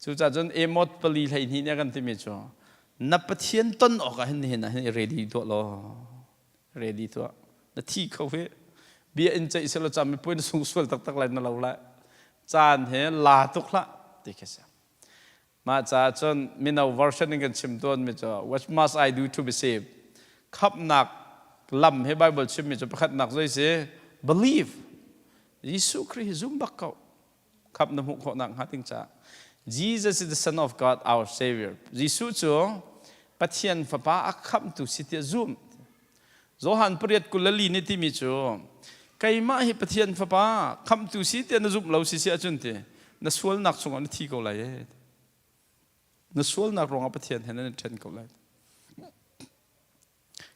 cucaah cun Amos pali 12 nih a kan timi cu na Pathian ton awk ah hin nihin ah hin i ready tuah law ready tuah na thi kho hi bia in ceih selaw cam mipui na sung sual taktak lai na lo lai caan he la tuk hlah ti khi si mah caah cun mino version in kan chim tawn mi cu what must I do to be saved khamhnak lam he Bible chim mi cu pakhatnak zei si believe Jesuh Khrih hi zum bak ko khamh na hmuh khawh nak hnga ding caah. Jesus is the Son of God, our Savior. Jesuh cu Pathian Fapa a khamhtu si tiah zum. Johan pariat 24 nih timi cu keimah hi Pathian Fapa khamhtu si tiah na zumh lo si si ahcun ti na sualnak chungah na thi ko lai e. Na sualnak ruangah Pathian he nan i ṭhen ko lai.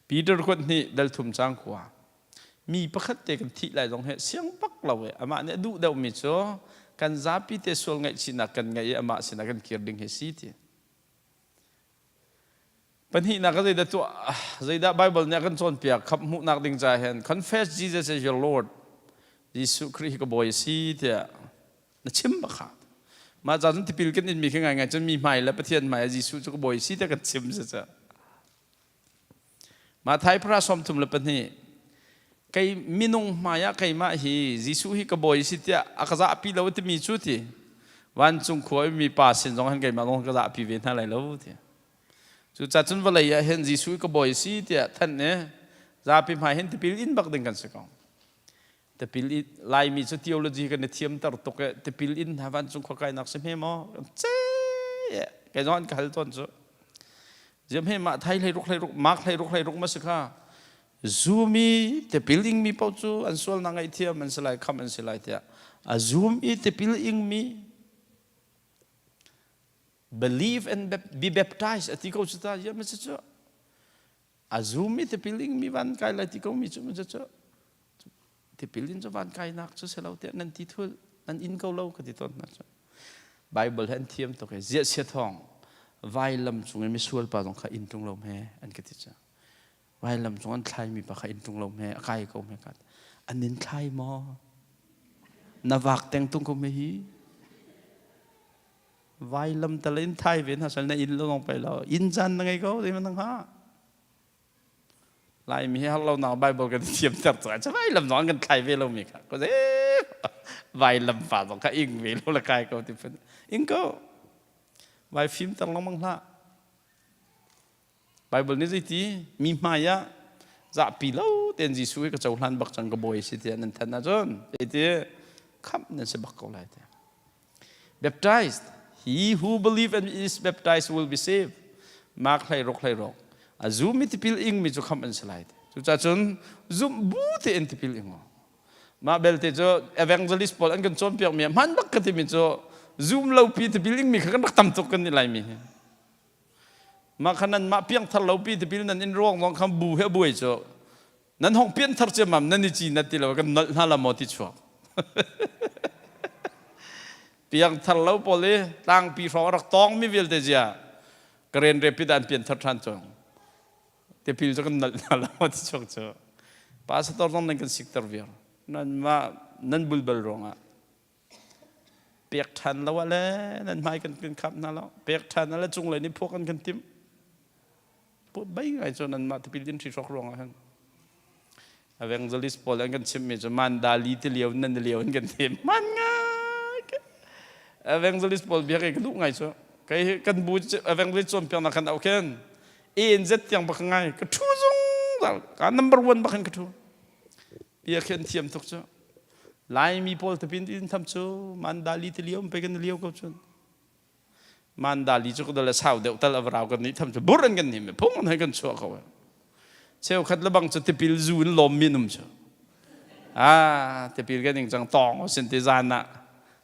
Peter kuat hnih dal thum cang khua. Mi pakhat te kan thih lai zong he siang bak lo e amah nih a duh deuhmi cu kan zapi te sual ngaihchihnak kan ngeih i amah sinah kan kir ding hi si ti. Pahnihnak ah zeidah tuah zeidah Bible nih a kan cawnpiak khamh hmuhnak ding ca hin confess Jesus as your Lord Jesuh Khrih hi ka bawi a si tiah na chim bak kha mah ca cun tipil kan inmi khi ngaingai cun mi hmai le Pathian hmai ah Jesuh cu ka bawi a si tiah kan chim si ca Matthai para 32 kei minung hmai ah keimah hi Jesuh hi ka bawi a si tiah a ka zahpi lo timi cu ti vancung khua i mi pa sin zong hin keimah zong ka zahpi ve hna lai lo ti. Cucaah cun vawlei ah hin Jesuh hi ka bawi a si tiah thanh i zapi hmai hin tipil in bak ding kan si ko. Tipil in Laimi cu theology kan i thiamter tuk i tipil in hna vancung khua kainak si hme maw? Kan ce kei zong an ka hal tawn cu. Ziam he mah thai hlei ruk hlei ruk mak hlei ruk hlei ruk ma si kha zumi tipil ingmi paoh cu an sualnak ngaihthiam an si lai khamh an si lai tiah a zum i tipil ingmi believe and be baptized a ti ko cu ta ziam si cu a zum i tipil ingmi van kai lai ti ko mi cu cu tipil in cu van kainak cu si lo tiah nan ti thul nan in ko lo ka ti tawn hna cu Bible he an thiam tuk i ziah sia thawng vailam cung i misual pa zong kha inn ṭung lo hme an ka ti cu vailam cung an thlaimi pa kha inn ṭung lo hme a kai ko hme ka an in thlai maw na vak teng tung ko hme hi vailam tal in thai ve hna sal na inn lo pai lo inn caan na ngei ko zei man ha Laimi hi har lonak Bible kan thiam ter cu a vailam zong kan thlai ve lomi kha ko vailam fa zong kha ing ve lo la kai ko ti phun ing ko vai fim ter lengmang hlah Bible nih zeiti mi hmai ah zahpi lo ten Jesuh hi ka cohlan bak cang ka bawi si tiah nan thanh ahcun zeiti khamh nan si bak ko lai tiah Baptized. He who believe and is baptized will be saved. Mark hlei ruk hlei ruk. A zum i tipil ing mi cu khamh an si lai. Cucaah cun zumh bu tein tipil ing u. Mah belte cu evangelist pawl an kan cawnpiak mi hman bak ka timi cu zum lo pi tipil ing mi kha kan rak tam tuk kan ni lai mi hi. Mah kha nan mah piangthar lo pi tipil nan in ruang zong kha bu he buai cu Nan hong pianthar ciammam nan i ci nat ti lo kan nolh hna la maw ti chuak. Piangthar lo pawl i tlangpi hrawng a rak tawng mi vialte zia ka ren repit an pianthar ṭhan cang. Tipil cu kan nolh hna la maw ti chuak cu. Pastor zong nan kan sikter viar. Nan mah nan bulbal ruangah pek ṭhan lo ah le nan hmai kan kan khap hna lo. Pek ṭhan ah le cunglei nih phuak an kan timh. Bai ngai cu nanmah tipil in hrihrawk ruangah hin evangelist pawl an kan chimmi cu mandali ti lio nan lio in kan ti man ngai evangelist pawl bia ka duh ngai cu kei kan bu evangelist cawnpiaknak kan auh khin ANZ tiang bak ngai ka thu zungzal ka number one bak in ka thu bia khi an thiam tuk cu Laimi pawl tipil in tham cu mandali ti lio pe kan lio ko cun Mandali cu ka le sau deuh tal avrau kan nih tham cu bur an kan him phung an kan chuah ko. Cheukhat le bang cu tipil zu in lawm mi num cu. Ah tipil kan ing cang tawng sin ti zan ah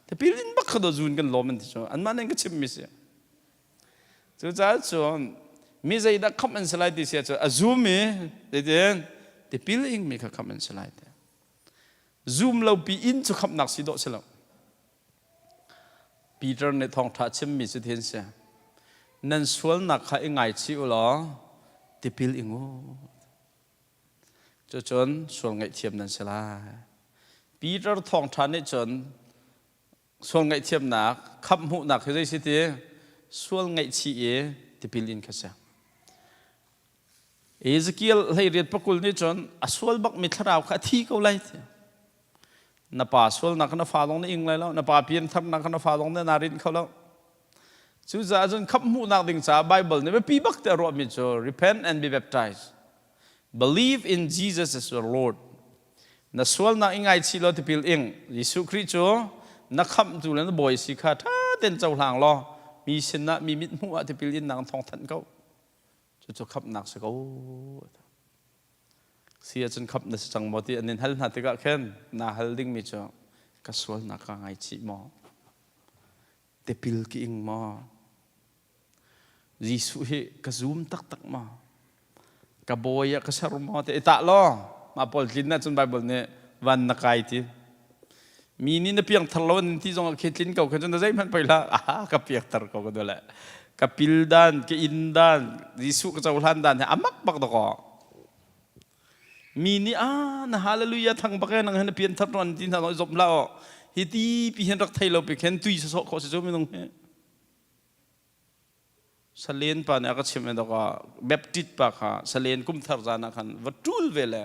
tipil in bak kha do zun kan lawm an ti cu anmah nih ka chim mi si. Cucaah cun mi zeidah khamh an si lai ti si cu a zum i zeitin tipil ing mi kha khamh an si lai ti. Zum lo pi in cu khamhnak si dawh si lo. Peter nih thawngṭha chimmi cu hin si. Nan sualnak kha i ngaichih u law tipil ing u. Cucun sual ngaihthiam nan si lai. Peter thawngṭha nih cun sual ngaihthiamnak, khamh hmuhnak hi zei si ti? Sual ngaihchih i tipil in kha si. Ezekiel 18 pakul nih cun a sual bakmi thlarau kha a thi ko lai ti. Na pa sualnak kha na fa zong na ing lai lo, na pa piantharnak kha na fa zong na rinh kho lo. Cucaah cun khamh hmuhnak ding caah Bible nih biapi bak te a ruahmi cu repent and be baptized. Believe in Jesus as your Lord. Na sualnak i ngaichih law tipil ing. Jesuh Khrih cu na khamhtu le na bawi si kha ṭha Ten cohlang law mi sinah mi mithmuh ah tipil innak thawng thanh ko. Cucu khamhnak si ko. Si ahcun khamh na si cang maw ti an in hal hna tikah khin naa hal dingmi cu ka sualnak kaa ngaichih maw? Tipil ka ing maw? Jesuh hi ka zum taktak maw? Ka bawi ah ka ser maw ti i tah law mah pawl tlin ahcun Bible nih van na kai ti. Mi nih na piangthar lo an ti zong ah khi tlin ko khin cun na zeihmanh poi hlah. Ah ka piangthar ko ka dole. Ka pil dan, ka inn dan, Jesuh ka cohlan dan hi amak bak dakaw. Mi nih ah na hallelujah thang bak e nang hin na pianthar no an ti hna zong i zomh hlah aw. Hi ti pi hin rak thei lo pi khin tui sawsawh khawh si cu minung hi. Salen pa nih a ka chimh i dawk Baptist pa kha salen kumthar zan ah khan va ṭul ve le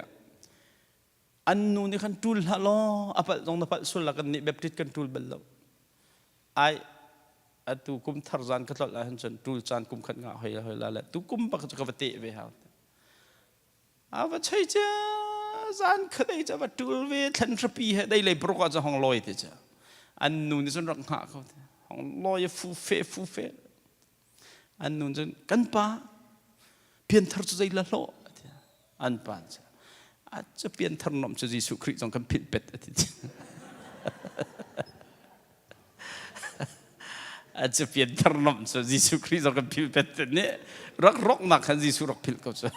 an nu nih khan ṭul hlah law a palh zong na palh sual la kan nih Baptist kan ṭul bal lo. Ai atu kumthar zan ka tlolh ahhin cun ṭul caan kum khat ngah hoi hoi la le tu kum bak cu ka va teh ve hau. A va chei cia zan kha dei ca va ṭul ve thlan hrapi he dei lei paruk ah cu hong lawi te ca an nu nih cun rak hngah ko te hong lawi fu fe fu fe an nu cun kan pa pianthar cu zei la hlawh an pa cu a cu pianthar nom cu Jesuh Khrih zong kan philh pet ati A cu pianthar nomh cu Jesuh Khrih zong kan philh pet nih rak roknak khan Jesuh rak philh ko cu.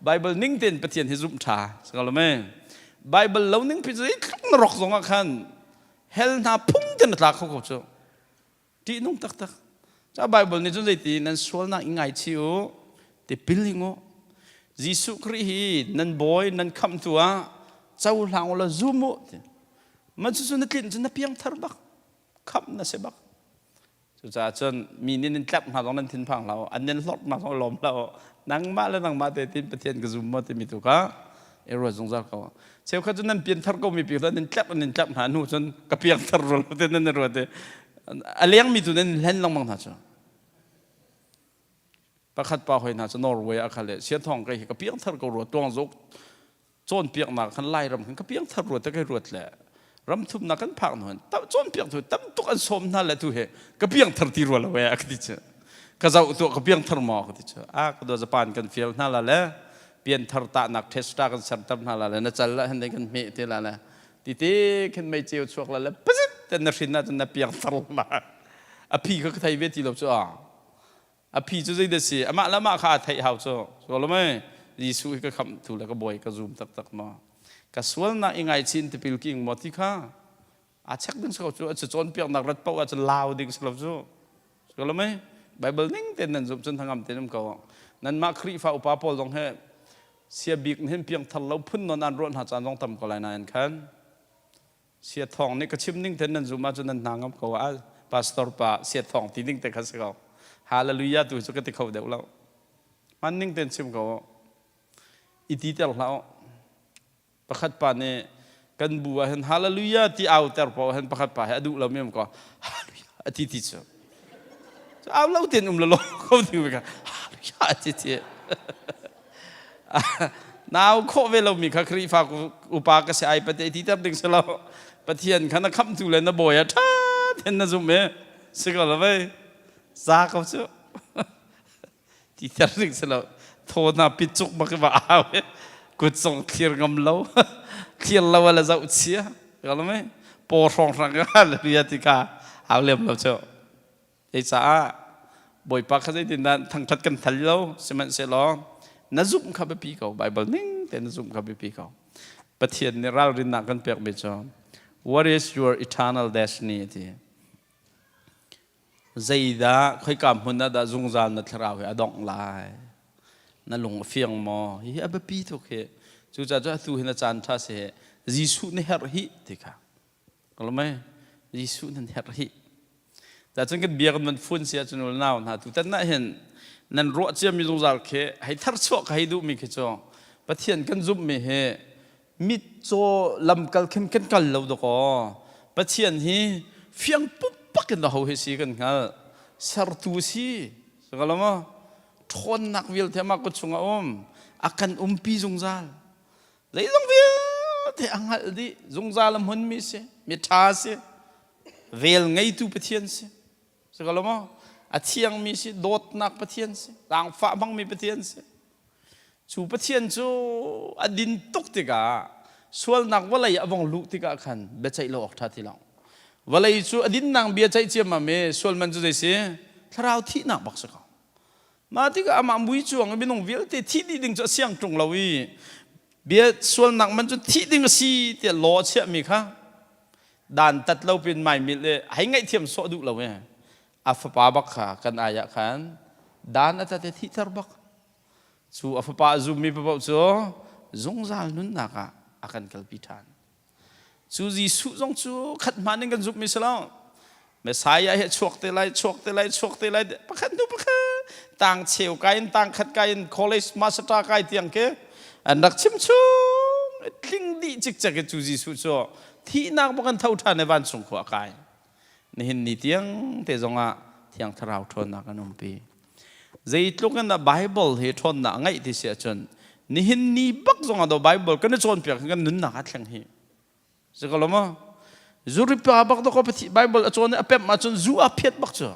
Bible ning tein Pathian hi zumh ṭha si lo mei Bible lo ning pi cu zeitluk na rok zong ah khan hell hna phung te na tla kho ko cu. Ṭihnung taktak. Ca Bible nih cun zeiti nan sualnak i ngaichih u, tipil ing u. Jesuh Khrih hi nan bawi nan khamhtu ah cohlang u law zum u. Man cucu na tlinh cun na piangthar bak. Khamh na si bak. Cucaah cun mi nih nan tlak hna zong nan thinphang hlah u, an nan hlorh hna zong lawm hlah u. Nangmah le nangmah te tin Pathian ka zum maw timi tu kha i ruat zungzal ko. Cheukhat cu nan pianthar ko mi pi kha nan tlak nan tlak hna hnu cun ka piangthar rul te nan ruat i a lengmi tu nan hlen lengmang hna cu. Pakhat pa hoi hna cu Norway ah kha le siathawng kai hi ka piangthar ko rua tuang zuk cawnpiaknak khan Lairam khan ka piangthar rua te kai ruat le ram thumnak kan phak hnu cawnpiak tu tam tuk an sawm hna le tu he ka piangthar ti rua lo e ka ti cu ka zoh tu ka piangthar maw ka ti cu a ka do Japan kan fial hna la le pianthar tahnak testa kan serter hna la le na cal la hen kan hme te la le ti te khin mei ceu chuak la le pazit ten na hrin na cun na piangthar la a phi kha ka thei ve ti lo cu a a phi cu zei dah si amah le amah kha a theih hau cu so lo mei Jesuh hi ka khamhtu le ka bawi ka zum taktak maw ka sualnak i ngaichin tipil king maw ti kha a check ding si ko cu a cu cawnpiaknak rat paoh ah cun lau ding si lo cu so lo mei Bible ning ten nan zumh cun thangam ten um ko nanmah Khrihfa upa pawl zong he sia bik hin piangthar lo phun non an ruah hna caan zong tam ko lai nain khan Sia thawng nih ka chim ning ten nan zum ahcun nan hna ngam ko ah pastor pa sia thawng ti ding te kha si ko. Hallelujah tu cu ka ti kho deuh lo. Hman ning ten chim ko. I ti ter hlah u. Pakhat pa nih kan bu ah hin hallelujah ti au ter po hin pakhat pa he a duh lo mi um ko. Hallelujah a ti ti cu. Au lo ten um lo lo ko ding ka hallelujah a ti ti. Nau khawh ve lomi kha Khrihfa upa ka si ai pate ti ter ding si lo. Pathian kha na khamhtu le na bawi a ṭha ten na zum e. Si ko lo vei. Za ko cu. Ti ter ding si lo. Thaw na pit cuk bak va au e. Kut zong thlir ngam lo. Thlir lo ala zoh chia. Ko lo mei. Paw hrawng hrang hallelujah ti kha au lem lo cu. Caah Bawipa kha zeitindah thangṭhat kan thal lo sihmanhsehlaw na zumh kha biapi ko Bible ning tein na zumh kha biapi ko Pathian nih ralrinnak kan pekmi cu what is your eternal destiny ti zeidah khoika hmun ah dah zungzal na thlarau hi a dongh lai na lung a fiang maw hihi a biapi tuk hi cucaah cu atu hi na caan ṭha si Jesuh na herh hi ti kha Kalmai Jesuh nan herh hi. Cun kan bia kan van fun si ahcun ul nau hna tutan ah hin nan ruah ciami zungzal khi hei tharchuah ka hei duhmi khi cu Pathian kan zumhmi hi mitcaw lamkal khin kan kal lo dakaw Pathian hi fiang pumpak in aho hi si kan hngalh sertu si Sakalama ṭhawnnak vialte amah kut chungah um a kan umpi zungzal zeizong vialte. vialte a hngalh dih, zungzal a hmunmi si, mi ṭha si, vel ngeitu Pathian si. Si ko lo maw? A thiangmi si, dawtnak Pathian si, zaangfah hmangmi Pathian si. Cu Pathian cu a din tuk tikah sualnak vawlei a vong luh tikah khan biaceih lo awk ṭha ti lo. Vawlei cu a dinnak bia ceih ciammam i sual man cu zei si? Thlarau thihnak bak si ko. Mah tikah amah mui cuang i minung vialte thih dih ding cu a siang ṭung lo i bia sualnak man cu thih ding a si tiah law a chiahmi kha dan tat lo pin maimilh i hei ngaihthiam sawh duh lo i a fapa bak kha kan ai ah khan dan a tat i thihter bak. Cu a fapa a zummi paoh cu zungzal nunnak ah a kan kalpi ṭhan. Cu Jesuh zong cu khat hmaan in kan zumhmi si lo. Messiah hi chuak te lai, chuak te lai, chuak te lai, pakhat hnu pakhat tang cheu kai in tang khat kai in college master kai tiang ke an rak chim chung tling dih cikcek i cu Jesuh cu thihnak bak an tho ṭhan i vancung khua a kai. Nihin ni tiang te zongah Thiang Thlarau ṭhawnnak an umpi. Zeitluk in dah Bible hi ṭhawnnak a ngeih ti si ahcun nihin ni bak zongah do Bible kan i cawnpiak kan nunnak a thleng hi. Si ko lo maw? Zuripa bak dawkaw Bible a cawn i a pemh ahcun zu a phiat bak cu.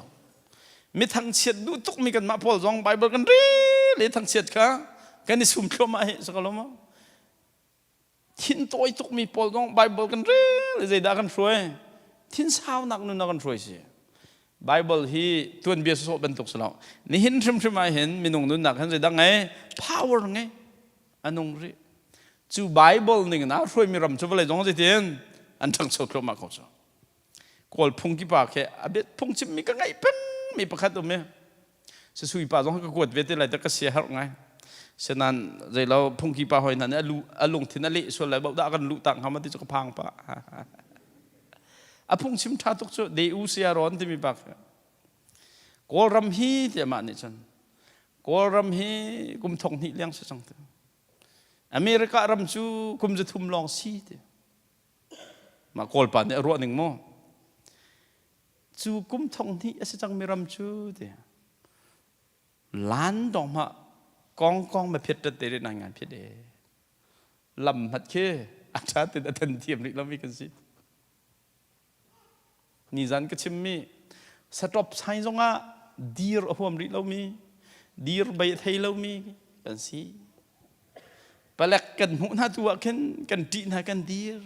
Mi thangchiat duh tukmi kanmah pawl zong Bible kan rel i thangchiat kha kan i sum thluahmah hi si ko lo maw? Thintawi tukmi pawl zong Bible kan rel i zeidah kan hruai? Thinsaunak nun ah kan hruai si. Bible hi tuanbia sawsawh bantuk si lo. Nihin hrimhrim ah hin minung nunnak hin zeidah ngei? Power ngei. A nung rih. Cu Bible ning in aa hruaimi ram cu vawlei zong zeitin an ṭhangcho thluahmah ko cu. Kawl phungki pa khi a biat phungchimmi ka ngaih pengmi pakhat um i Sasui pa zong ka kuat ve te lai te ka sia harh ngai. Senan zeilo phungki pa hoi hna nih a lu a lungthin a leh sual lai bo dah kan luh tak hnga ma ti cu ka phang pa. A phungchim ṭha tuk cu de u sia rawn timi pa khi. Kawlram hi ti amah nih cun Kawlram hi kum thong hnih liang si cang ti. America ram cu kum za thum lawng si ti. Mah Kawlpa nih a ruah ning mu. Cu kum thong hnih a si cangmi ram cu ti lan dong hmah kong kong ma phiat tat te re nai ngan phiat e lam hmat khi a tha tin a than thiam rih lomi kan si nizan ka chimmi stop sign zongah dir a huam rih lomi dir bei a thei lomi kan si palek kan hmuh hna tu ah khin kan ṭih hna kan dir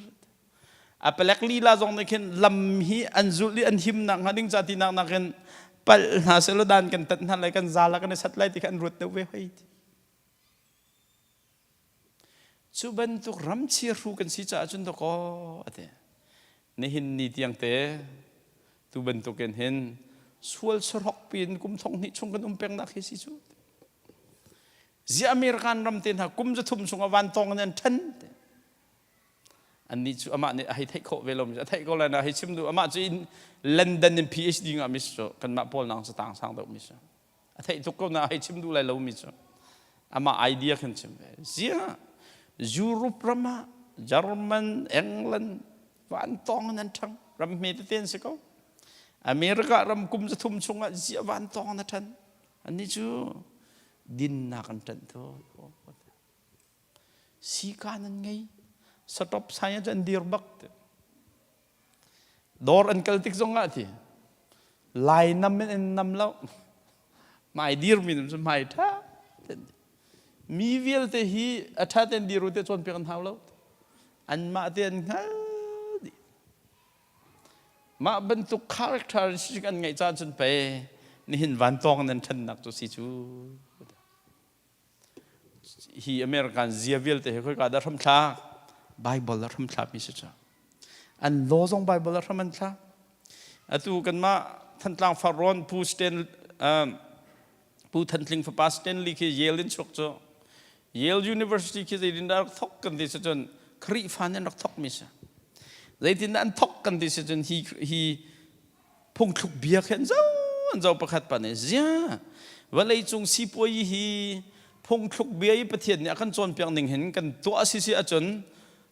A palek lila zong nih khin lam hi an zulh i an himnak hnga ding ca tinak nakin palh hna selaw dan kan tat hna lai kan zal ah kan i sat lai ti kha an ruat deuh ve hoi. Cu bantuk ram chiahru kan si caah cun dawkaw ati. Nihin ni tiang te tu bantukin hin sual sarok piin kum thong hnih chung kan um pengnak hi si cu. Zia American ram te hna kum zathum chungah vantawng in an ṭhen. Annih cu amah nih a hei theih khawh ve lomi a theih ko lai na hei chim duh amah cu in London in PhD ngahmi si cu kanmah pawl nang catang sang deuhmi si a theih tuk ko na hei chim duh lai lomi cu amah idea khan chim ve ziah Europe ram ah German England vantawng in an ṭhang ram hme tete an si ko America ram kum zathum chungah ziah vantawng in a ṭhan annih cu dinnak an ṭanh tu Sikaan an ngei. Stop sign ah an dir bak. Dawr an kal tik zong ah ti lai nam in an nam lo. Hmai dirmi nam cu hmai ṭha. Mi vialte hi a ṭha ten dir u te cawnpiak an hau lo. Anmah te an hngal dih. Mah bantuk character an ngeih caan cun pei nihin vantawng nan ṭhannak cu si cu. Hi American zia vialte hi khoika dah hramthlak? Bible a hramthlakmi si cu. An law zong Bible a hram an thlak. Atu kanmah Thantlang Farrawn Pu Stan Pu Thantling fapa Stanley khi Yale in chuak cu. Yale University khi zeitin dah rak thok kan ti si cun Khrihfa nih an rak thokmi si. Zeitin dah an thok kan ti si cun hi hi phungthluk bia khi an zo an zo pakhat pa nih zia vawleicung sipuai hi phungthluk bia i Pathian nih a kan cawnpiak ning hin kan tuah si si ahcun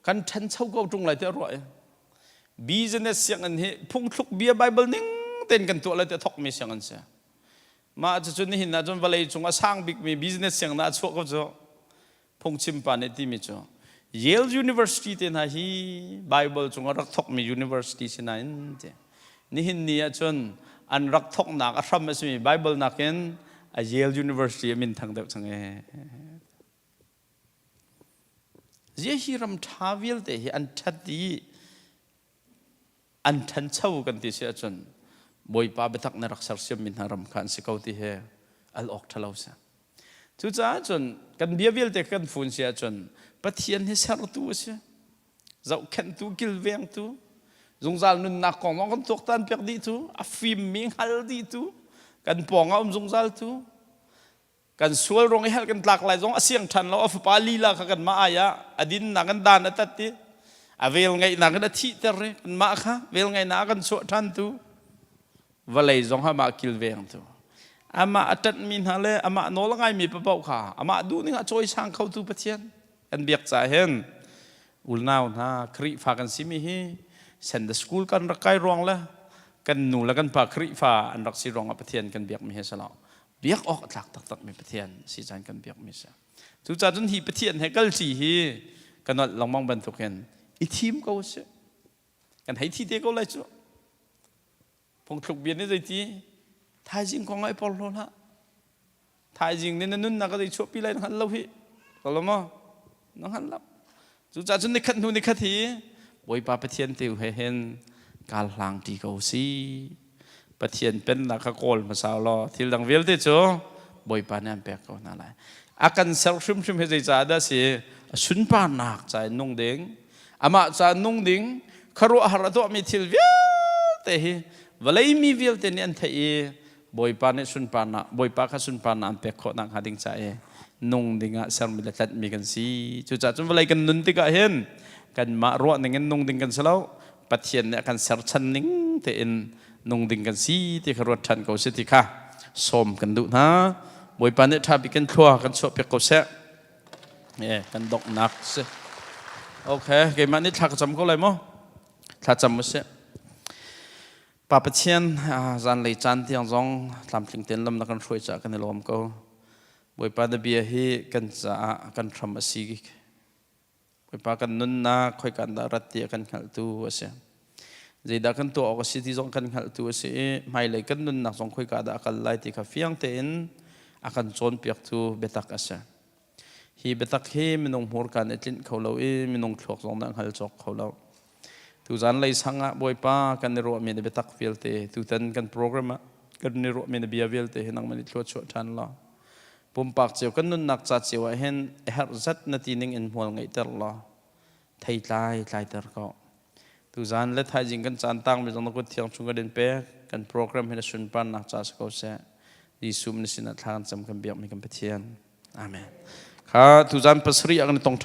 kan ṭhancho ko ṭung lai tiah ruah i business sianginn hi phungthluk bia Bible ning tein kan tuah lai tiah thokmi sianginn si mah cucu nihin ahcun vawleicung a sang bikmi business sianginn ah a chuah ko cu phungchim pa nih timi cu. Yale University te hna hi Bible cung a rak thawkmi university si nain ti. Nihin ni ahcun an rak thawknak a hram a simi Bible nakin a Yale University a min thang deuh cang ee. Zia hi ram ṭha vialte hi an ṭhat i an ṭhancho kan ti si ahcun Bawipa biatak na rak sersiammi hna ram kha an si ko ti he al awk ṭhalo si. Cucaah cun kan bia vialte kan fun si ahcun Pathian hi sertu a si. Zohkhenhtu, kilvengtu, zungzal nunnak kong zong kan tuaktan piak dih tu, a fimmi hngal dih tu, kan pawng ah um zungzal tu, Kan sual ruang i hell kan tlak lai zong a siang ṭhan lo. A fapa lila kha kanmah ai ah a dinnak in dan a tat i a vel ngeihnak in a thihter i kanmah kha vel ngeihnak a kan chuah ṭhantu vawlei zong amah kilvengtu amah a ṭanhmi hna le amah nawl a ngaimi paoh kha amah duhning a cawisang khotu Pathian kan biak caah hin unau hna Khrihfa kan simi hi Sunday school kan rak kai ruang le kan nu le kan pa Khrihfa an rak si ruangah Pathian kan biakmi hi si lo. Biak awk a tlak taktakmi Pathian si caan kan biakmi si. Cucaah cun hi Pathian he kalṭi hi ka nolh lengmang bantukin i thim ko usih. Kan hei thi te ko lai cu. Phungthluk bia nih zeiti? Thaizing kong ah i porhlaw hlah. Thaizing nih na nunnak a zei chuahpi lai na hngal lo hi. Ko lo maw? Na hngal lo. Cucaah cun nikhat hnu nikhat hi Bawipa Pathian te he hin kal hlang ṭi ko si. Pathian pennak kha kawl hmasa law thil dang vialte cu Bawipa nih an pek ko hna lai. A kan ser hrimhrim hi zeicaah dah si? A sunparnak ca in nung ding, amah ca nung ding, khuaruahhar a tuahmi thil vialte hi vawlei mi vialte nih an theih i Bawipa nih sunparnak Bawipa kha sunparnak an pek khawh nakhnga ding ca i nung dingah sermi le tlanhmi kan si. Cucaah cun vawlei kan nun tikah hin kanmah ruah ning in nung ding kan si lo. Pathian nih a kan serchan ning tein nung ding kan si ti kha ruat ṭhan ko si ti kha sawm kan duh hna. Bawipa nih ṭha bik in thlua kan chuahpiak ko seh. Kan donghnak si. Okay, keimah nih thla ka cam ko lai maw? Thla cam usih. Pa Pathian, zanlei caan tiang zong tlamtling tein lam na kan hruai caah kan i lawm ko. Bawipa na bia hi kan caah kan hram a si. Bawipa kan nunnak khoika dah rat ti a kan hngalhtu a si. Zeidah kan tuah awk a si ti zong kan hngalhtu a si i hmailei kan nunnak zong khoika dah a kal lai ti kha fiang tein a kan cawnpiaktu biatak a si. Hi biatak hi minung hmurka nih tlinh kho lo i minung thluak zong nih a hngal cawk kho lo. Tuzan lei sang ah Bawipa kan i ruahmi na biatak vialte tutan kan program ah kan i ruahmi na bia vialte hi nangmah nih thlua chuah ṭhan law pumpak cio kan nunnak ca cio ah hin a herh zat na ti ning in hmual ngeihter law theitlai tlaiter ko. Tuzan le thaizing kan caan tangmi zong na kut thiang chung kan in pek kan program hi na sunparnak ca si ko seh. Jesuh na sinah thla kan cam kan biakmi kan Pathian. Amen. Kha tuzan pasarih ah kan i tong.